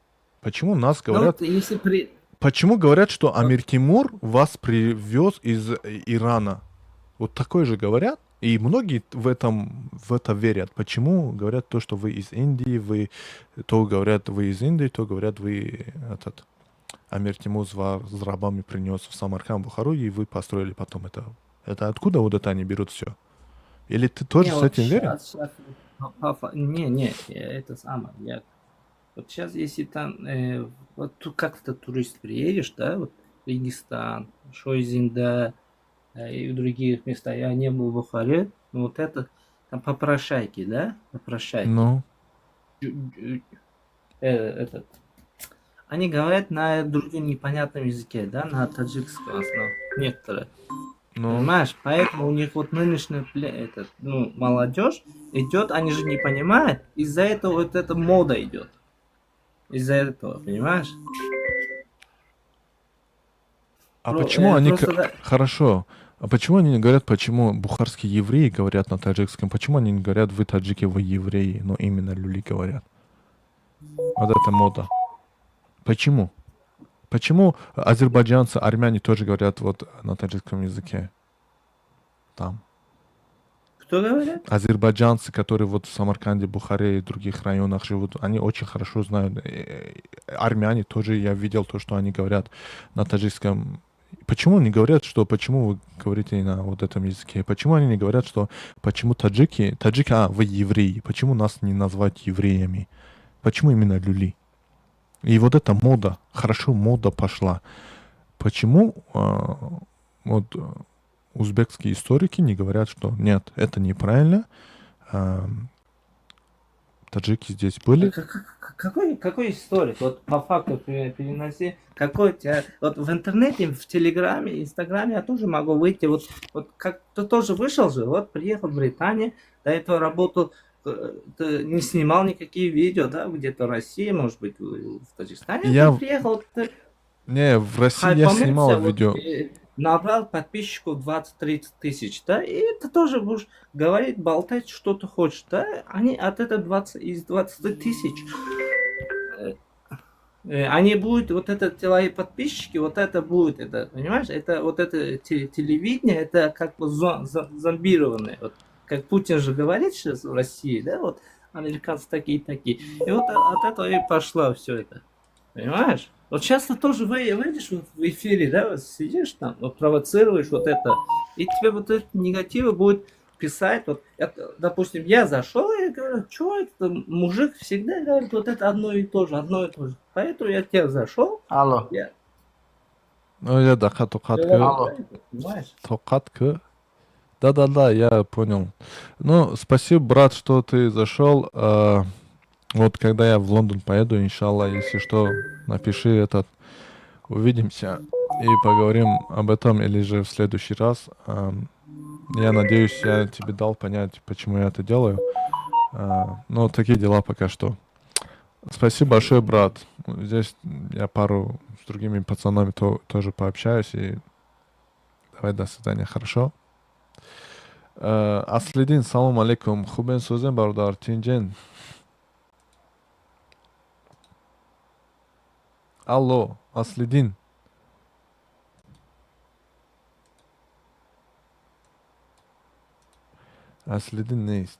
Почему нас Ну, говорят... вот если при... Почему говорят, что Амир Тимур вас привез из Ирана? Вот такое же говорят. И многие в это верят. Почему говорят то, что вы из Индии, вы то говорят, вы из Индии, то говорят, вы этот Амир Тимур с рабами принес в Самарканд, Бухару, и вы построили потом это. Это откуда вот это они берут все? Или ты тоже Не, с вот этим верен? щас, не, не, я это самое, я вот сейчас, если там, вот тут как-то турист приедешь, да, вот Регистан, Шойзинда, и в других местах, я не был в Бухаре, но вот это, там попрошайки, да, попрошайки. Ну. Этот, они говорят на другом непонятном языке, да, на таджикском в основном, некоторые. Ну. Понимаешь, поэтому у них вот нынешняя этот, ну, молодежь идет, они же не понимают, из-за этого вот эта мода идет. Из-за этого, понимаешь? А почему они просто да. Хорошо. А почему они не говорят, почему бухарские евреи говорят на таджикском? Почему они не говорят, вы таджики, вы евреи, но именно люли говорят? Вот это мода. Почему? Почему азербайджанцы, армяне тоже говорят вот на таджикском языке? Там. Кто говорит? Азербайджанцы, которые вот в Самарканде, Бухаре и других районах живут, они очень хорошо знают. Армяне тоже, я видел то, что они говорят на таджикском. Почему они говорят, что почему вы говорите на вот этом языке? Почему они не говорят, что почему таджики, таджики, а, вы евреи, почему нас не назвать евреями? Почему именно люли? И вот эта мода, хорошо мода пошла. Почему вот узбекские историки не говорят, что нет, это неправильно, Таджики здесь были. Какой историк? Вот по факту переноси. Какой тебя... Вот в интернете, в Телеграме, Инстаграме я тоже могу выйти. Вот как ты тоже вышел же, вот приехал в Британию, до этого работал, ты не снимал никакие видео, да, где-то в России, может быть, в Таджикистане. Я Ты приехал, ты Не, в России я хайпанулся, снимал вот, видео. Набрал подписчиков 20-30 тысяч, да, и ты тоже будешь говорить, болтать, что ты хочешь, да, они от этого 20, из 20 тысяч, они будут, вот это твои подписчики, вот это будет, это, понимаешь, это вот это телевидение, это как бы зомбированное, вот, как Путин же говорит сейчас в России, да, вот, американцы такие-такие, и вот от этого и пошло все это, понимаешь? Вот сейчас ты тоже выйдешь вот в эфире, да, вот сидишь там, вот провоцируешь вот это, и тебе вот этот негативы будет писать, вот, это, допустим, я зашел и говорю, что это, мужик всегда говорит вот это одно и то же, одно и то же. Поэтому я к тебе зашел. Алло. Я... Ну, я да, тоқат Алло. Понимаешь? Тоқат ку. Да-да-да, я понял. Ну, спасибо, брат, что ты зашел. Вот когда я в Лондон поеду, иншаллах, если что, напиши этот. Увидимся и поговорим об этом или же в следующий раз. Я надеюсь, я тебе дал понять, почему я это делаю. Но такие дела пока что. Спасибо большое, брат. Здесь я пару с другими пацанами тоже пообщаюсь. И давай, до свидания, хорошо? Аслидин, салом алейкум. Хубен сӯзен, бародар, тинҷен? Алло, Аслидин. Аслидин нест.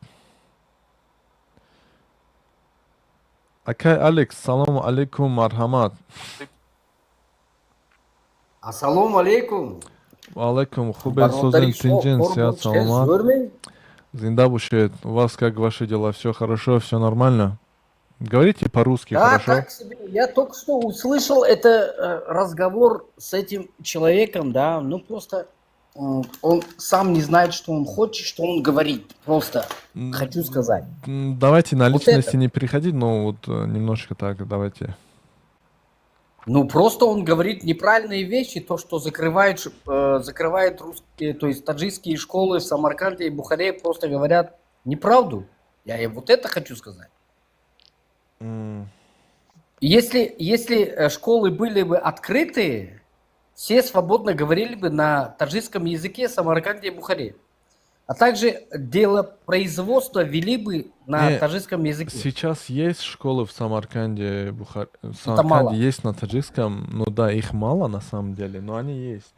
Акай Алекс, салому алейкум, марҳамат. Ассалому алейкум. Ва алейкум, хубен сӯзен, Бародари шумо тинҷен, қурбон сиҳат, чӣ саломат. зӯрме? Зинда бошед. У вас как ваши дела? Все хорошо, все нормально? Говорите по-русски, Да, хорошо? так себе. Я только что услышал это разговор с этим человеком, да, ну просто он сам не знает, что он хочет, что он говорит. Просто хочу сказать. Давайте на Вот личности это. не переходить, но вот немножко так, давайте. Ну, просто он говорит неправильные вещи, то, что закрывают русские, то есть таджикские школы в Самарканде и Бухаре, просто говорят неправду. Я и вот это хочу сказать. Если школы были бы открытые, все свободно говорили бы на таджикском языке в Самарканде и Бухаре. А также дело производства вели бы на Не, таджикском языке. Сейчас есть школы в Самарканде, в Это Самарканде мало. есть на таджикском, ну да, их мало на самом деле, но они есть.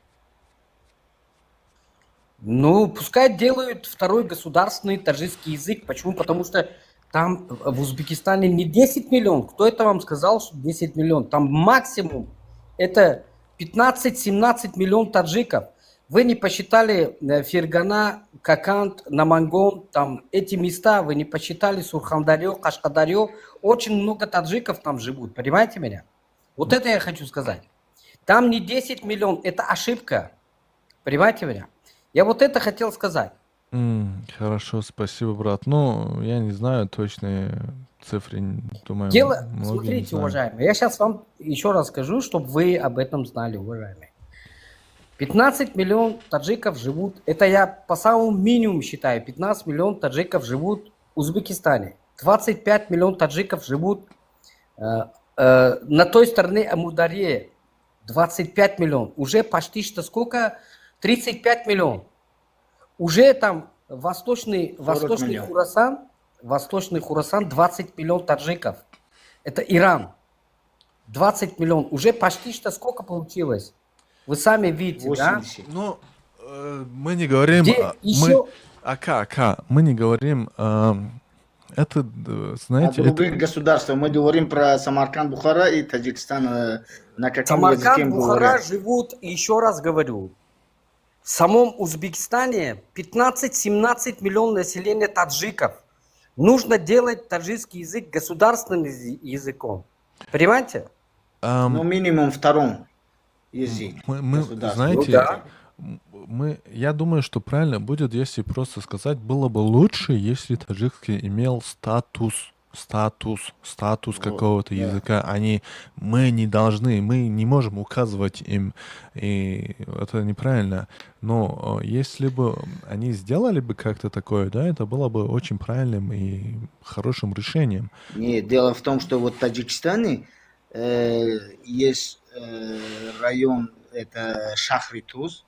Ну, пускай делают второй государственный таджикский язык. Почему? Потому что там в Узбекистане не 10 миллионов. Кто это вам сказал, что 10 миллионов? Там максимум это 15-17 миллионов таджиков. Вы не посчитали Фергана, Коканд, Намангон, там эти места, вы не посчитали Сурхандарью, Кашкадарью. Очень много таджиков там живут, понимаете меня? Вот это я хочу сказать. Там не 10 миллионов, это ошибка. Понимаете меня? Я вот это хотел сказать. Хорошо, спасибо, брат. Ну, я не знаю точные цифры, думаю, Дело, многие не смотрите, знают. уважаемые, я щас вам еще раз скажу, чтобы вы об этом знали, уважаемые. 15 миллионов таджиков живут, это я по самому минимуму считаю, 15 миллионов таджиков живут в Узбекистане, 25 миллионов таджиков живут на той стороне Амударье, 25 миллионов, уже почти что сколько? 35 миллионов. Уже там 40 миллионов. Восточный Хурасан 20 миллионов таджиков. Это Иран. 20 миллионов. Уже почти что сколько получилось? Вы сами видите, да? 80. Ну, мы не говорим, Где а, мы еще? Ака, ака, мы не говорим, это, знаете, О других это государствах. Мы говорим про Самарканд, Бухара и Таджикистан, на каком Самарканд, языке мы Бухара говорят? живут, еще раз говорю, в самом Узбекистане 15-17 миллионов населения таджиков. Нужно делать таджикский язык государственным языком. Понимаете? Ну, минимум втором язык государства. Знаете, Ну да. я думаю, что правильно будет, если просто сказать, было бы лучше, если таджикский имел статус Статус Вот, какого-то да. языка. Они, мы не должны, мы не можем указывать им, и это неправильно. Но если бы они сделали бы как-то такое, да, это было бы очень правильным и хорошим решением. Не, дело в том, что вот в Таджикистане есть район, это Шахритуз,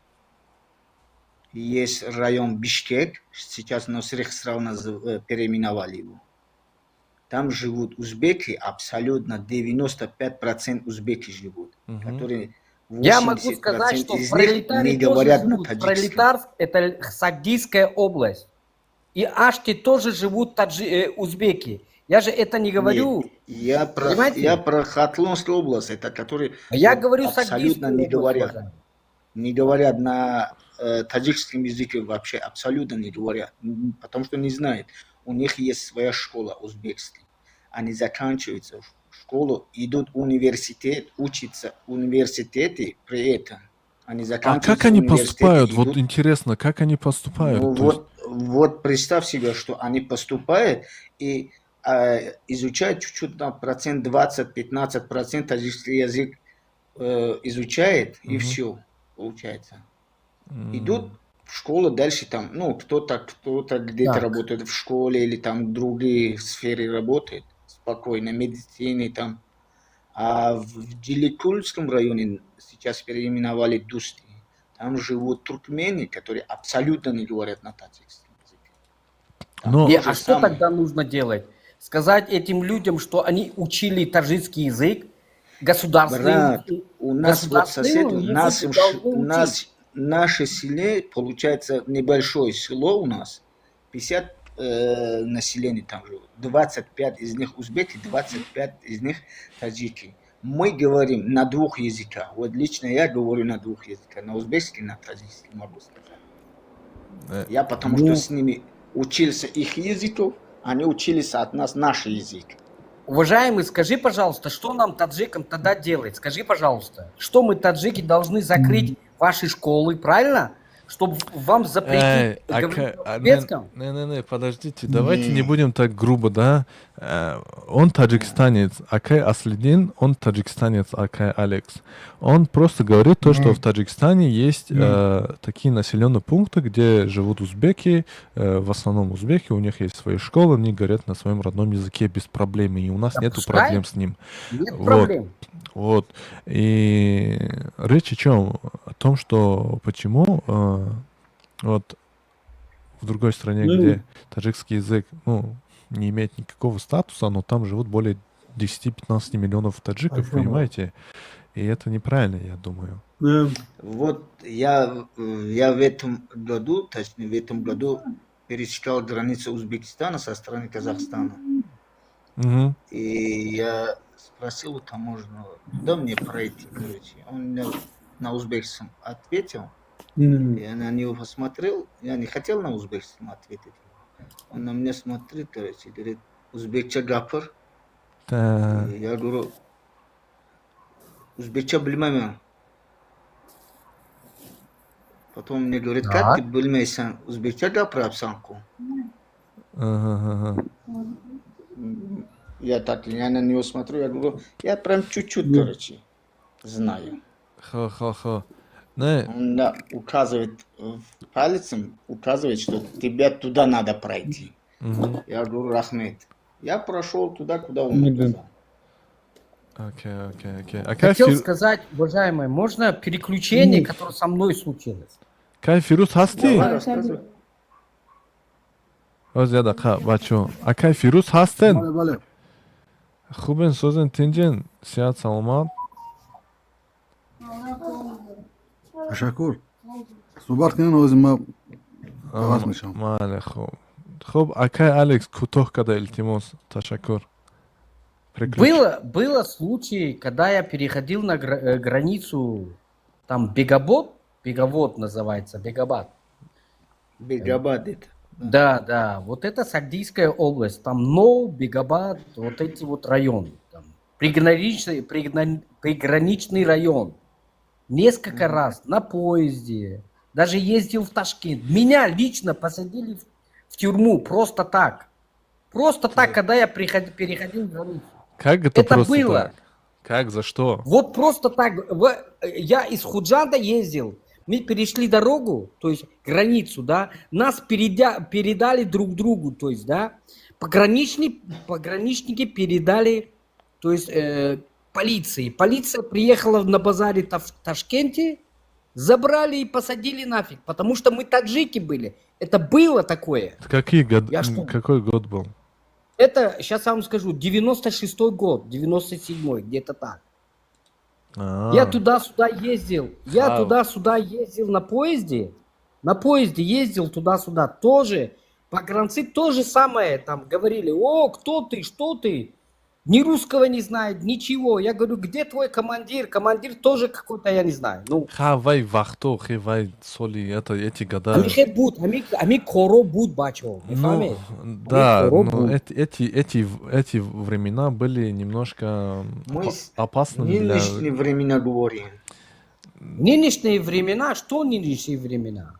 есть район Бишкек, сейчас Носир Хисрав переименовали его. Там живут узбеки, абсолютно 95% узбеки живут, Мгм. Которые Я могу сказать, 80% что в из них Пролетарии не тоже говорят на живут. таджикском. Пролетарск – это Согдийская область. И Ашти тоже живут узбеки. Я же это не говорю. Нет, я про, Понимаете? я про Хатлонскую область, это которые А я вот говорю абсолютно Согдийскую не область, говорят. уважаемый. Не говорят на таджикском языке вообще, абсолютно не говорят, потому что не знают. У них есть своя школа узбекская. Они заканчиваются школу, идут в университет, учатся в университете при этом. Они А заканчивают как они университет, поступают? Вот идут. интересно, как они поступают? Ну То есть вот, вот представь себе, что они поступают и изучают чуть-чуть, там, процент 20, 15% таджикский язык изучает, и Мгм. все, получается. Идут в школу дальше там, ну, кто-то где-то Так. работает в школе или там в другие сфере работает, спокойно, медицине там. А в Диликульском районе, сейчас переименовали Дусти, там живут туркмены, которые абсолютно не говорят на таджикском языке. Там Но Не, то же а что самое. тогда нужно делать? Сказать этим людям, что они учили таджикский язык, государственный Брат, язык, у нас вот государственный сосед, язык нас, должны учить. нас, наше селе, получается, небольшое село у нас, 50 населения там живут, 25 из них узбеки, 25 из них таджики. Мы говорим на двух языках. Вот лично я говорю на двух языках, на узбекском и на таджикском, могу сказать. Я потому Ну, что с ними учился их языку, они учились от нас наш язык. Уважаемый, скажи, пожалуйста, что нам, таджикам, тогда делать? Скажи, пожалуйста, что мы, таджики, должны закрыть ваши школы, правильно? Чтобы вам запретить Эй, говорить ака, на а, не, узбекском? не, не, не, подождите, давайте не Не. будем так грубо, да? Он таджикистанец, акай Аслидин, он таджикистанец, акай Алекс. Он просто говорит то, что в Таджикистане есть такие населенные пункты, где живут узбеки, в основном узбеки, у них есть свои школы, они говорят на своем родном языке без проблем, и у нас Да нету пускай. проблем с ним. Нет Вот. проблем. Вот. И речь о чем? О том, что почему вот в другой стране, Ну, где таджикский язык, ну, не имеет никакого статуса, но там живут более 10-15 миллионов таджиков, Спасибо. Понимаете? И это неправильно, я думаю. Да. Вот я в этом году, точнее в этом году пересекал границу Узбекистана со стороны Казахстана. Мгм. И я спросил у таможенного, куда мне пройти, короче. Он мне на узбекском ответил. Я на него посмотрел, я не хотел на узбекском ответить. Он на меня смотрит, короче, говорит: «O'zbekcha gapir». Да. Я говорю: «O'zbekcha bilmayman». Потом мне говорит: «Как Так. ты bilmaysan, o'zbekcha gapiryapsan-ku». Ага. Я так, я на него смотрю, я говорю: «Я прям чуть-чуть, Ну. короче, знаю». Хо-хо-хо. Не, Он, да, указывает пальцем, указывает, что тебе туда надо пройти. Мгм. Я говорю: «Rahmat». Я прошел туда, куда он Ну да. указал. Окей. А Хотел Фир- сказать, уважаемые, можно переключение, Ну. которое со мной случилось? Акай Фирӯз ҳастӣ? Давай, рассказывай. Оз я дақа, бачо. Акай Фирӯз ҳастен? Бале, бале. Хубен, созен, тинҷен, сиҳат, саломат. Ташаккур. Суҳбат кунед, ҳозир ма иваз мешавам. Мале, хуб. Хуб, акай Алекс, кӯтоҳ када, илтимос. Ташаккур. Приключ. Было случай, когда я переходил на границу, там Бегобод, Беговод называется, Бегобад. Бегабад это. Да, вот это Согдийская область, там Ноу, Бегобад, вот эти вот районы. Там, приграничный район. Несколько Мгм. Раз на поезде, даже ездил в Ташкент. Меня лично посадили в тюрьму просто так. Просто так, когда я переходил границу. Как это Это просто было. так? Как, за что? Вот просто так. Я из Худжанда ездил. Мы перешли дорогу, то есть границу, да. Нас передали друг другу, то есть, да. Пограничники передали, то есть, полиции. Полиция приехала на базаре в Ташкенте, забрали и посадили нафиг, потому что мы таджики были. Это было такое. Это какие годы? Я что? Какой год был? Это, сейчас я вам скажу, 96-й год, 97-й, где-то так. А. Я туда-сюда ездил. Я А. туда-сюда ездил на поезде. На поезде ездил туда-сюда тоже. Погранцы то же самое там говорили: о, кто ты, что ты? Ни русского не знает, ничего. Я говорю: где твой командир? Командир тоже какой-то, я не знаю. Ну, Ха, вай вақто, хе, вай соли, это эти года. Ами хел буд, ами коро буд, бачо. Ну, да, коро но буд. эти времена были немножко Мы опасными для. нынешние времена говорим. Нынешние времена, что нынешние времена?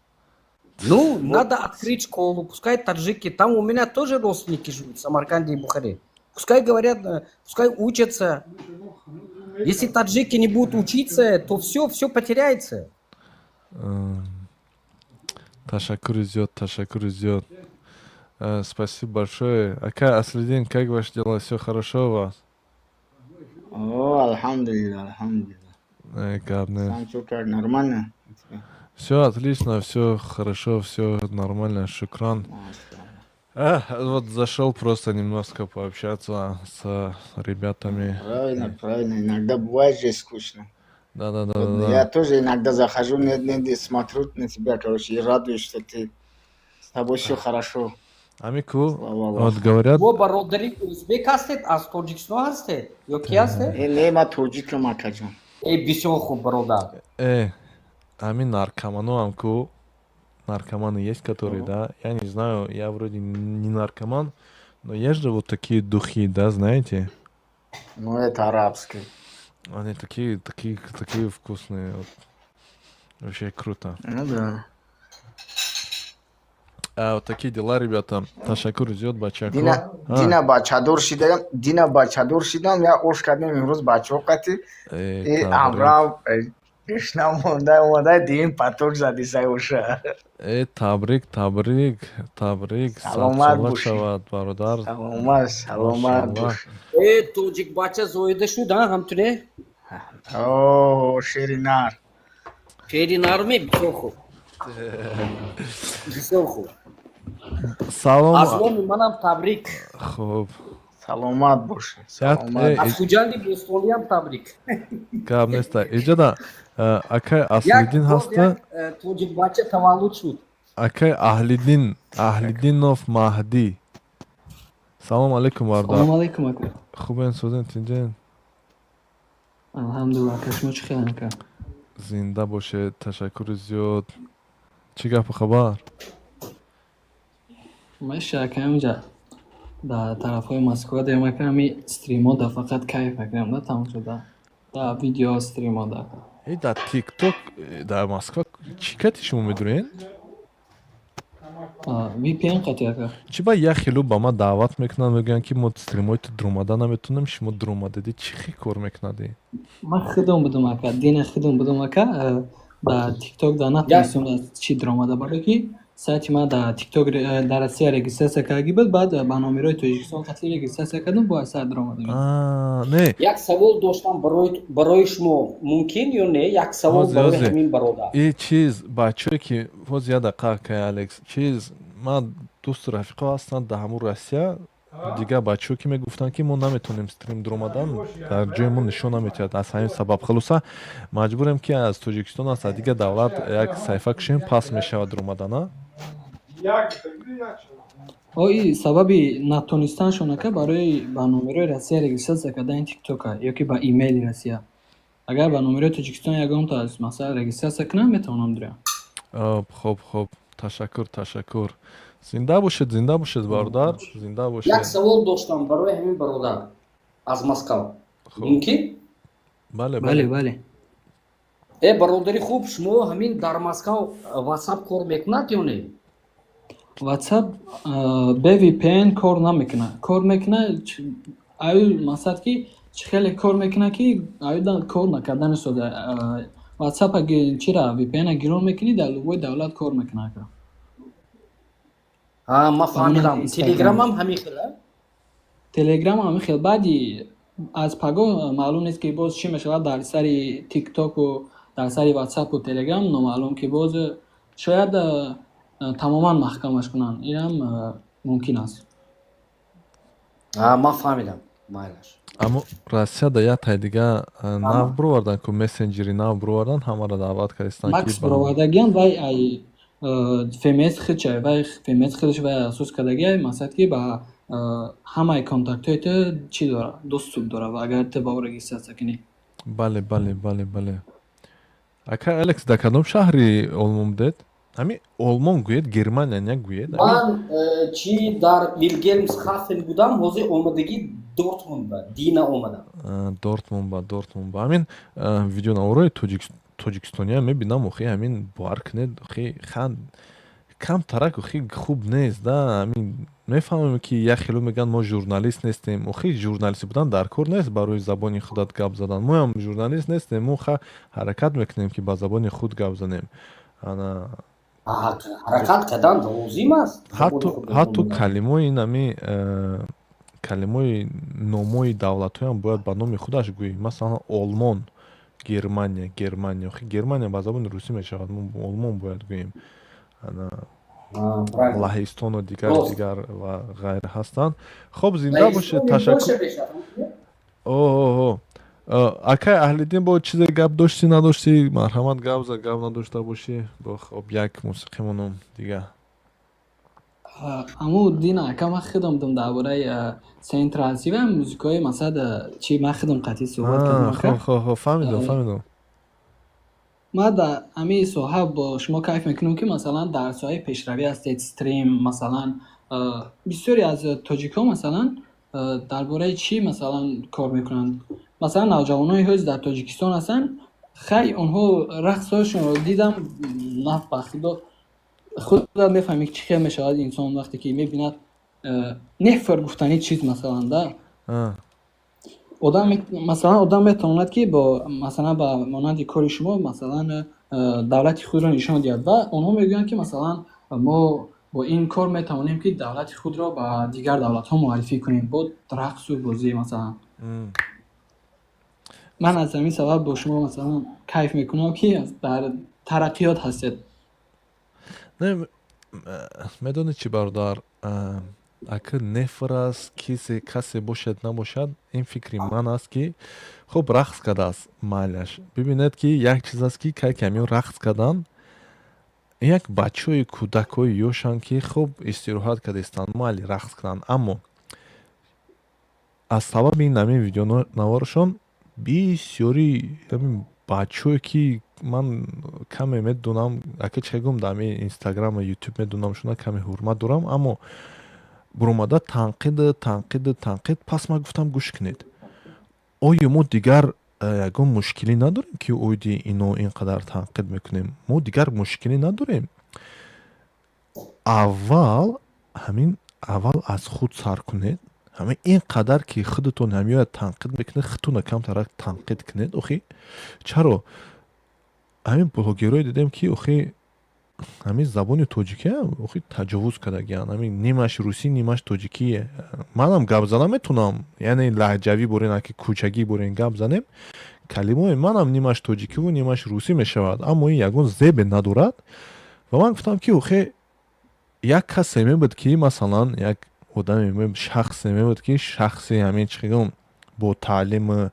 Ну, надо открыть школу, пускай таджики, там у меня тоже родственники живут в Самарканде и Бухаре. Пускай говорят, пускай учатся. Если таджики не будут учиться, то все, все потеряется. Ташаккури зиёд, ташаккури зиёд. Спасибо большое. Ака Аслидин, как ваши дела? Все хорошо у вас? О, алҳамдулиллаҳ, алҳамдулиллаҳ. Гап не. Сам что, как, нормально у тебя? Все отлично, все хорошо, все нормально, шукран. А, вот зашел просто немножко пообщаться с ребятами. Правильно, правильно. Иногда бывает же скучно. Да-да-да. Вот да. я тоже иногда захожу, нет, нет, смотрю на тебя, короче, и радуюсь, что ты с тобой все хорошо. Амику, Слава вот Аллаху. говорят, Во бародари узбек ҳастед, аз Тоҷикистон ҳастед? Ё ки ҳастед? Э, не, ма тоҷикам, акаҷон. Э, бисёр хуб, бародар. Ами наркоману амку, наркоманы есть, которые, да, я не знаю, я вроде не наркоман, но есть же вот такие духи, да, знаете? Ну, это арабский. Они такие, такие, такие вкусные, вот. Вообще круто. Ну да. А, вот такие дела, ребята. Ташаккур зиёд, бачако. Дина, дина бачадор шидам, дина бачадор шидам, я ош кардем имрӯз бачаҳо қати. Э, э, Абрам гушна монда омада, дим поток задисай оша. Э, табрик, табрик, табрик. Саломат Садсола бошӣ. шавад, бародар. Саломат, саломат Машаллах. бош. Э, тоҷик бача зоида шуд, а, ҳамтуне? О, шери нар. Шери нарме, бисёр хуб. Бисёр хуб. Салом. Аз номи манам табрик. Хуб. Саломат бошӣ. Як Саломат. Аз Хуҷанди Бӯстониям табрик. Гап неста. Иҷода, акай Як Аслиддин боз ҳаста? як тоҷик бача таваллуд шуд. Акай Аҳлиддин, Аҳлиддинов Маҳдӣ. Салом алейкум, бародар. Салом алейкум, ака. Хубен, созен, тинҷен? Алҳамдулилла, ака, шумо чӣ хелен, ака? Зинда бошед, ташаккури зиёд. Чӣ гапу хабар? Меша, ака, ҳаминҷа дар тарафҳои Москва дем, ака, ҳами стримҳо да фақат кайф акам да тамошо да. Да видео стримҳо да, ака. Э, дар Тикток, дар Москва чӣ кати шумо медурен? VPN қати, ака. Чӣ ба як хело ба ман даъват мекунанд, мегӯянд, ки мо стримҳои ту дуромада наметонем, шумо дуромадедӣ, чӣ хел кор мекунадӣ? Ман худам будам, ака, дина худам будам, ака, дар ТикТок да натонистам да чӣ дуромада, барое ки сайти ман дар ТикТок дар Россия регистрация кардаги буд, баъд ба номерои Тоҷикистон қатъи регистрация кардам, бо аз сайт дуромадам. Не. Як савол доштам барои шумо, мумкин ё не, як савол ҳози барои ҳози ҳамин бародар. И чиз, бачае ки ҳози як дақиқа, акай Алекс, чиз, ман дӯсту рафиқо ҳастанд дар ҳамун Россия, дигар бачаҳо, ки мегуфтанд, ки мо наметонем стрим дуромадан, дар ҷои мо нишон наметиҳад. Аз ҳамин сабаб, хулоса, маҷбурем, ки аз Тоҷикистон, аз дигар давлат як саҳифа кушем, пас мешавад дуромадана. Ои сабаби натонистаншон, ака, барои ба номерои Россия регистрация кардани ТикТока ё ки ба имейли Россия. Агар ба номерои Тоҷикистон ягонта аз масалан регистрация кунам, метавонам дурям. Хоб, хоб, ташаккур, ташаккур, зинда бошед, зинда бошед, бародар, зинда Як бошед. савол доштам барои ҳамин бародар аз Москав, мумкин? Бале. Бале, бале. Э, бародари хуб, шумо ҳамин дар Москав WhatsApp кор мекунад ё не? WhatsApp бе VPN кор намекунад. Кор мекунад, аю мақсад ки чӣ хеле кор мекунад, ки аю кор накардани сода. WhatsApp чира VPN гирон мекунӣ, дар любой давлат кор мекунад. Ҳа, ман фаҳмидам. Телеграмам ҳамин хел? Телеграм ҳамин хел. Баъди аз пагоҳ маълум нест, ки боз чӣ мешавад дар сари Тиктоку, дар сари Ватсапу Телеграм. Номаълум, ки боз шояд тамоман маҳкамаш кунанд, инам мумкин аст. Ман фаҳмидам, майлаш. Аммо Россияда як тай дига нав бировардан ку, мессенҷери нав бировардан, ҳамаро даъват кардистанд. Макс бировардагиан, вай ай ФМС худчай, вай ФМС худаш вай асос кардагиай. Мақсад, ки ба ҳамаи контактҳои ту чӣ дора, доступ дора, ва агар ту ба ӯ регистрация кунӣ. Бале. Ака Алекс, дар кадом шаҳри Олмон будед? Ҳамин Олмон гӯед, Германия нагӯед. Ман чӣ, дар Вилгелмсхафен будам, ҳозир омадагӣ Дортмунд ба дина омадам. Дортмунд ба ҳамин видеонаворҳои тоҷикистониям мебинам. Охи, ҳамин бовар кунед, охи, хан камтарак, охи, хуб нест да. Ҳамин мефаҳмем, ки як хело мегӯянд, мо журналист нестем. Охи, журналист будан дар кор нест барои забони худат гап задан. Моам журналист нестем, мо ха ҳаракат мекунем, ки ба забони худ гап занем. Ана Ҳаракат кардан лозим аст. Ҳатто калимаи инами калимаи номои давлатҳоям бояд ба номи худаш гӯӣ. Масалан, Олмон, Германия. Охи, Германия ба забони русӣ мешавад, мо Олмон бояд гӯем. Ана Лаҳистону дигар дигар ва ғайра ҳастанд. Хоб, зинда бошед, ташаккур. Оҳо, акай Аҳлиддин, бо чизе гап доштӣ, надоштӣ? Марҳамат, гап за. Гап надошта бошӣ, бо хоб, як мусиқӣ монум дига. Аму дина, ака, ман худам дум дар бораи Централ Си ва музикаҳои, масалан, чи ман худам қатъи суҳбат кардам. Хо, фаҳмидам. Ман дар ҳамин соҳа бо шумо кайф мекунам, ки масалан дар соҳаи пешравӣ ҳастед, стрим. Масалан, бисёре аз тоҷикҳо, масалан, дар бораи чӣ, масалан, кор мекунанд? Масалан, навҷавонони ҳоз дар Тоҷикистон ҳастанд. Хай, онҳо рақсҳояшонро дидам, наф ба худо, худат мефаҳмӣ, чӣ хел мешавад инсон, вақте ки мебинад нефр гуфтани чиз, масалан, да. Одам, масалан, одам метавонад, ки бо, масалан, ба монанди кори шумо, масалан, давлати худро нишон диҳад. Ва онҳо мегӯянд, ки масалан мо бо ин кор метавонем, ки давлати худро ба дигар давлатҳо муаррифӣ кунем бо рақсу бозӣ. Масалан, ман аз ҳамин сабаб бо шумо, масалан, кайф мекунам, ки дар тараққиёт ҳастед. Не, медонӣ чӣ, бародар, ака, нефр аст, кисе касе бошад, набошад, ин фикри ман аст, ки хуб рақс кардааст, майлаш. Бибинед, ки як чиз аст, ки кай ки ҳамин рақс кардан, як бачаҳои кӯдакҳои ёшанд, ки хуб истироҳат кардаистанд, майли рақс кунанд. Аммо аз сабаби ин ҳамин видеонаворашон бисёри ҳамин бачаҳое, ки ман каме медонам, ака, чӣ гум, дар ҳамин Инстаграму Ютуб медонамшона, каме ҳурмат дорам, аммо буромада танқиду танқиду танқид. Пас ман гуфтам: гӯш кунед, оё мо дигар ягон мушкилӣ надорем, ки оиди ино ин қадар танқид мекунем? Мо дигар мушкилӣ надорем. Аввал ҳамин, аввал аз худ сар кунед. Ҳамин ин қадар ки худатон ҳамёя танқид мекунед, худтона камтарак танқид кунед. Охи, чаро ҳамин блогерое дидем, ки охи, ҳамин забони тоҷикиам, охи, таҷовуз кардагианд? Ҳамин нимаш русӣ, нимаш тоҷикӣ. Манам гап зада метунам, яъне лаҳҷавӣ борен, аки кӯчагӣ борен гап занем, калимаи манам нимаш тоҷикиву нимаш русӣ мешавад, аммо ин ягон зебе надорад. Ва ман гуфтам, ки охе, як касе мебуд, ки масалан як одаме, шахсе мебуд, ки шахси ҳамин, чӣ гум, бо таълиму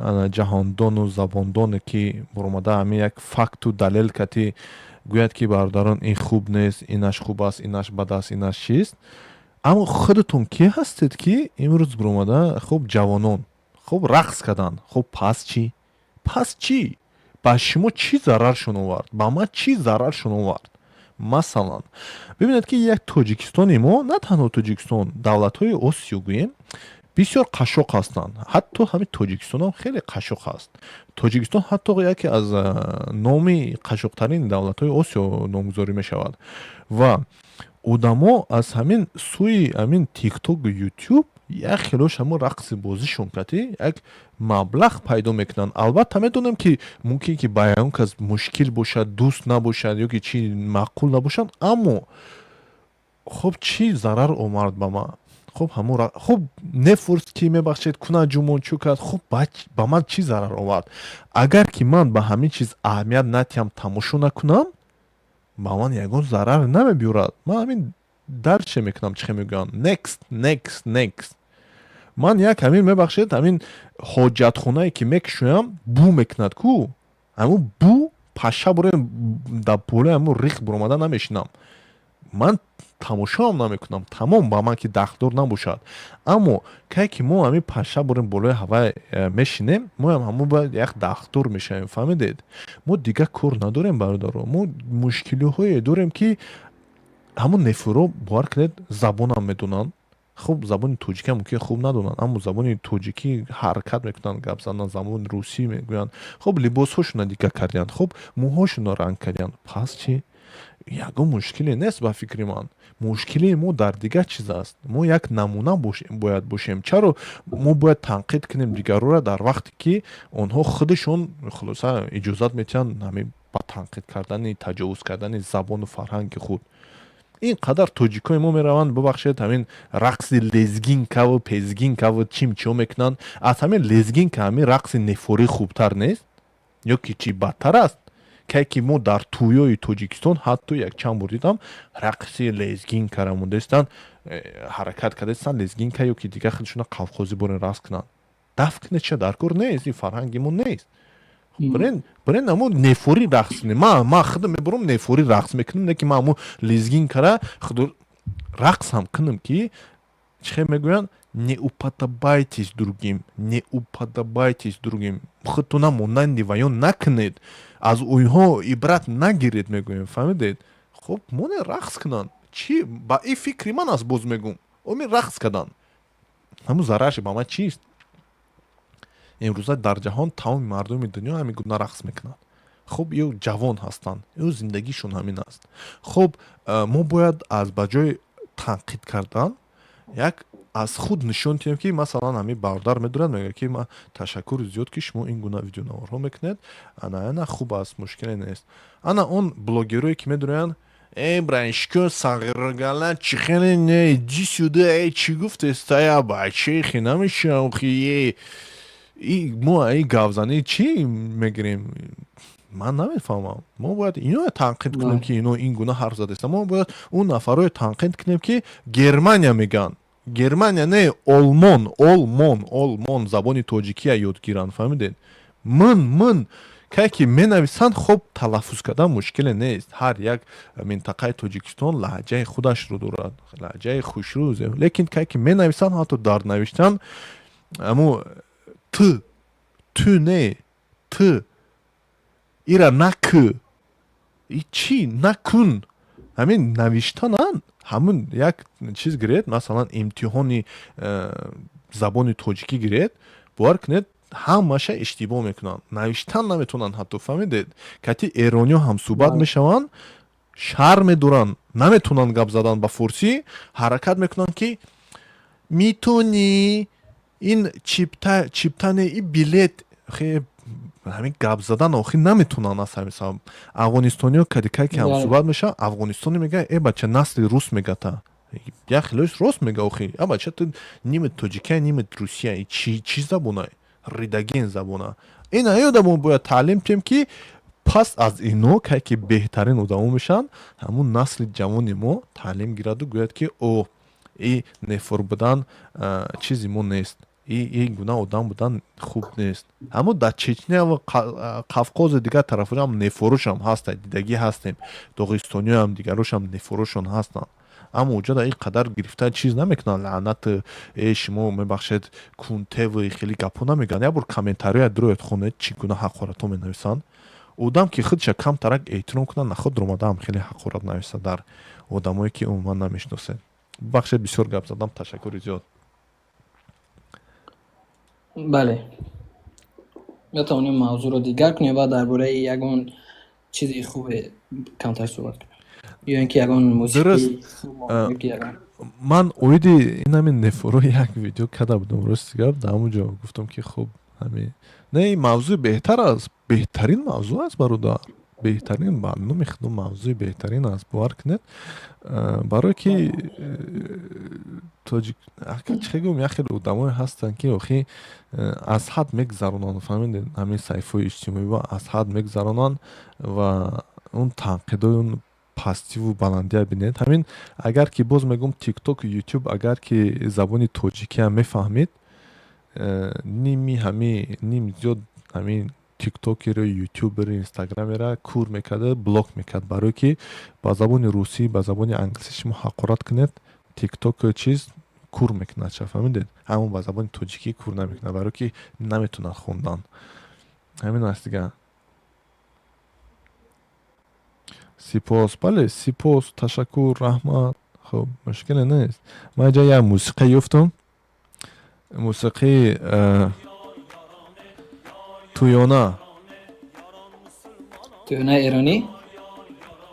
ҷаҳондону забондоне, ки буромада ҳамин як факту далел кати гӯяд, ки бародарон, ин хуб нест, инаш хуб аст, инаш бад аст, инаш чист. Аммо худатон кӣ ҳастед, ки имрӯз буромада, хуб, ҷавонон хуб рақс карданд, хуб, пас чӣ? Пас чӣ? Ба шумо чӣ зараршон овард? Ба ман чӣ зараршон овард? Масалан, бибинед, ки як Тоҷикистони мо, на танҳо Тоҷикистон, давлатҳои Осиё гӯем, бисёр қашшоқ ҳастанд. Ҳатто ҳамин Тоҷикистонам хеле қашшоқ аст. Тоҷикистон ҳатто яке аз номи қашшоқтарин давлатҳои Осиё номгузорӣ мешавад. Ва Одамо аз ҳамин сӯи ҳамин Тиктоку Ютуб як хелош ҳамон рақси бозишон кати як маблағ пайдо мекунанд. Албатта, медонем, ки мумкин ки ба ягон кас мушкил бошад, дӯст набошад ё ки чи маъқул набошад, аммо хуб, чӣ зарар омад ба ман? Хуб, ҳамон хуб нефурс ки, мебахшед, куна ҷумончӯ кард. Хуб, ба ман чӣ зарар овард? Агар ки ман ба ҳамин чиз аҳамият натиҳам, тамошо накунам, ба ман ягон зарар намебиёрад. Ман ҳамин дарче мекунам, чӣ мегӯянд, next, next, next. Ман як ҳамин, мебахшед, ҳамин ҳоҷатхонае ки мекушоям, бӯ мекунад ку, ҳамун бӯ паша бурем дар болои ҳамун рих буромада намешинам, ман тамошоам намекунам, тамом, ба ман ки дахлдор набошад. Аммо кай ки мо ҳамин паша бурем болои ҳавай мешинем, моам ҳамун бояд як дахлдор мешавем, фаҳмидед? Мо дигар кор надорем, бародаро, мо мушкилиҳое дорем, ки ҳамун нефуро, бовар кунед, забонам медонанд хуб, забони тоҷикиам мумкин хуб надонанд, аммо забони тоҷикӣ ҳаракат мекунанд гап задан, забони русӣ мегӯянд. Хуб, либосҳошона дигар кардиянд, хуб, мӯҳошонро ранг кардиянд. Пас чӣ? Ягон мушкиле нест. Ба фикри ман, мушкилии мо дар дигар чиз аст. Мо як намуна бояд бошем. Чаро мо бояд танқид кунем дигарора дар вақте ки онҳо худашон, хулоса, иҷозат метиҳанд ҳамин ба танқид кардани, таҷовуз кардани забону фарҳанги худ? Ин қадар тоҷикои мо мераванд, бубахшед, ҳамин рақси лезгинкаву пезгинкаву чим чиё мекунанд. Аз ҳамин лезгинка ҳамин рақси нефорӣ хубтар нест ё ки чӣ бадтар аст? Кай ки мо дар тӯёи Тоҷикистон ҳатто якчанд бор дидам, рақси лезгинкара мондастанд, ҳаракат кардастанд, лезгинка ё ки дигар худшона қавқозӣ борен рақс кунанд. Даф кунед, ча дар кор нест, ин фарҳанги мо нест. Бирен амо нефорӣ рақс кунем. Ман худам мебурам, нефорӣ рақс мекунам, не ки ман амо лезгинкара худу рақс ҳам кунам, ки чӣ хел мегӯянд, не уподобайтесь другим, не уподобайтесь другим, худтона монанди ваён накунед, аз онҳо ибрат нагиред, мегӯем, фаҳмидед? Хуб, моне рақс кунанд, чӣ ба ин фикри ман аст, боз мегӯм, оми рақс кардан ҳамун зарарши ба ман чист? Имрӯза дар ҷаҳон тамоми мардуми дунё ҳамин гуна рақс мекунанд. Хуб, ё ҷавон ҳастанд, ё зиндагишон ҳамин аст. Хуб, мо бояд аз ба ҷои танқид кардан як аз худ нишон диҳем, ки масалан ҳамин бародар медорад, мегӯяд, ки ман ташаккури зиёд, ки шумо ин гуна видеонаворҳо мекунед, ана ана хуб аст, мушкиле нест. Ана он блогерое ки медоранд: «Эй, браншко, сағиргала, чӣ хеле, не, иди сюда, эй, чӣ гуфтестая, бачаи намешавам хи». И мо и гавзанӣ чӣ мегирем, ман намефаҳмам. Мо бояд иноя танқид кунем, ки ино ин гуна ҳарф задастанд. Мо бояд он нафарое танқид кунем, ки Германия мегӯянд, Германия не, Олмон, Олмон, Олмон, забони тоҷикия ёд гиранд, фаҳмидед? Мын кай ки менависанд, хуб, талаффуз кардан мушкиле нест. Ҳар як минтақаи Тоҷикистон лаҳҷаи худашро дорад, лаҳҷаи хушрӯ, лекин кай ки менависанд, ҳатто дар навиштан амо т, ту не, т ира на к и чӣ накун, ҳамин навиштанан ҳамун як чиз гиред, масалан, имтиҳони забони тоҷикӣ гиред, бовар кунед, ҳамаша иштибоҳ мекунанд, навиштан наметавонанд ҳатто, фаҳмидед? Кати эрониё ҳамсӯҳбат мешаванд, шарм медоранд, наметавонанд гап задан ба форсӣ, ҳаракат мекунанд, ки митонӣ ин чипта, чиптане, и билет, ҳамин гап задан охир наметавонанд. Аз ҳамин сабаб афғонистониё кадикай ки ҳамсӯҳбат мешаванд, афғонистони мега: «Э, бача, насли рус», мегата. Як хелош рост мега: «Охи, а бача, ту ними тоҷикия, ними русия, чӣ забонай, ридаген забона?» Ин аёда мо бояд таълим кунем, ки пас аз ино кай ки беҳтарин одамо мешаванд, ҳамун насли ҷавони мо таълим гираду гӯяд, ки о, и нефор будан чизи мо нест, и гуна одам будан хуб нест. Ҳамо дар Чечня ва Қавқози дигар тарафҳоам нефорушам ҳаста, дидагӣ ҳастем, доғистониёам, дигарошам нефорушон ҳастанд, аммо уҷода ин қадар гирифта чиз намекунанд, лаънат, э, шумо, мебахшед, кунтеву хеле гапҳо намегӯянд. Як бор комментария дурояд, хонед, чӣ гуна ҳақоратҳо менависанд. Одам ки худша камтарак эҳтиром кунад, наход омадаам хеле ҳақорат нависад дар одамое ки умуман намешиносед. Бахшед, бисёр гап задам, ташаккури зиёд. Бале, метавонем мавзӯъро дигар кунем ва дар бораи ягон чизи хубе камтар суҳбат кунем. Ё ин ки ягон Дуруст. мусиқии ёки ягон. Ман оиди ин ҳамин нефоро як видео карда будам, рости гап, дар ҳамон ҷо гуфтам, ки хуб, ҳамин не, ин мавзӯи беҳтар аст, беҳтарин мавзӯъ аст, бародар, беҳтарин, ба номи худо, мавзӯи беҳтарин аст, бовар кунед. Барое ки тоҷик чӣ гӯм, як хеле одамое ҳастанд, ки охи аз ҳад мегзаронанд, фаҳмидед, ҳамин саҳифаҳои иҷтимоӣ ва аз ҳад мегзаронанд ва он танқидои, он пастиву баландия бинед. Ҳамин агар ки, боз мегӯм, тиктоку ютуб агар ки забони тоҷикиам мефаҳмид, ними ҳами ним зиёд ҳамин тиктокеро, ютуберо, инстаграмера кур мекарда, блок мекард, барое ки ба забони русӣ, ба забони англисӣ шумо ҳақорат кунед, тикток чиз кур мекунад ша, фаҳмидед? Аммо ба забони тоҷикӣ кур намекунад, барое ки наметавонад хондан. Ҳамин аст дига. Сипос, бале, сипос, ташаккур, раҳмат. Хуб, мушкиле нест. Ман инҷа як мусиқӣ ёфтам, мусиқии тӯёна. Тӯёнаи эронӣ?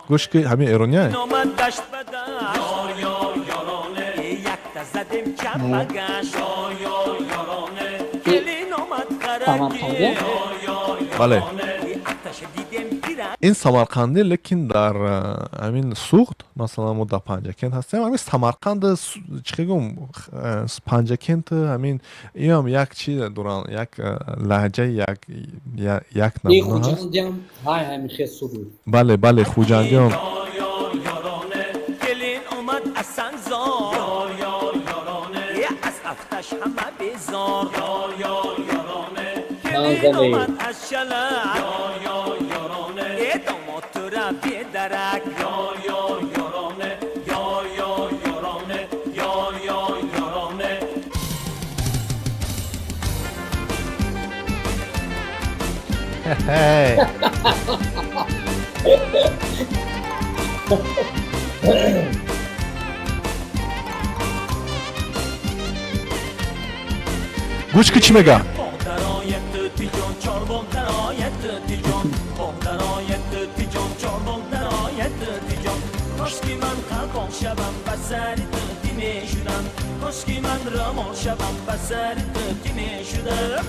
Гӯш ки, ҳамин эрония. Омад дашт ба дашт, якта задем чапа гашт, келин омад Самарқандия? Бале. Аташа дидем пира. Ин самарқандӣ, лекин дар ҳамин Суғд, масалан, мо дар Панҷакент ҳастем, ҳамин Самарқанд, чӣ гӯм, Панҷакент, ҳамин иам як чи доранд, як лаҳҷаи як И намуна ҳаст. Хуҷандиам ҳай ҳамин хел суруд. Бале, бале, хуҷандиён. Келин омад аз сангзор, аз афташ ҳама безор, келин Назанед. омад аз шалак, э домод тура бедарак. Ҳей. Гӯш ки, чӣ мега. Боғ дарояд тиҷон, чорбоғ дарояд тиҷон, боғ дарояд тиҷон, чорбоғ дарояд тиҷон. Кошки ман қалқон шавам, ба сари ту ки мешудам, кошки ман рамон шавам, ба сари ту ки мешудам.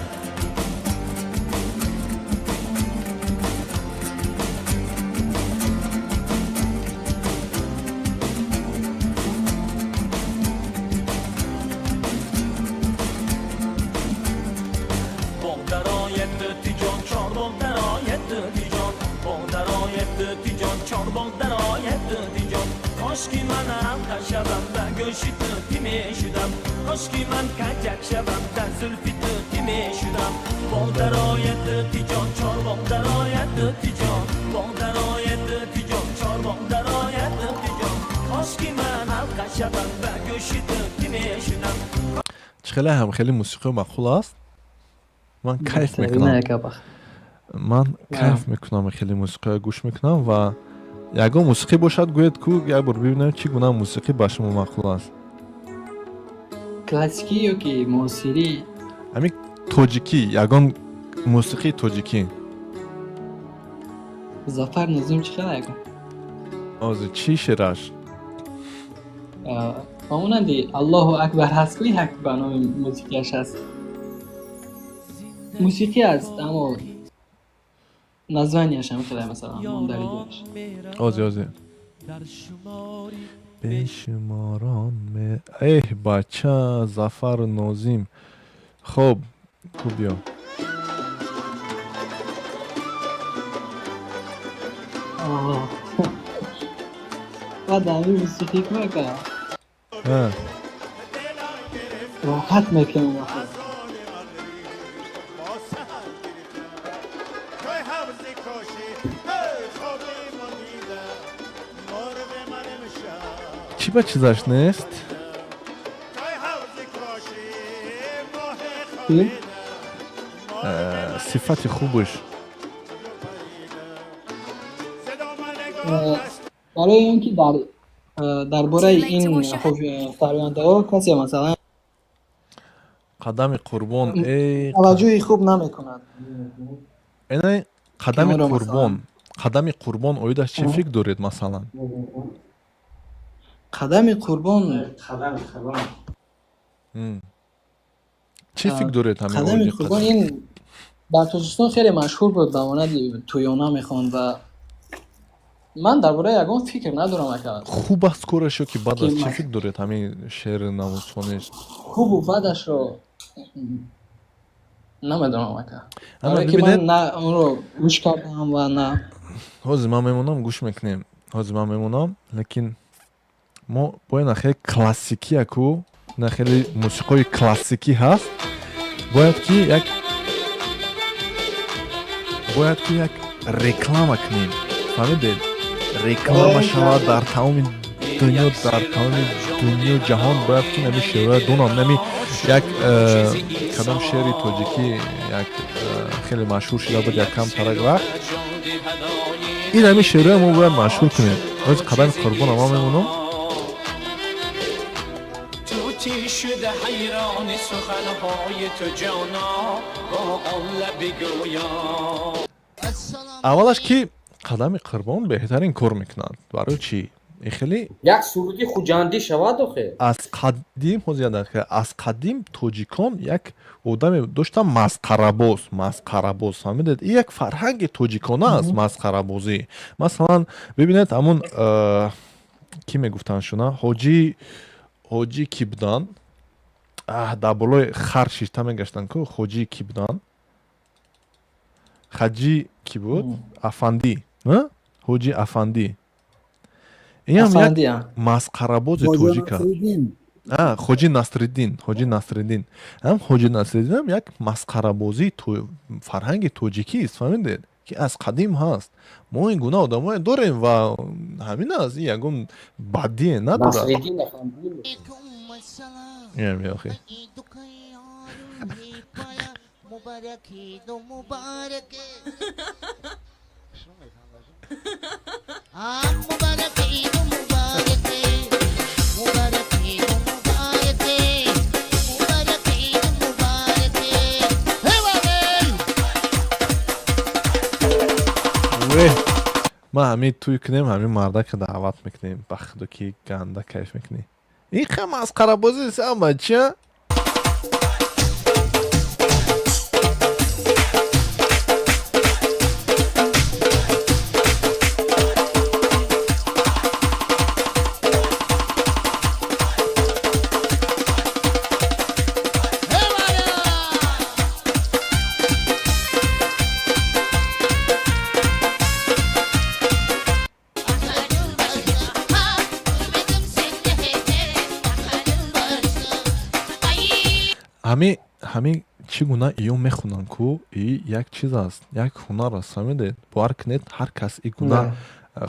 Боғ дарояд тиҷон, чорбоғ дарояд тиҷон, боғ дарояд тиҷон, чорбоғ дарояд тиҷон. Кошки ман алқа шавам, ба гӯши ту ки мешудам, кошки ман каҷак шавам, дар зулфи ту ки мешудам. Боғ дарояд тиҷон, чорбоғ дарояд тиҷон, боғ дарояд тиҷон, чорбоғ дарояд тиҷон. Кошки ман алқа шавам, ба гӯши ту ки мешудам. Чӣ хеле ҳам хеле мусиқио маъқул аст, ман кайф Беҳтарина мекунам. Яка бахт. Ман кайф мекунам, хеле мусиқиҳо гӯш мекунам ва ягон мусиқӣ бошад, гӯед ку, як бор бибинем, чӣ гуна мусиқӣ ба шумо маъқул аст. Классикӣ ё ки муосирӣ? Ҳамин тоҷикӣ, ягон мусиқии тоҷикӣ. Зафар Нозим чӣ хел яка? Ҳозир, чӣ шеъраш? Ба монанди Аллоҳу акбар ҳаст ку, як ба номи мусиқиаш ҳаст, мусиқӣ аст, аммо названияш ҳам хеле, масалан, мундариҷаш. Ҳозир, ҳозир. Бешуморон ме, эҳ, бача, Зафару Нозим. Хоб, ку, биё. Оҳ. Баъд ҳамин мусиқӣ ку ака роҳат мекунам охир. Чӣ ба чизаш нест? Чӣ? Сифати хубаш. Барои он ки дар бораи ин сарояндаҳо касе, масалан, Қадами Қурбон, эй. таваҷҷӯҳи хуб намекунад. Ина, Қадами Ки онро Қурбон. Қадами Қурбон оидаш чӣ фикр доред, масалан? Қадами Қурбон. Қадами Қурбон. Чӣ фикр доред ҳамин Қадами оиди Қурбон? қадам? Ин дар Тоҷикистон хеле машҳур буд, ба монанди тӯёна мехонд ва ман дар бораи ягон фикр надорам, ака. Хуб аст кораш ё ки бад Ки аст? Чӣ фикр доред ҳамин шеъри намозхониш? Хубу бадашро намедонам, ака. Ана Барое ки ман бибинед. на онро гӯш кардам ва на Ҳозир ман мемонам, гӯш мекунем. Ҳозир ман мемонам, лекин мо бояд на хеле классикӣ аку, на хеле мусиқои классикӣ ҳаст, бояд ки як реклама кунем, фаҳмидед? Реклама шавад дар тамоми дунё, дар тамоми дунё ҷаҳон бояд ки нами шеърҳоя донам. Нами як кадом шеъри тоҷикӣ як хеле машҳур шуда буд якам тарак вақт, ин ҳами шеърҳоя мо бояд машҳур кунем. Ҳозир Қадами Қурбона ман мемонам. توتی شده حیران سخنهای تو جانا با آن لب گویا. Аввалаш ки Қадами Қурбон беҳтарин кор мекунад. Барои чӣ и хеле Як суруди хуҷандӣ шавад охе. Аз қадим, ҳозир як дақиқа, аз қадим тоҷикон як одаме доштан, масқарабоз, масқарабоз, фаҳмидед? Ин як фарҳанги тоҷикона аст, масқарабозӣ. Масалан, бибинед, ҳамун кӣ мегуфтанд шуна, ҳоҷӣ кӣ буданд, дар болои хар шишта мегаштанд ку, ҳоҷӣ кӣ буданд, хаҷӣ кӣ буд, афандӣ, ҳоҷи афандӣ, инам як Афандӣ, а. масқарабози Хоҷа тоҷик аст. Насриддин. Хоҷи Насриддин, Хоҷи Насриддин ҳам, Хоҷи Насриддинам як масқарабозии фарҳанги тоҷикист, фаҳмидед, ки аз қадим ҳаст. Мо ин гуна одамое дорем ва ҳамин аст, ин ягон бадие надорад. Насриддин Афандӣ. Инам охи. مبارک عید مبارک مبارک عید مبارک مبارک عید مبارک مبارک عید مبارک. هی. Ве, ма ҳамин тӯй кунем, ҳамин мардака даъват мекунем, ба худо ки ганда кайф мекунӣ. Ин ха масқарабозӣ ама чия. Ҳамин чӣ гуна иё мехонанд ку, и як чиз аст, як ҳунар аст, фаҳмидед? Бовар кунед, ҳар кас и гуна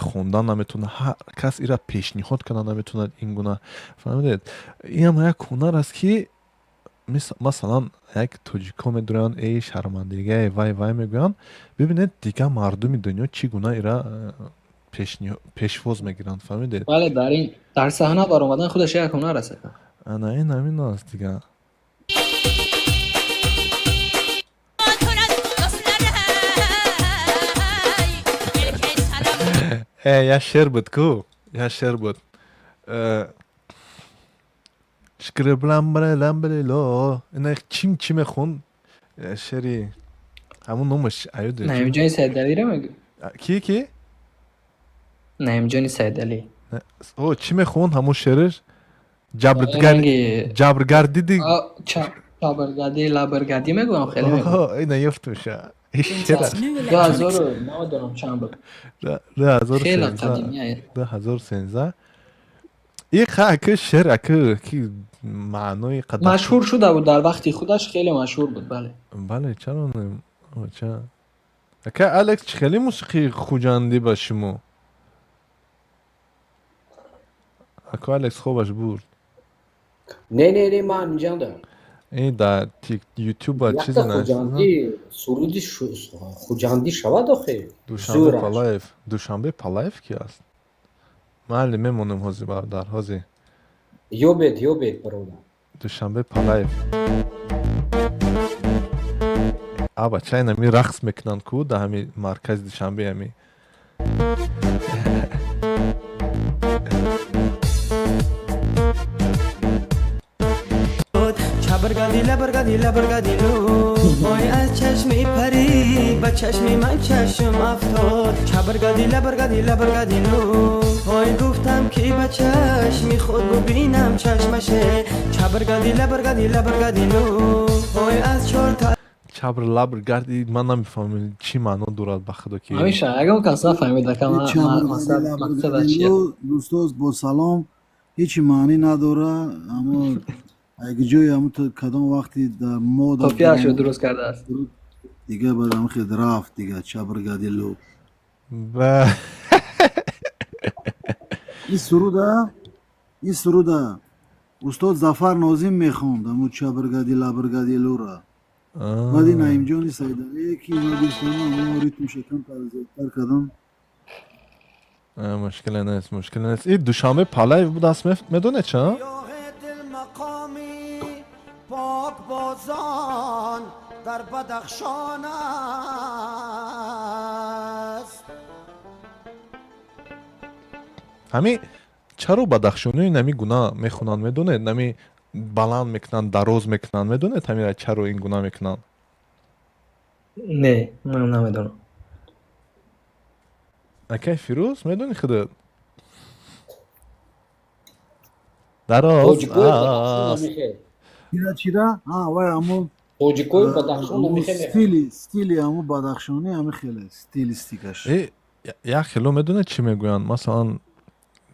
хондан наметавонад, ҳар кас ира пешниҳод кардан наметавонад ин гуна, фаҳмидед? Инам як ҳунар аст, ки масалан як тоҷикҳо медуранд, эй, шармандагиае, вай вай мегӯянд. Бибинед, дигар мардуми дунё чӣ гуна ира пешвоз мегиранд, фаҳмидед? Бале, дар ин дар саҳна баромадан худаш як ҳунар аст, ака. Ана ин ҳамин аст дигар. Як шеър буд ку, як шеър буд. Шкриблам-бре-лам-бре-ло. Ина чим чӣ мехонд? Шеъри ҳамун номаш аёд. Наимҷони Сайдалиро мегӯ? Ки? Наимҷони Сайдалӣ. О, чӣ мехонд ҳамун шеъраш? Ҷабргардиди. Чабргардӣ, лабргардӣ мегӯям, хеле мегӯям. Ина ёфтумша. Шеър аст. 2000 намедонам чанд буд. 2013. Хеле қадимия. 2013. И ха ака шеър ака ки маънои қадар Машҳур шуда буд дар вақти худаш, хеле машҳур буд, бале. Бале, чаро не? Ча ака Алекс, чӣ хеле мусиқии хуҷандӣ ба шумо? Ака Алекс хобаш бурд. Не, не, не, ман инҷандам. Ин дар ютуба чизе Якта хуҷандӣ, суруди хуҷандӣ шавад охе. Душанбе Зӯраш. Палаев, Душанбе Палаев ки аст? Майли, мемонем ҳозир, бародар, ҳозир. Ёбед, ёбед, бародар. Душанбе Палаев. А бача ин ҳами рақс мекунанд ку дар ҳами маркази Душанбе ҳами. Чабргадӣ лабргадӣ лабргадилу, ой, аз чашми парӣ ба чашми ман чашм афтод. Чабргадӣ лабргадӣ лабргадилу, ой, гуфтам ки ба чашми худ бубинам чашмаше. Чабргадӣ лабргадӣ лабргадилу, ой, аз чорта Чабр лабр гарди, ман намефаҳмам, чӣ маъно дорад, ба худо ки. Ҳамеша ягон кас нафаҳмид, ака, мақсада чия. Дӯстоз, бо салом, ҳечи маънӣ надора, аммо як ҷое ҳамун кадом вақти дар мода Қофияшо дуруст кардааст. Дига баъд ҳамин хел рафт, дига чабргадилу. Ба Ин суруда устод Зафар Нозим мехонд, ҳамун чабргади лабргадилура. Баъди Наимҷони Сайдалие ки ма гирифтам, ҳамун ритмша камтар зиёдтар кардам. Мушкиле нест, мушкиле нест. И Душанбе Палаев будааст, медонед ча? Мақоми покбозон дар Бадахшон аст. Ҳами чаро бадахшониё нами гуна мехонанд, медонед? Нами баланд мекунанд, дароз мекунанд, медонед, ҳамира чаро ин гуна мекунанд? Не, ман намедонам. Акай Фирӯз, медони худат? Дароз Тоҷикои Бадахшон аст. намехе. Чира, чира? Вай, ҳамун Тоҷикои Бадахшон ҳамун намехе мехонанд. стили ҳамун бадахшонӣ ҳамин хеле стилистикаш. Э, як хело медонед чӣ мегӯянд? Масалан,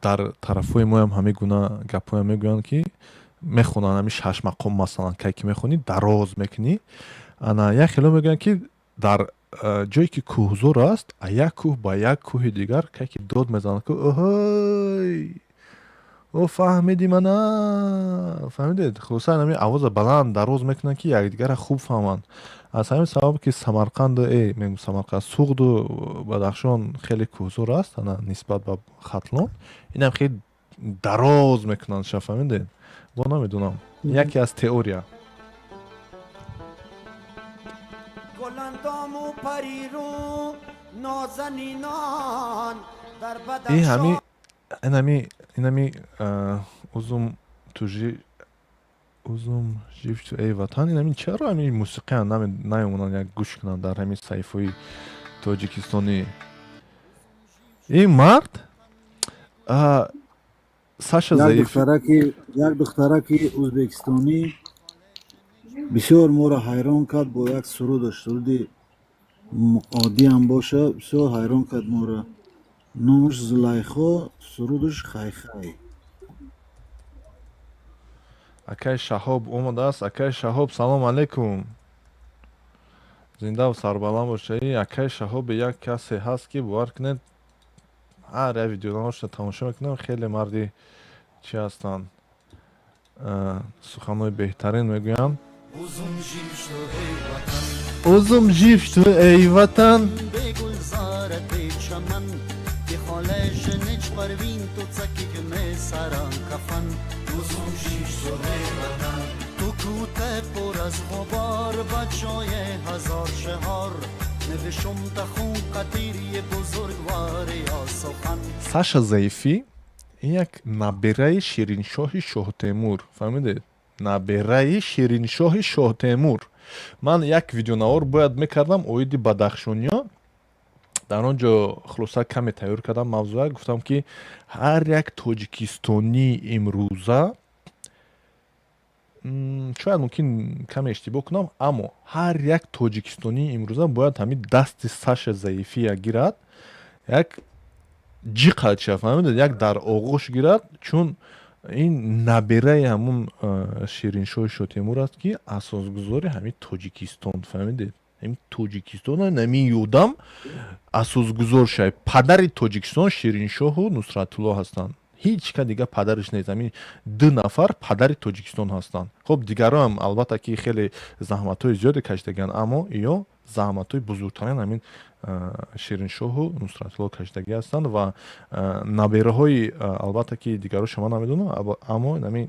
дар тарафҳои моям ҳамин гуна гапҳоям мегӯянд, ки мехонанд ҳамин шашмақом, масалан, кай ки мехонӣ, дароз мекунӣ. Ана як хело мегӯянд, ки дар ҷое ки кӯҳзор аст, а як кӯҳ ба як кӯҳи дигар кай ки дод мезананд, ки оҳой, о, фаҳмиди мана, фаҳмидед? Хулоса, ҳамин овоза баланд дароз мекунанд, ки якдигарро хуб фаҳманд. Аз ҳамин сабаб ки Самарқанду, мегӯм Самарқанд, Суғду Бадахшон хеле кӯҳзор аст, ана нисбат ба Хатлон инам хеле дароз мекунанд ша, фаҳмидед? Бо намедонам, яке аз теория. Гуландому париру нозанинон дар И ҳами Бадахшон. Инами узум тужи узум жив ту, эй ватан. Инами чаро ҳамин мусиқия наёмонанд, як гӯш кунанд дар ҳамин саҳифаҳои тоҷикистонӣ? Ин мард Саша Як Заиф. духтараки ӯзбекистонӣ бисёр моро ҳайрон кард бо як сурудаш, суруди оддиам боша, бисёр ҳайрон кард моро. Номаш Зулайхо, сурудаш «Хайхай». Акай Шаҳоб омадааст. Акай Шаҳоб, салом алейкум, зиндаву сарбаланд бошед. Акай Шаҳоби як касе ҳаст, ки бовар кунед, ҳар як видеонаошро тамошо мекунам. Хеле марди чӣ ҳастанд, суханҳои беҳтарин мегӯянд. Узум жив ту, эй ватан. بگلزارت چمن بخاله جنج پروین تو تکیک سران کفن. تو کوته پر از غبار، بچای هزار شهار نوشم تخون قطیری بزرگوار یا سخن. Саша Заифӣ ин як набираи Шириншоҳи Шоҳтемур, фаҳмидед? Набираи Шириншоҳи Шоҳтемур. Ман як видеонавор бояд мекардам оиди бадахшониё. Дар он ҷо хулоса каме тайёр кардам мавзӯа, гуфтам, ки ҳар як тоҷикистонии имрӯза, шояд мумкин каме иштибоҳ кунам, аммо ҳар як тоҷикистонии имрӯза бояд ҳамин дасти Саша Заифия гирад, як ҷиқад ша, фаҳмидед, як дар оғӯш гирад, чун ин набираи ҳамун Шириншоҳи Шоҳтемур аст, ки асосгузори ҳамин Тоҷикистон, фаҳмидед? Ҳамин Тоҷикистон ҳамин ёдам асосгузор шай. Падари Тоҷикистон Шириншоҳу Нусратулло ҳастанд, ҳеҷ ка дига падараш нест. Ҳамин ду нафар падари Тоҷикистон ҳастанд. Хуб, дигароам албатта ки хеле заҳматҳои зиёде кашидагианд, аммо ё заҳматҳои бузургтарин ҳамин Шириншоҳу Нусратулло кашидагӣ ҳастанд ва набераҳои, албатта ки дигаро шума намедонам, аммо ҳамин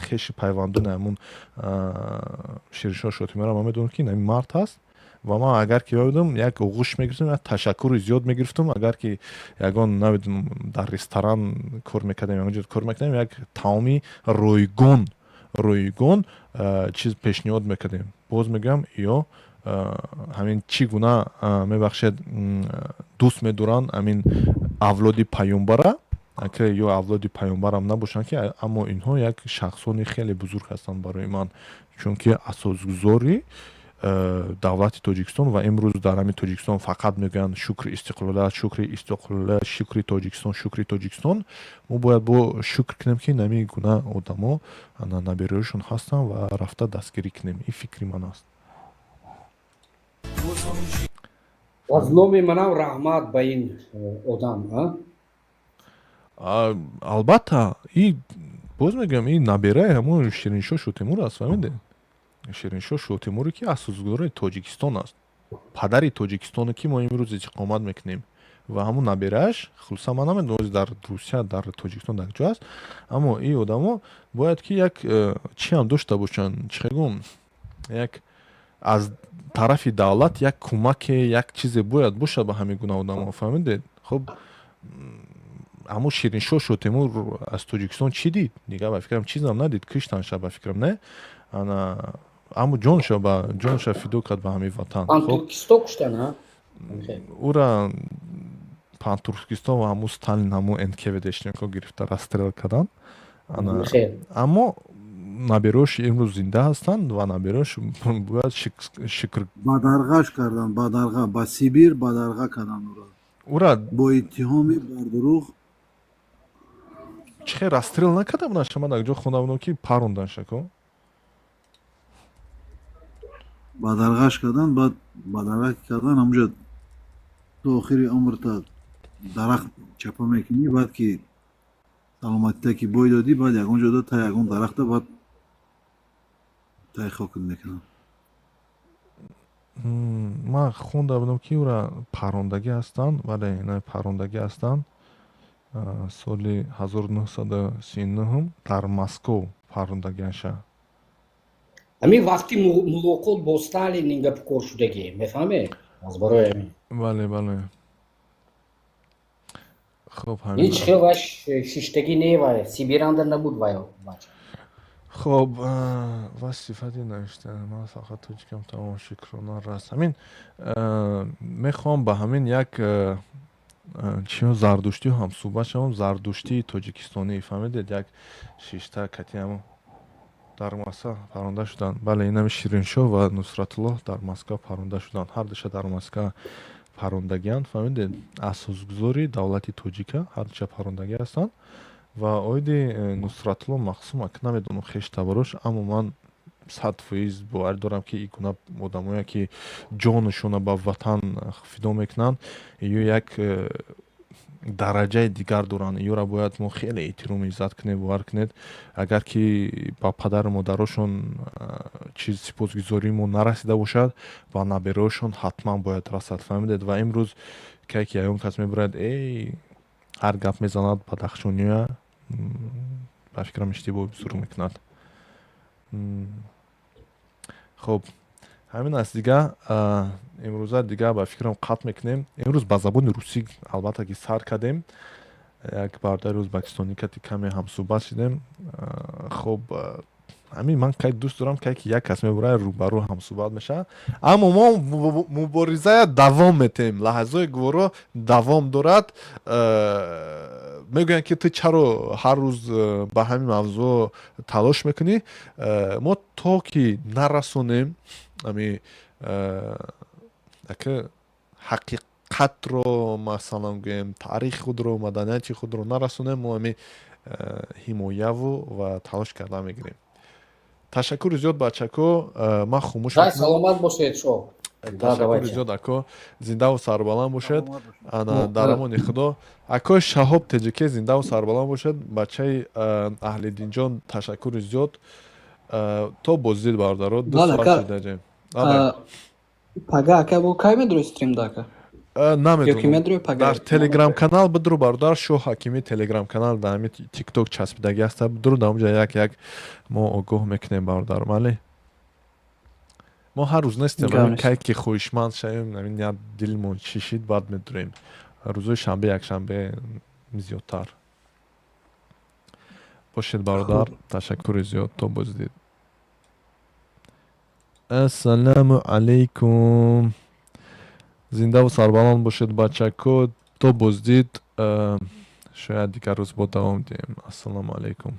хеши пайвандони ҳамун Шириншоҳ Шоҳтемурро ман медонам, ки ҳамин мард ҳаст. Ва ман агар ки мебудам, як оғӯш мегирифтам, як ташаккури зиёд мегирифтам. Агар ки ягон, намедонам, дар ресторан кор мекардем, ягон ҷо кор мекардем, як таоми ройгон чиз пешниҳод мекардем. Боз мегӯям, ё ҳамин чӣ гуна, мебахшед, дӯст медоранд ҳамин авлоди паёмбара, ё авлоди паёмбарам набошанд ки, аммо инҳо як шахсони хеле бузург ҳастанд барои ман, чунки асосгузори давлати Тоҷикистон. Ва имрӯз дар ҳамин Тоҷикистон фақат мегӯянд: шукри истиқлолият, шукри истиқлолият, шукри Тоҷикистон, шукри Тоҷикистон. Мо бояд бо шукр кунем, ки ҳамин гуна одамо набераҳояшон ҳастанд ва рафта дастгирӣ кунем. Ин фикри ман аст. Аз номи манам раҳмат ба ин одам. Албатта, и боз мегӯям, ин набераи ҳамон Шириншоҳ Шотемур аст, фаҳмидед? Шириншоҳ Шотемуре, ки асосгузори Тоҷикистон аст, падари Тоҷикистоне, ки мо имрӯз истиқомат мекунем, ва ҳамун наберааш. Хулоса, ман намедонам, дар Русия, дар Тоҷикистон, дар ҷо аст, аммо ин одамо бояд ки як чӣ ҳам дошта бошанд, чӣ гум, як аз тарафи давлат як кӯмаке, як чизе бояд бошад ба ҳамин гуна одамо, фаҳмидед? Хуб, ҳамун Шириншоҳ Шотемур аз Тоҷикистон чӣ дид? Дига, ба фикрам, чизам надид, киштанша, ба фикрам, не? Ана, аммо ҷонша фидо кард ба ҳамин ватан. Пантуркисто куштан. Ура пантуркистон ва ҳамун Сталин, ҳамун НКВДшникҳо гирифта расстрел кардан. Аммо наберош имрӯз зинда ҳастанд ва наберош бояд шукр. Бадарғаш кардан, бадарға, ба Сибир бадарға кардан ура. Ура бо иттиҳоми бардурӯғ. Чӣ хел расстрел накарда буданд? Шама дар ҷо хонда будам, ки паронданша ко. Бадарғаш кардан, баъд бадарға кардан, ҳамунҷо то охири умрта дарахт чапа мекунӣ. Баъд ки саломатита ки бой додӣ, баъд ягон ҷода та ягон дарахта баъд тай хокат мекунанд. Ман хонда будам, ки ӯра парондагӣ ҳастанд, вале ина парондагӣ ҳастанд. Соли 1939 дар Москов парондагиаша. Ҳамин вақти мулоқот бо Сталин ин гапи кор шудагӣ, мефаҳмед, аз барои ҳамин. Бале, хуб. Ҳеҷ хел вай шиштагӣ не, вай сибиранда набуд вай. Хоб, ва сифати навишта: ман фақат тоҷикам, тамом, шукрона раст. Ҳамин мехоҳам ба ҳамин як чи зардуштӣ ҳамсӯҳбат шавам, зардуштии тоҷикистонӣ, фаҳмидед? Як шишта кати ҳамо дар Москва паронда шуданд. Бале, инами Шириншоҳ ва Нусратуллоҳ дар Москва паронда шуданд, ҳардуша дар Москва парондагианд, фаҳмидед? Асосгузори давлати тоҷика ҳардуша парондагӣ ҳастанд. Ва оиди Нусратулло Мақсум ак намедонам хештабарош, аммо ман 100% боварӣ дорам, ки ин гуна одамое, ки ҷонашонро ба ватан фидо мекунанд, ё як дараҷаи дигар доранд. Ёра бояд мо хеле эҳтирому иззат кунем. Бовар кунед, агар ки ба падару модарошон чиз сипосгузории мо нарасида бошад, ба набераҳошон ҳатман бояд расад, фаҳмидед? Ва имрӯз кай ки ягон кас мебурад, эй, ҳар гап мезанад, бадахшония, ба фикрам, иштибоҳи бузург мекунад. Хуб, ҳамин аст дига. Имрӯза дига, ба фикрам, қатъ мекунем. Имрӯз ба забони русӣ албатта ки сар кардем, як бародари ӯзбакистонӣ кати каме ҳамсӯҳбат шудем. Хуб, ҳамин ман кай дӯст дорам, кай ки як кас мебурад, рӯбарӯ ҳамсӯҳбат мешавад. Аммо мо муборизая давом метем, лаҳзаи гуворо давом дорад. Мегӯянд, ки ту чаро ҳар рӯз ба ҳамин мавзӯъ талош мекунӣ? Мо то ки нарасонем ами ака ҳақиқатро, масалан гӯем, таърихи худро, маданияти худро нарасонем, мо ами ҳимояву ва талош карда мегирем. Ташаккури зиёд, бачако, ман хомӯш. Саломат бошед, шо. Ташаккури зиёд, ако, зиндаву сарбаланд бошед. Ана, дар амони Худо, акои Шаҳоб Теҷике, зиндаву сарбаланд бошед. Бачаи Аҳлиддинҷон, ташаккури зиёд. То боздид, бародаро, ду соат шудаҷем. Пага, ака, бо кай медрои стрим да, ака? Намедонам, дар телеграм канал бидуру, бародар. Шоҳ Ҳакими телеграм канал дар ҳами Тикток часпидагӣ аста, бидуру, дар онҷа як як мо огоҳ мекунем, бародар. Мале. Мо ҳар рӯз нестем. Гап нест. Кай ки хоҳишманд шавем, ҳамин як дилмон шишид, баъд медурем. Рӯзои шанбе, якшанбе зиёдтар бошед. Бародар, ташаккури зиёд, то боздид. Ассалому алайкум, зиндаву сарбаланд бошед, бачако, то боздид. Шояд дигар рӯз бо давом диҳем. Ассалому алайкум.